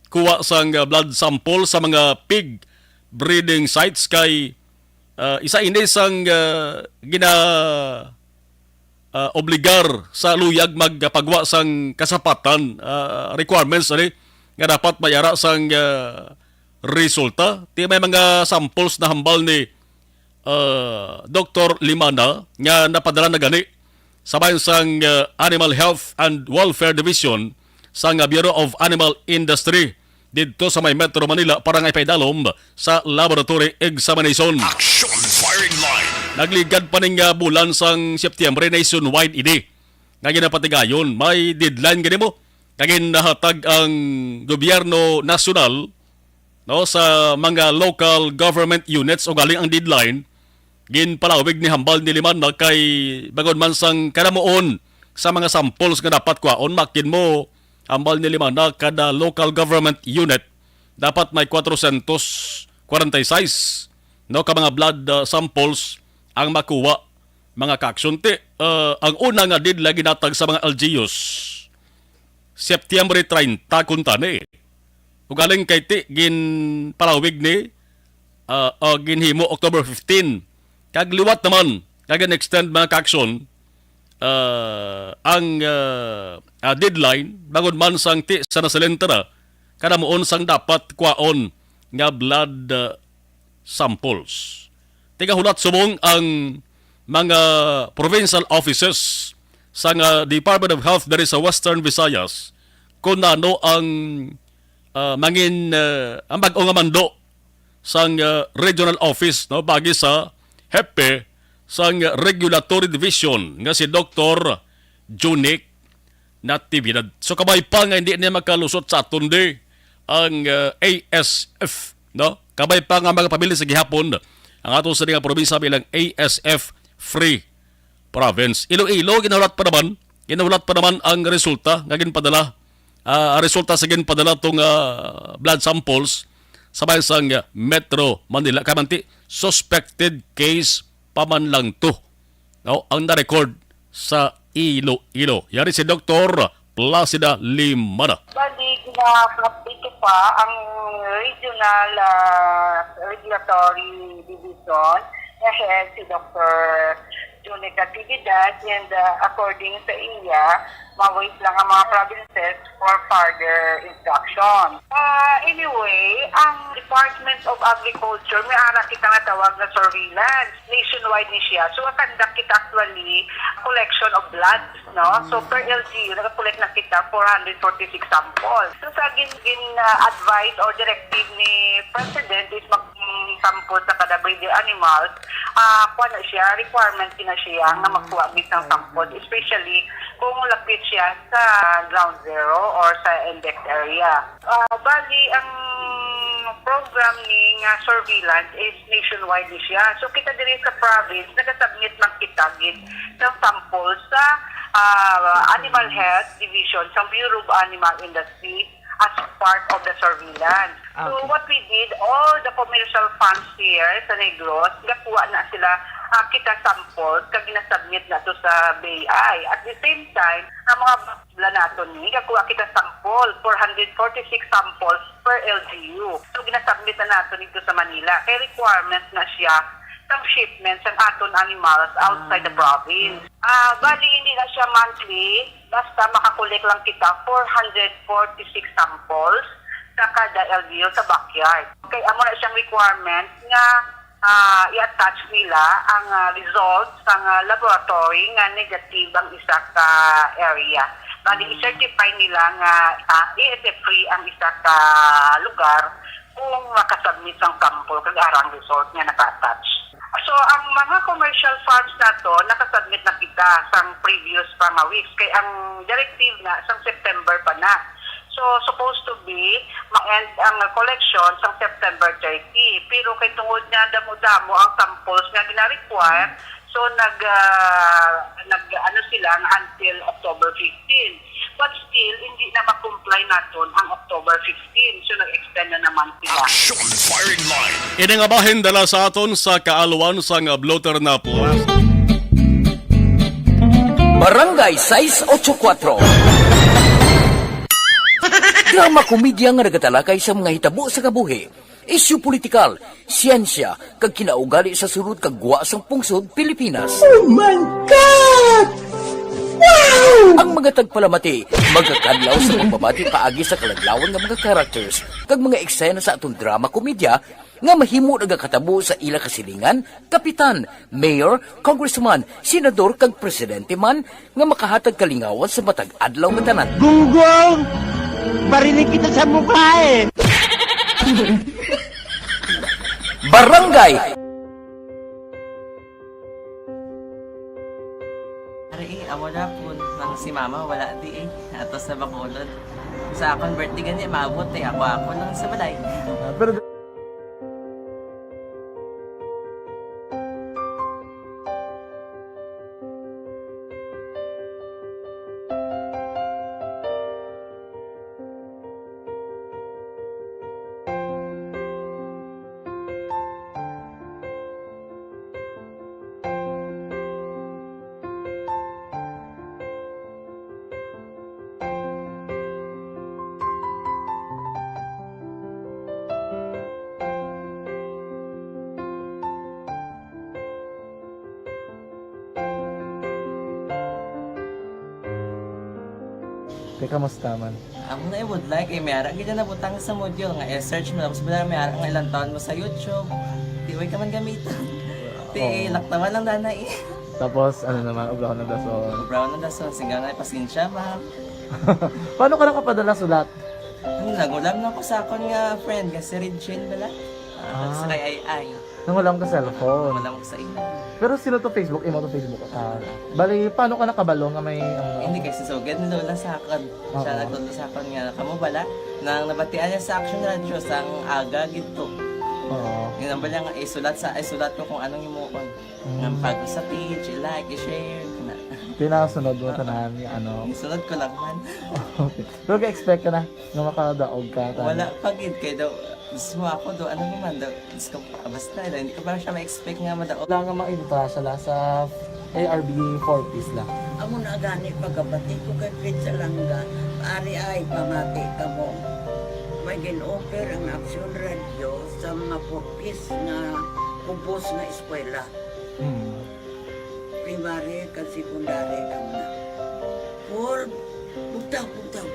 kuha sang ah, blood sample sa mga pig breeding sites kay ah, isa ini sang ah, gina ah, obligar sa luyag magpagwa sang kasapatan, ah, requirements ani nga dapat may ara sang ah, resulta. Ti may mga samples na hambal ni ah, Doktor Limana nga napadala na gani sa bahin sang ah, Animal Health and Welfare Division sang ah, Bureau of Animal Industry didto sa may Metro Manila para nga ipaidalom sa laboratory examination. Action Firing Line. Nagligad pa ning ah, bulan sang Setyembre, nationwide ini nga ginapatigayon. May deadline gani mo nga ginahatag ang gobyerno nasyonal, no, sa mga local government units, ugaling ang deadline ginpalawig ni hambal ni Limana kay bangod man sang kadamuon sa mga samples nga dapat kwaon, makin mo hambal ni Limana kada local government unit dapat may kwatrocientos kwarenta y seis, no, ka mga blood ah, samples ang makuha, mga ka-action. Ti, ah, ang una nga deadline ginatag sa mga L G Us, September treinta kuntani. Ugaling kay ti ginpalawig ni ah, ah, ginhimo October fifteen. Kag liwat naman, kag gin-extend, mga ka-action, ah, ang ah, ah, deadline bangod man sang ti sa nasalenta na kadamuon sang dapat kwaon nga blood ah, samples. Tigahulat subong ang mga provincial offices sa nga Department of Health diri sa Western Visayas kung ano ang ah, mangin ah, ang bag-o nga mando sang ah, regional office, no, bagi sa hepe sang Regulatory Division nga si Doktor Junic Natividad. So kabay pa nga hindi niya makalusot sa aton di ang ah, A S F, no? Kabay pa nga magapabilin sa gihapon ang ato sa nga probinsya bilang A S F free Province. Iloilo, ginahulat pa naman, ginahulat pa naman ang resulta nga ginpadala, ah, resulta sa ginpadala tong, ah, blood samples sa may sang Metro Manila. Kamanti, suspected case pa man lang to, no, ang na-record sa Iloilo. Yari si Doktor Placida Limana. Bali, gina-update pa ang regional, ah, regulatory division nga head si Doktor June Natividad, and, ah, according sa iya, ma-wait lang ang mga provinces for further instruction. Ah, anyway, ang Department of Agriculture, may ara kita nga tawag na surveillance. Nationwide ni siya. So, conduct kita actually collection of blood, no? So, per L G U, nag-collect na kita four hundred forty-six samples. So, sa gin, gin, ah, advice or directive ni President is mag-, mm, sample sa kada breeder animals, ah, kuha na siya, requirement na siya nga magkuha gid ng sample, especially kung lapit siya sa ground zero or sa index area. Ah, bali, ang program ni nga surveillance is nationwide ni siya. So, kita diri sa province, nagasubmit man kita gid ng sample sa, ah, Animal Health Division sa Bureau of Animal Industry as part of the surveillance. So, okay, what we did, all the commercial farms here sa Negros, gakuha na sila, ah, kita samples, kag ginasubmit na to sa B I. At the same time, ang mga bala nato ni, gakuha kita sample, four hundred forty-six samples per L G U. So, ginasubmit na nato dito sa Manila. Kay requirement na siya sang shipment sang aton animals outside the province. Ah, bali, hindi na siya monthly. Basta makakulik lang kita four hundred forty-six samples sa kada L G U sa backyard. Okay, amo na siyang requirement nga, ah, i-attach nila ang, ah, result sang, ah, laboratory nga negative ang isa ka area. Bali, i-certify nila nga, ah, A S F free ang isa ka lugar kung makasubmit sang sample kag ara ang result nga naka-attach. So, ang mga commercial farms nato, nakasubmit na kita sang previous pa nga weeks, kay ang directive na sang September pa na. So, supposed to be, ma-end ang collection sang September thirty. Pero kay tungod nga damo-damo ang samples nga gina-require, so nag, ah, nag, ano sila, nga until October fifteen. But still, hindi na ma-comply naton ang October fifteen. So, nag-extend na naman sila. Action Firing Line. Ini nga bahin dala sa aton sa kaalwan sang blotter na plastic. Barangay sais ocho kuatro. Drama komedya nga nagatalakay sa mga hitabo sa kabuhi, isyu politikal, siyensya, kag kinaugali sa sulod kag gwa sang pungsod Pilipinas. Oh my God! Wow! Ang mga tagpalamati magakadlaw sa pagbabati paagi sa kaladlawan nga mga characters kag mga eksena sa aton drama komedya nga mahimo nagakatabo sa ila kasilingan, kapitan, mayor, congressman, senador, kag presidente man nga makahatag kalingawan sa matag adlaw nga tanan. Gunggong! Barinig kita sa mukha eh! Barangay! Ari, eh, amo na po. Nang si mama, wala di eh. Ato sa Bacolod. Sa akon birthday gani, maabot eh. Ako, ako lang sa balay. Ah, pero Te, kamusta man? Amo na, eh, budlay kay may ara gid na nabutang sa module nga i-search mo, tapos wala may ara nga ilang taon mo sa YouTube. Di way ka man gamiton. Ti, oo, laktawan lang dana eh. Tapos, ano naman, obrahon ng dason. Obrahon ng dason, singga nga, pasensya, ma'am. Paano ka nakapadala sulat? Ano, nag-ulam na ko sa akon nga friend, nga si Regine bala. Ah, ah, sa kay Ai Ai. Nangulam ka cellphone. Wala mo sa imo. Pero sino to Facebook? Imo to Facebook? Ah, bali, paano ka nakabalo nga may, ano? Hindi, kay si Sugad ni Lola sa akon. Siya, oo, nagtudlo sa akon nga, kamo bala, nang nabatian niya sa Action Radio, sang aga gid to. Oo. Yun ang bala nga, isulat sa, isulat ko kung anong himuon. Mm. Nga pag sa page, i-like, i-share, na. Pinasunod mo tanan nga ano. Isunod ko lang man. Okay. Pero ka-expect ka na nga makadaog ka, tama? Wala pa gid kay daw, gusto mo ako daw, ano naman daw, gusto ko, ah, basta daw, hindi ko pa siya ma-expect nga madaog. Wala nga makita siya la sa A R B four Ps la. Amo na gani pagkabati ko kay Fritz Alanga, ari ay pamati ka mo. May gin-offer ang Aksyon Radyo sa mga four Ps nga kubos nga eskwela. Hmm. Primary kag secondary kamo na. Paul, bugtaw, bugtaw.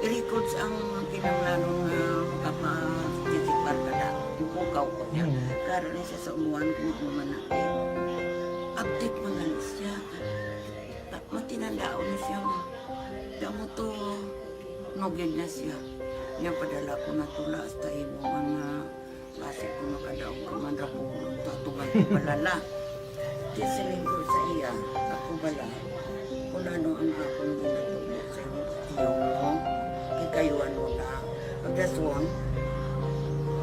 I-records ang kinahanglanon nga makaparticipar ka na. Bukaw ko niya. Hmm. Karon ni siya sa umuan kung ano man na. Update man na siya. Ta-, matinandaon na siya, ma. Damo to, nugid na siya. Niya padala ko na tula hasta imo mga basi ko makadaog ka man ra ko, tatugan ko balala. Di siling ko sa iya, ako bala, kung ano ang akong ginatubo sa imo, tiyo mo, kikayuan mo na. Pagdaswang,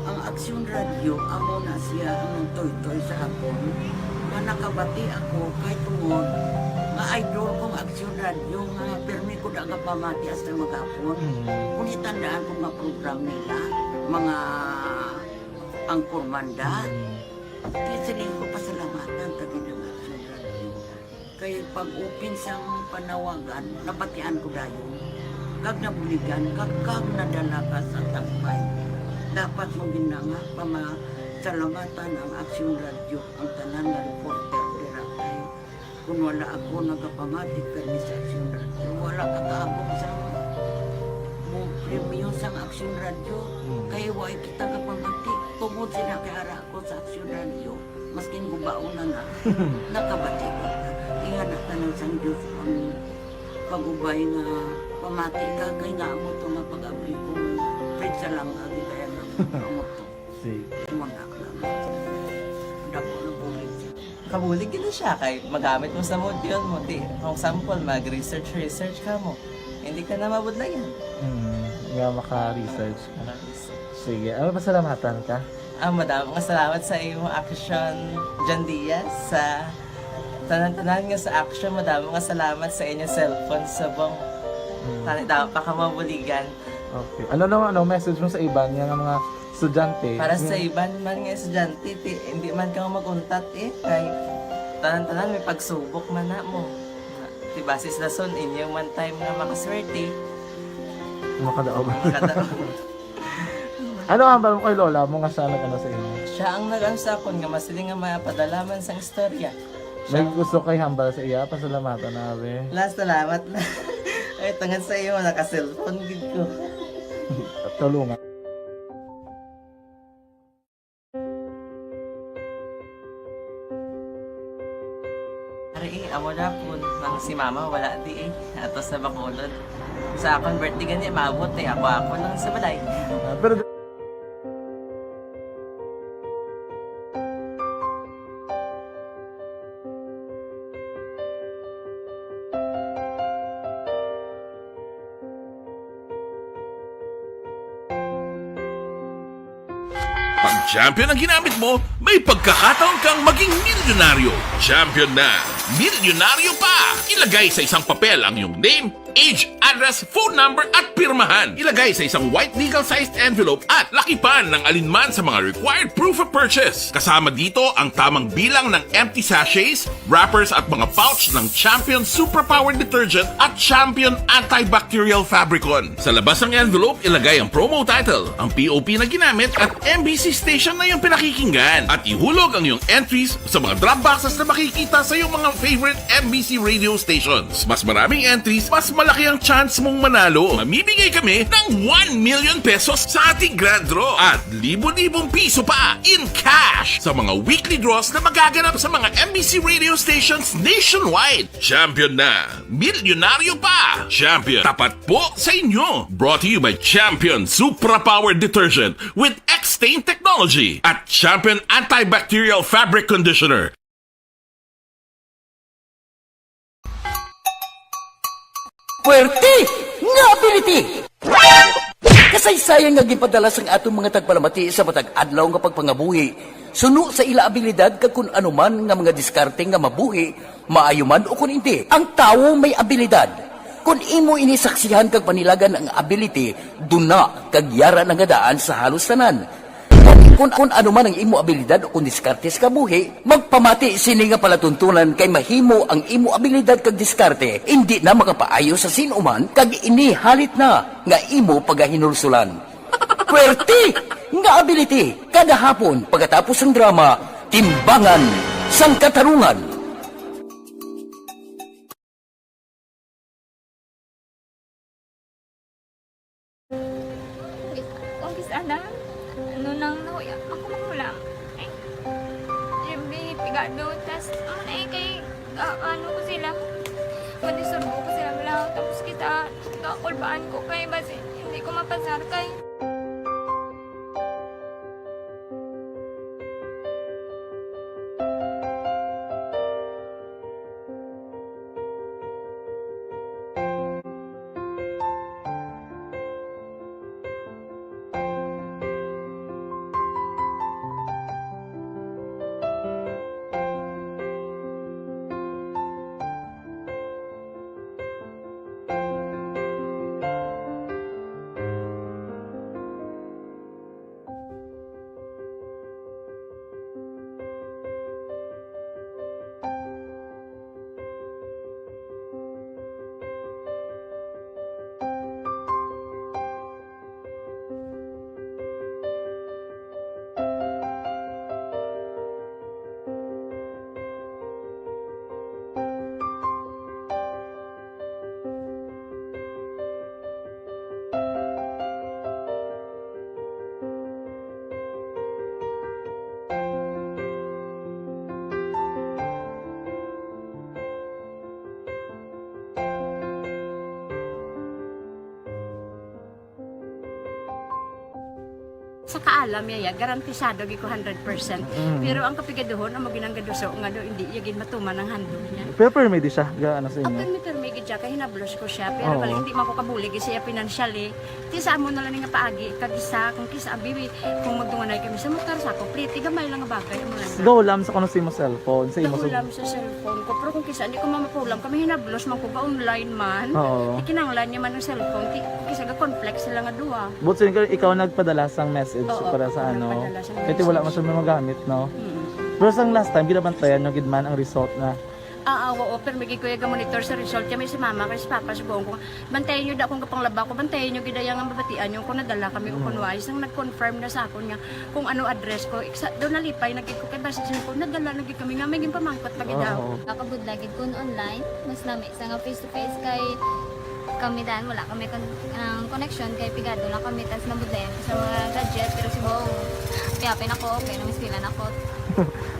ang Aksyon Radyo, amo na siya ang nagtoytoy sa akon. Nga nakabati ako kay tungod nga idol kong Aksyon Radyo nga pirmi ko da gapamati hasta maghapon. Mm. Kung itandaan ko nga program nila, mga angkor manda, Mm. di siling ko pasalamatan ta gid ang Aksyon Radyo. Kay pag-open sang panawagan, nabatian ko dayon. Kag nabuligan, kag, kag nadala ka sa tampay. Dapat mo gid na nga pamasalamatan ang Aksyon Radyo, ang tanan nga reporter dira kay kung wala ako nagapamati kani sa Aksyon Radyo, wala ka kaabot sa mo premyo sang Aksyon Radyo. Hmm. Kay wa kita kapamati tungod sila kay ara ko sa Aksyon Radyo, maskin gubaon na na, nakabati ko. Ingana tanan sang Diyos ang pag-ubay nga pamati ka, kay nga amo to nga pag-abri ko, Fred Salanga, gid kaya nga amo to. Sige. Amo na, dako na bulig. Kabulig gid na siya kay magamit mo sa module mo. Di, for example, mag-research, research ka mo. Hindi ka na mabudlayan. Hmm, nga maka-research ka. Maka-research. Sige, ano, pasalamatan ka? Ah, madamo nga salamat sa imo Aksyon, John Diaz, sa tanan-tanan nga sa Aksyon. Madamo nga salamat sa inyo cellphone subong. Hmm. Tani daw pa ka mabuligan. Okay. Ano naman, ano message mo sa iban nga, nga mga estudyante? Para sa Yung iban man nga estudyante, ti, hindi man ka mag-untat eh. Kay tanan-tanan may pagsubok man na mo. Ti basis lason inyo man time nga makaswerte. Makadaog. Makadaog. Ano ang hambal mo kay lola mo nga siya nag-ano sa imo? Siya ang nag-ano sa akon nga masiling nga mapadala man sang istorya. May Siya gusto kay hambal sa iya, pasalamatan na, be. La, salamat na. Ay, tungod sa iyo, naka-cellphone gid ko. Tulungan. Ari, eh, amo na po, nang si mama wala di eh. Ato sa Bacolod. Sa akon birthday gani, maabot eh. Ako, ako lang sa balay. Ah, pero Pag champion ang ginamit mo, may pagkakataon kang maging milyonaryo. Champion na! Milyonaryo pa! Ilagay sa isang papel ang iyong name, age, address, phone number, at pirmahan. Ilagay sa isang white legal-sized envelope at lakipan ng alinman sa mga required proof of purchase. Kasama dito ang tamang bilang ng empty sachets, wrappers, at mga pouch ng Champion Superpower Detergent at Champion Antibacterial Fabricon. Sa labas ng envelope, ilagay ang promo title, ang P O P na ginamit, at M B C station na iyong pinakikinggan. At ihulog ang iyong entries sa mga drop boxes na makikita sa iyong mga favorite M B C radio stations. Mas maraming entries, mas malaki ang chance mong manalo. Mamimigay kami ng one million pesos sa ating grand draw at libo-libong piso pa in cash sa mga weekly draws na magaganap sa mga M B C radio stations nationwide. Champion na! Milyonaryo pa! Champion, tapat po sa inyo! Brought to you by Champion Supra Power Detergent with X-Stain Technology at Champion Antibacterial Fabric Conditioner. Puwerte nga ability! Saysay nga ginpadala sang aton mga tagpalamati sa matag adlaw nga pagpangabuhi, suno sa ila abilidad kag kun ano man nga mga diskarte nga mabuhi, maayo man o kun indi. Ang tawo may abilidad. Kun imo ini saksihan kag panilagan ang ability, duna kag yara na nga daan sa halos tanan. Kun, kun ano man ang imo abilidad o kun diskarte sa kabuhi, magpamati sini nga palatuntunan kay mahimo ang imo abilidad kag diskarte indi na makapaayo sa sin-o man kag ini halit na nga imo pagahinulsulan. Puwerte nga ability kada hapon pagkatapos sang drama, Timbangan sang Katarungan. Kung kis-, kung kis-, ana, ano nang nahuya, ako mahulam. Ay, every pigado, tas, ano na eh, kay, ah, ano ko sila, madisturbo ko sila, wala, tapos kita, kakulbaan ko, kay basi, hindi ko mapasar, kay Sa kaalam niya, ya, garantisado gid ko hundred percent. Mm. Pero ang kapigaduhon, amo ginang gaduso nga do, hindi iya gid matuman ang handog niya. Pero permi di siya, ga, ano sa inyo? Ah, permi, permi gid siya, kay hinablos ko siya. Pero Oo. Bali, hindi man ko kabulig siya financially. Ti sa amo na lang nga paagi, kag isa, kung kisa, abi, kung magdunganay kami sa motor, sa ako, pliti, gamay lang nga bagay, amo lang na. Gahulam sa kuno sa imo cellphone, sa imo sa Gahulam sa cellphone ko, pero kung kisa, hindi ko mamapulam, kami hinablos man ko, ga-online man. Oo. Ikinanglan niya man ang cellphone, ki-, kisa ga-conflict sila nga duha. But so, ikaw, ikaw nagpadala sang message Oo, para sa ako ano? Nagpadala sang Kaya ti wala message. Man siya magamit, no? Mm. Pero sang last time, ginabantayan nyo gid man ang result na Ah, ah, oo, pero may gid ko iya ga-monitor sa result. Kaya may si mama, kay si papa, sugoon ko, "Bantayan nyo da kung gapanglaba ko, bantayan nyo gid iya nga mabatian nyo kung nadala kami o Mm. kung wa." Isang nag-confirm na sa akon nga kung ano address ko. Iksa, daw nalipay na gid ko kay basi siya ko, nadala na gid kami nga may ginpamangkot pa gid daw. Oo. Nakabudla gid kun online, mas lami sa nga face to face kay kami dan, wala kami kon-, ang connection kay pigado lang kami, tas nabudlayan ko sa mga gadget, pero si Bong, piyapin ako, okay, nang eskwela na ako.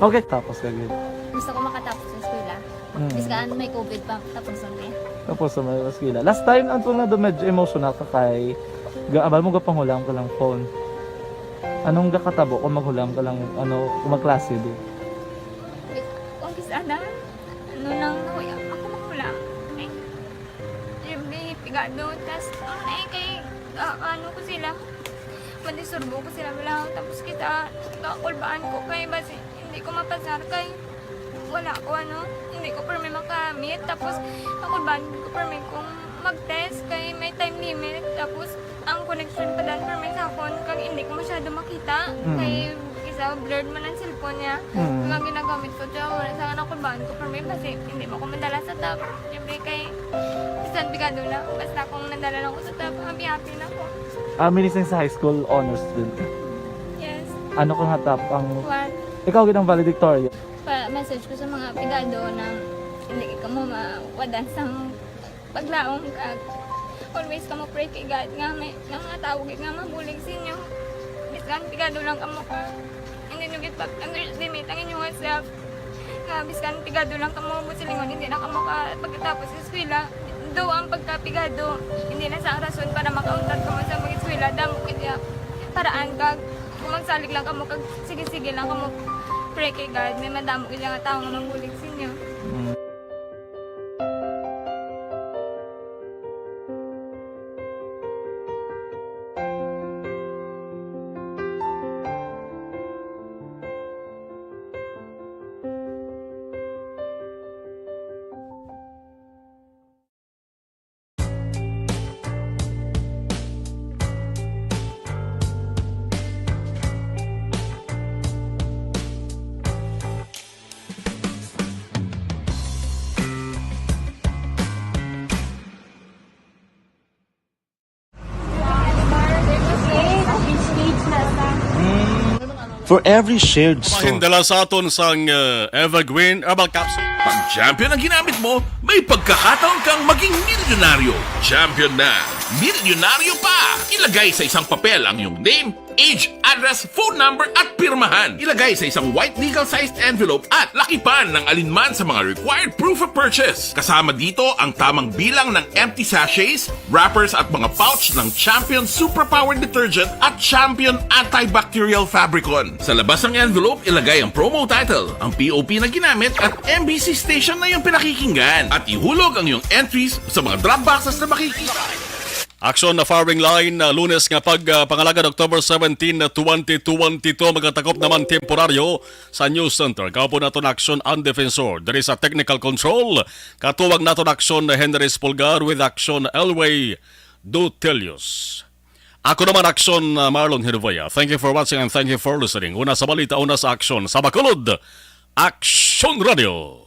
Okay, tapos ka gid. Gusto ko makatapos sa eskwela. Mm. Biskaan may covid pa, tapos ang eh. Tapos sa may eskwela. Last time, ang tunga do medyo emotional ka kay ga-, abal mo gapanghulam ka lang phone. Anong gakatabo kung maghulam ka lang, ano, kung magklase di? Wait, kung kis-, ana? Ano nang nahuya? Ako mahulam. Ay, every pigado, tas, ano na eh, kay, ah, ano ko sila, madisturbo ko sila, wala, tapos kita, kakulbaan ko, kay basi, hindi ko mapasar, kay, wala ko, ano, hindi ko permi makamit, tapos, kakulbaan ko permi kung mag-test, kay may time limit, tapos, ang connection pa dan permi sa akon, kag hindi ko masyado makita. Mm. Kay isa, blurred man ang cellphone niya. Mm. Kag ang ginagamit ko, siya, wala sa anak ko, baan ko permi, basi hindi mo ko madala sa top. Siyempre, kay, bisan pigado lang, basta kung nadala lang ko sa top, happy-happy na ko. Ah, minising sa high school, honors student ka? Yes. Ano ka nga top ang What? Ikaw gid ang valedictorian. Pa-message ko sa mga pigado na hindi ka mo mawadan sa paglaom, kag always kamo pray kay God nga may, nga mga tawo gid nga mabulig sa inyo. Biskan pigado lang kamo ka, hindi nyo gid pag-underestimate ang inyong self. Nga biskan pigado lang kamo, buot silingon, hindi na kamo ka pagkatapos sa eskwela. Daw ang pagkapigado, hindi na sa rason para makauntat kamo sa mag-eskwela. Damo gid ya paraan, kag kung magsalig lang kamo, kag sige-sige lang kamo, pray kay God, may madamo gid nga tawo nga mabulig sa inyo. Mm. For every shared store. Pahindala sa aton sang uh, Evergreen Herbal Capsule. Pag champion ang ginamit mo, may pagkakataon kang maging milyonaryo. Champion na! Milyonaryo pa! Ilagay sa isang papel ang iyong name, age, address, phone number at pirmahan. Ilagay sa isang white legal-sized envelope at lakipan ng alinman sa mga required proof of purchase. Kasama dito ang tamang bilang ng empty sachets, wrappers at mga pouch ng Champion Superpower Detergent at Champion Antibacterial Fabricon. Sa labas ng envelope, ilagay ang promo title, ang P O P na ginamit at M B C station na iyong pinakikinggan. At ihulog ang iyong entries sa mga drop boxes na makikita. Aksyon na firing line, uh, Lunes nga pag uh, pangalagad, October seventeen, twenty twenty-two, magatakop naman temporaryo sa News Center. Kaupod naton aksyon ang defensor diri sa technical control. Katuwag naton aksyon na Henry Spulgar with aksyon Elway Dutelius. Ako naman aksyon uh, Marlon Hinovea. Thank you for watching and thank you for listening. Una sa balita, una sa aksyon. Sa Bacolod, Aksyon Radio.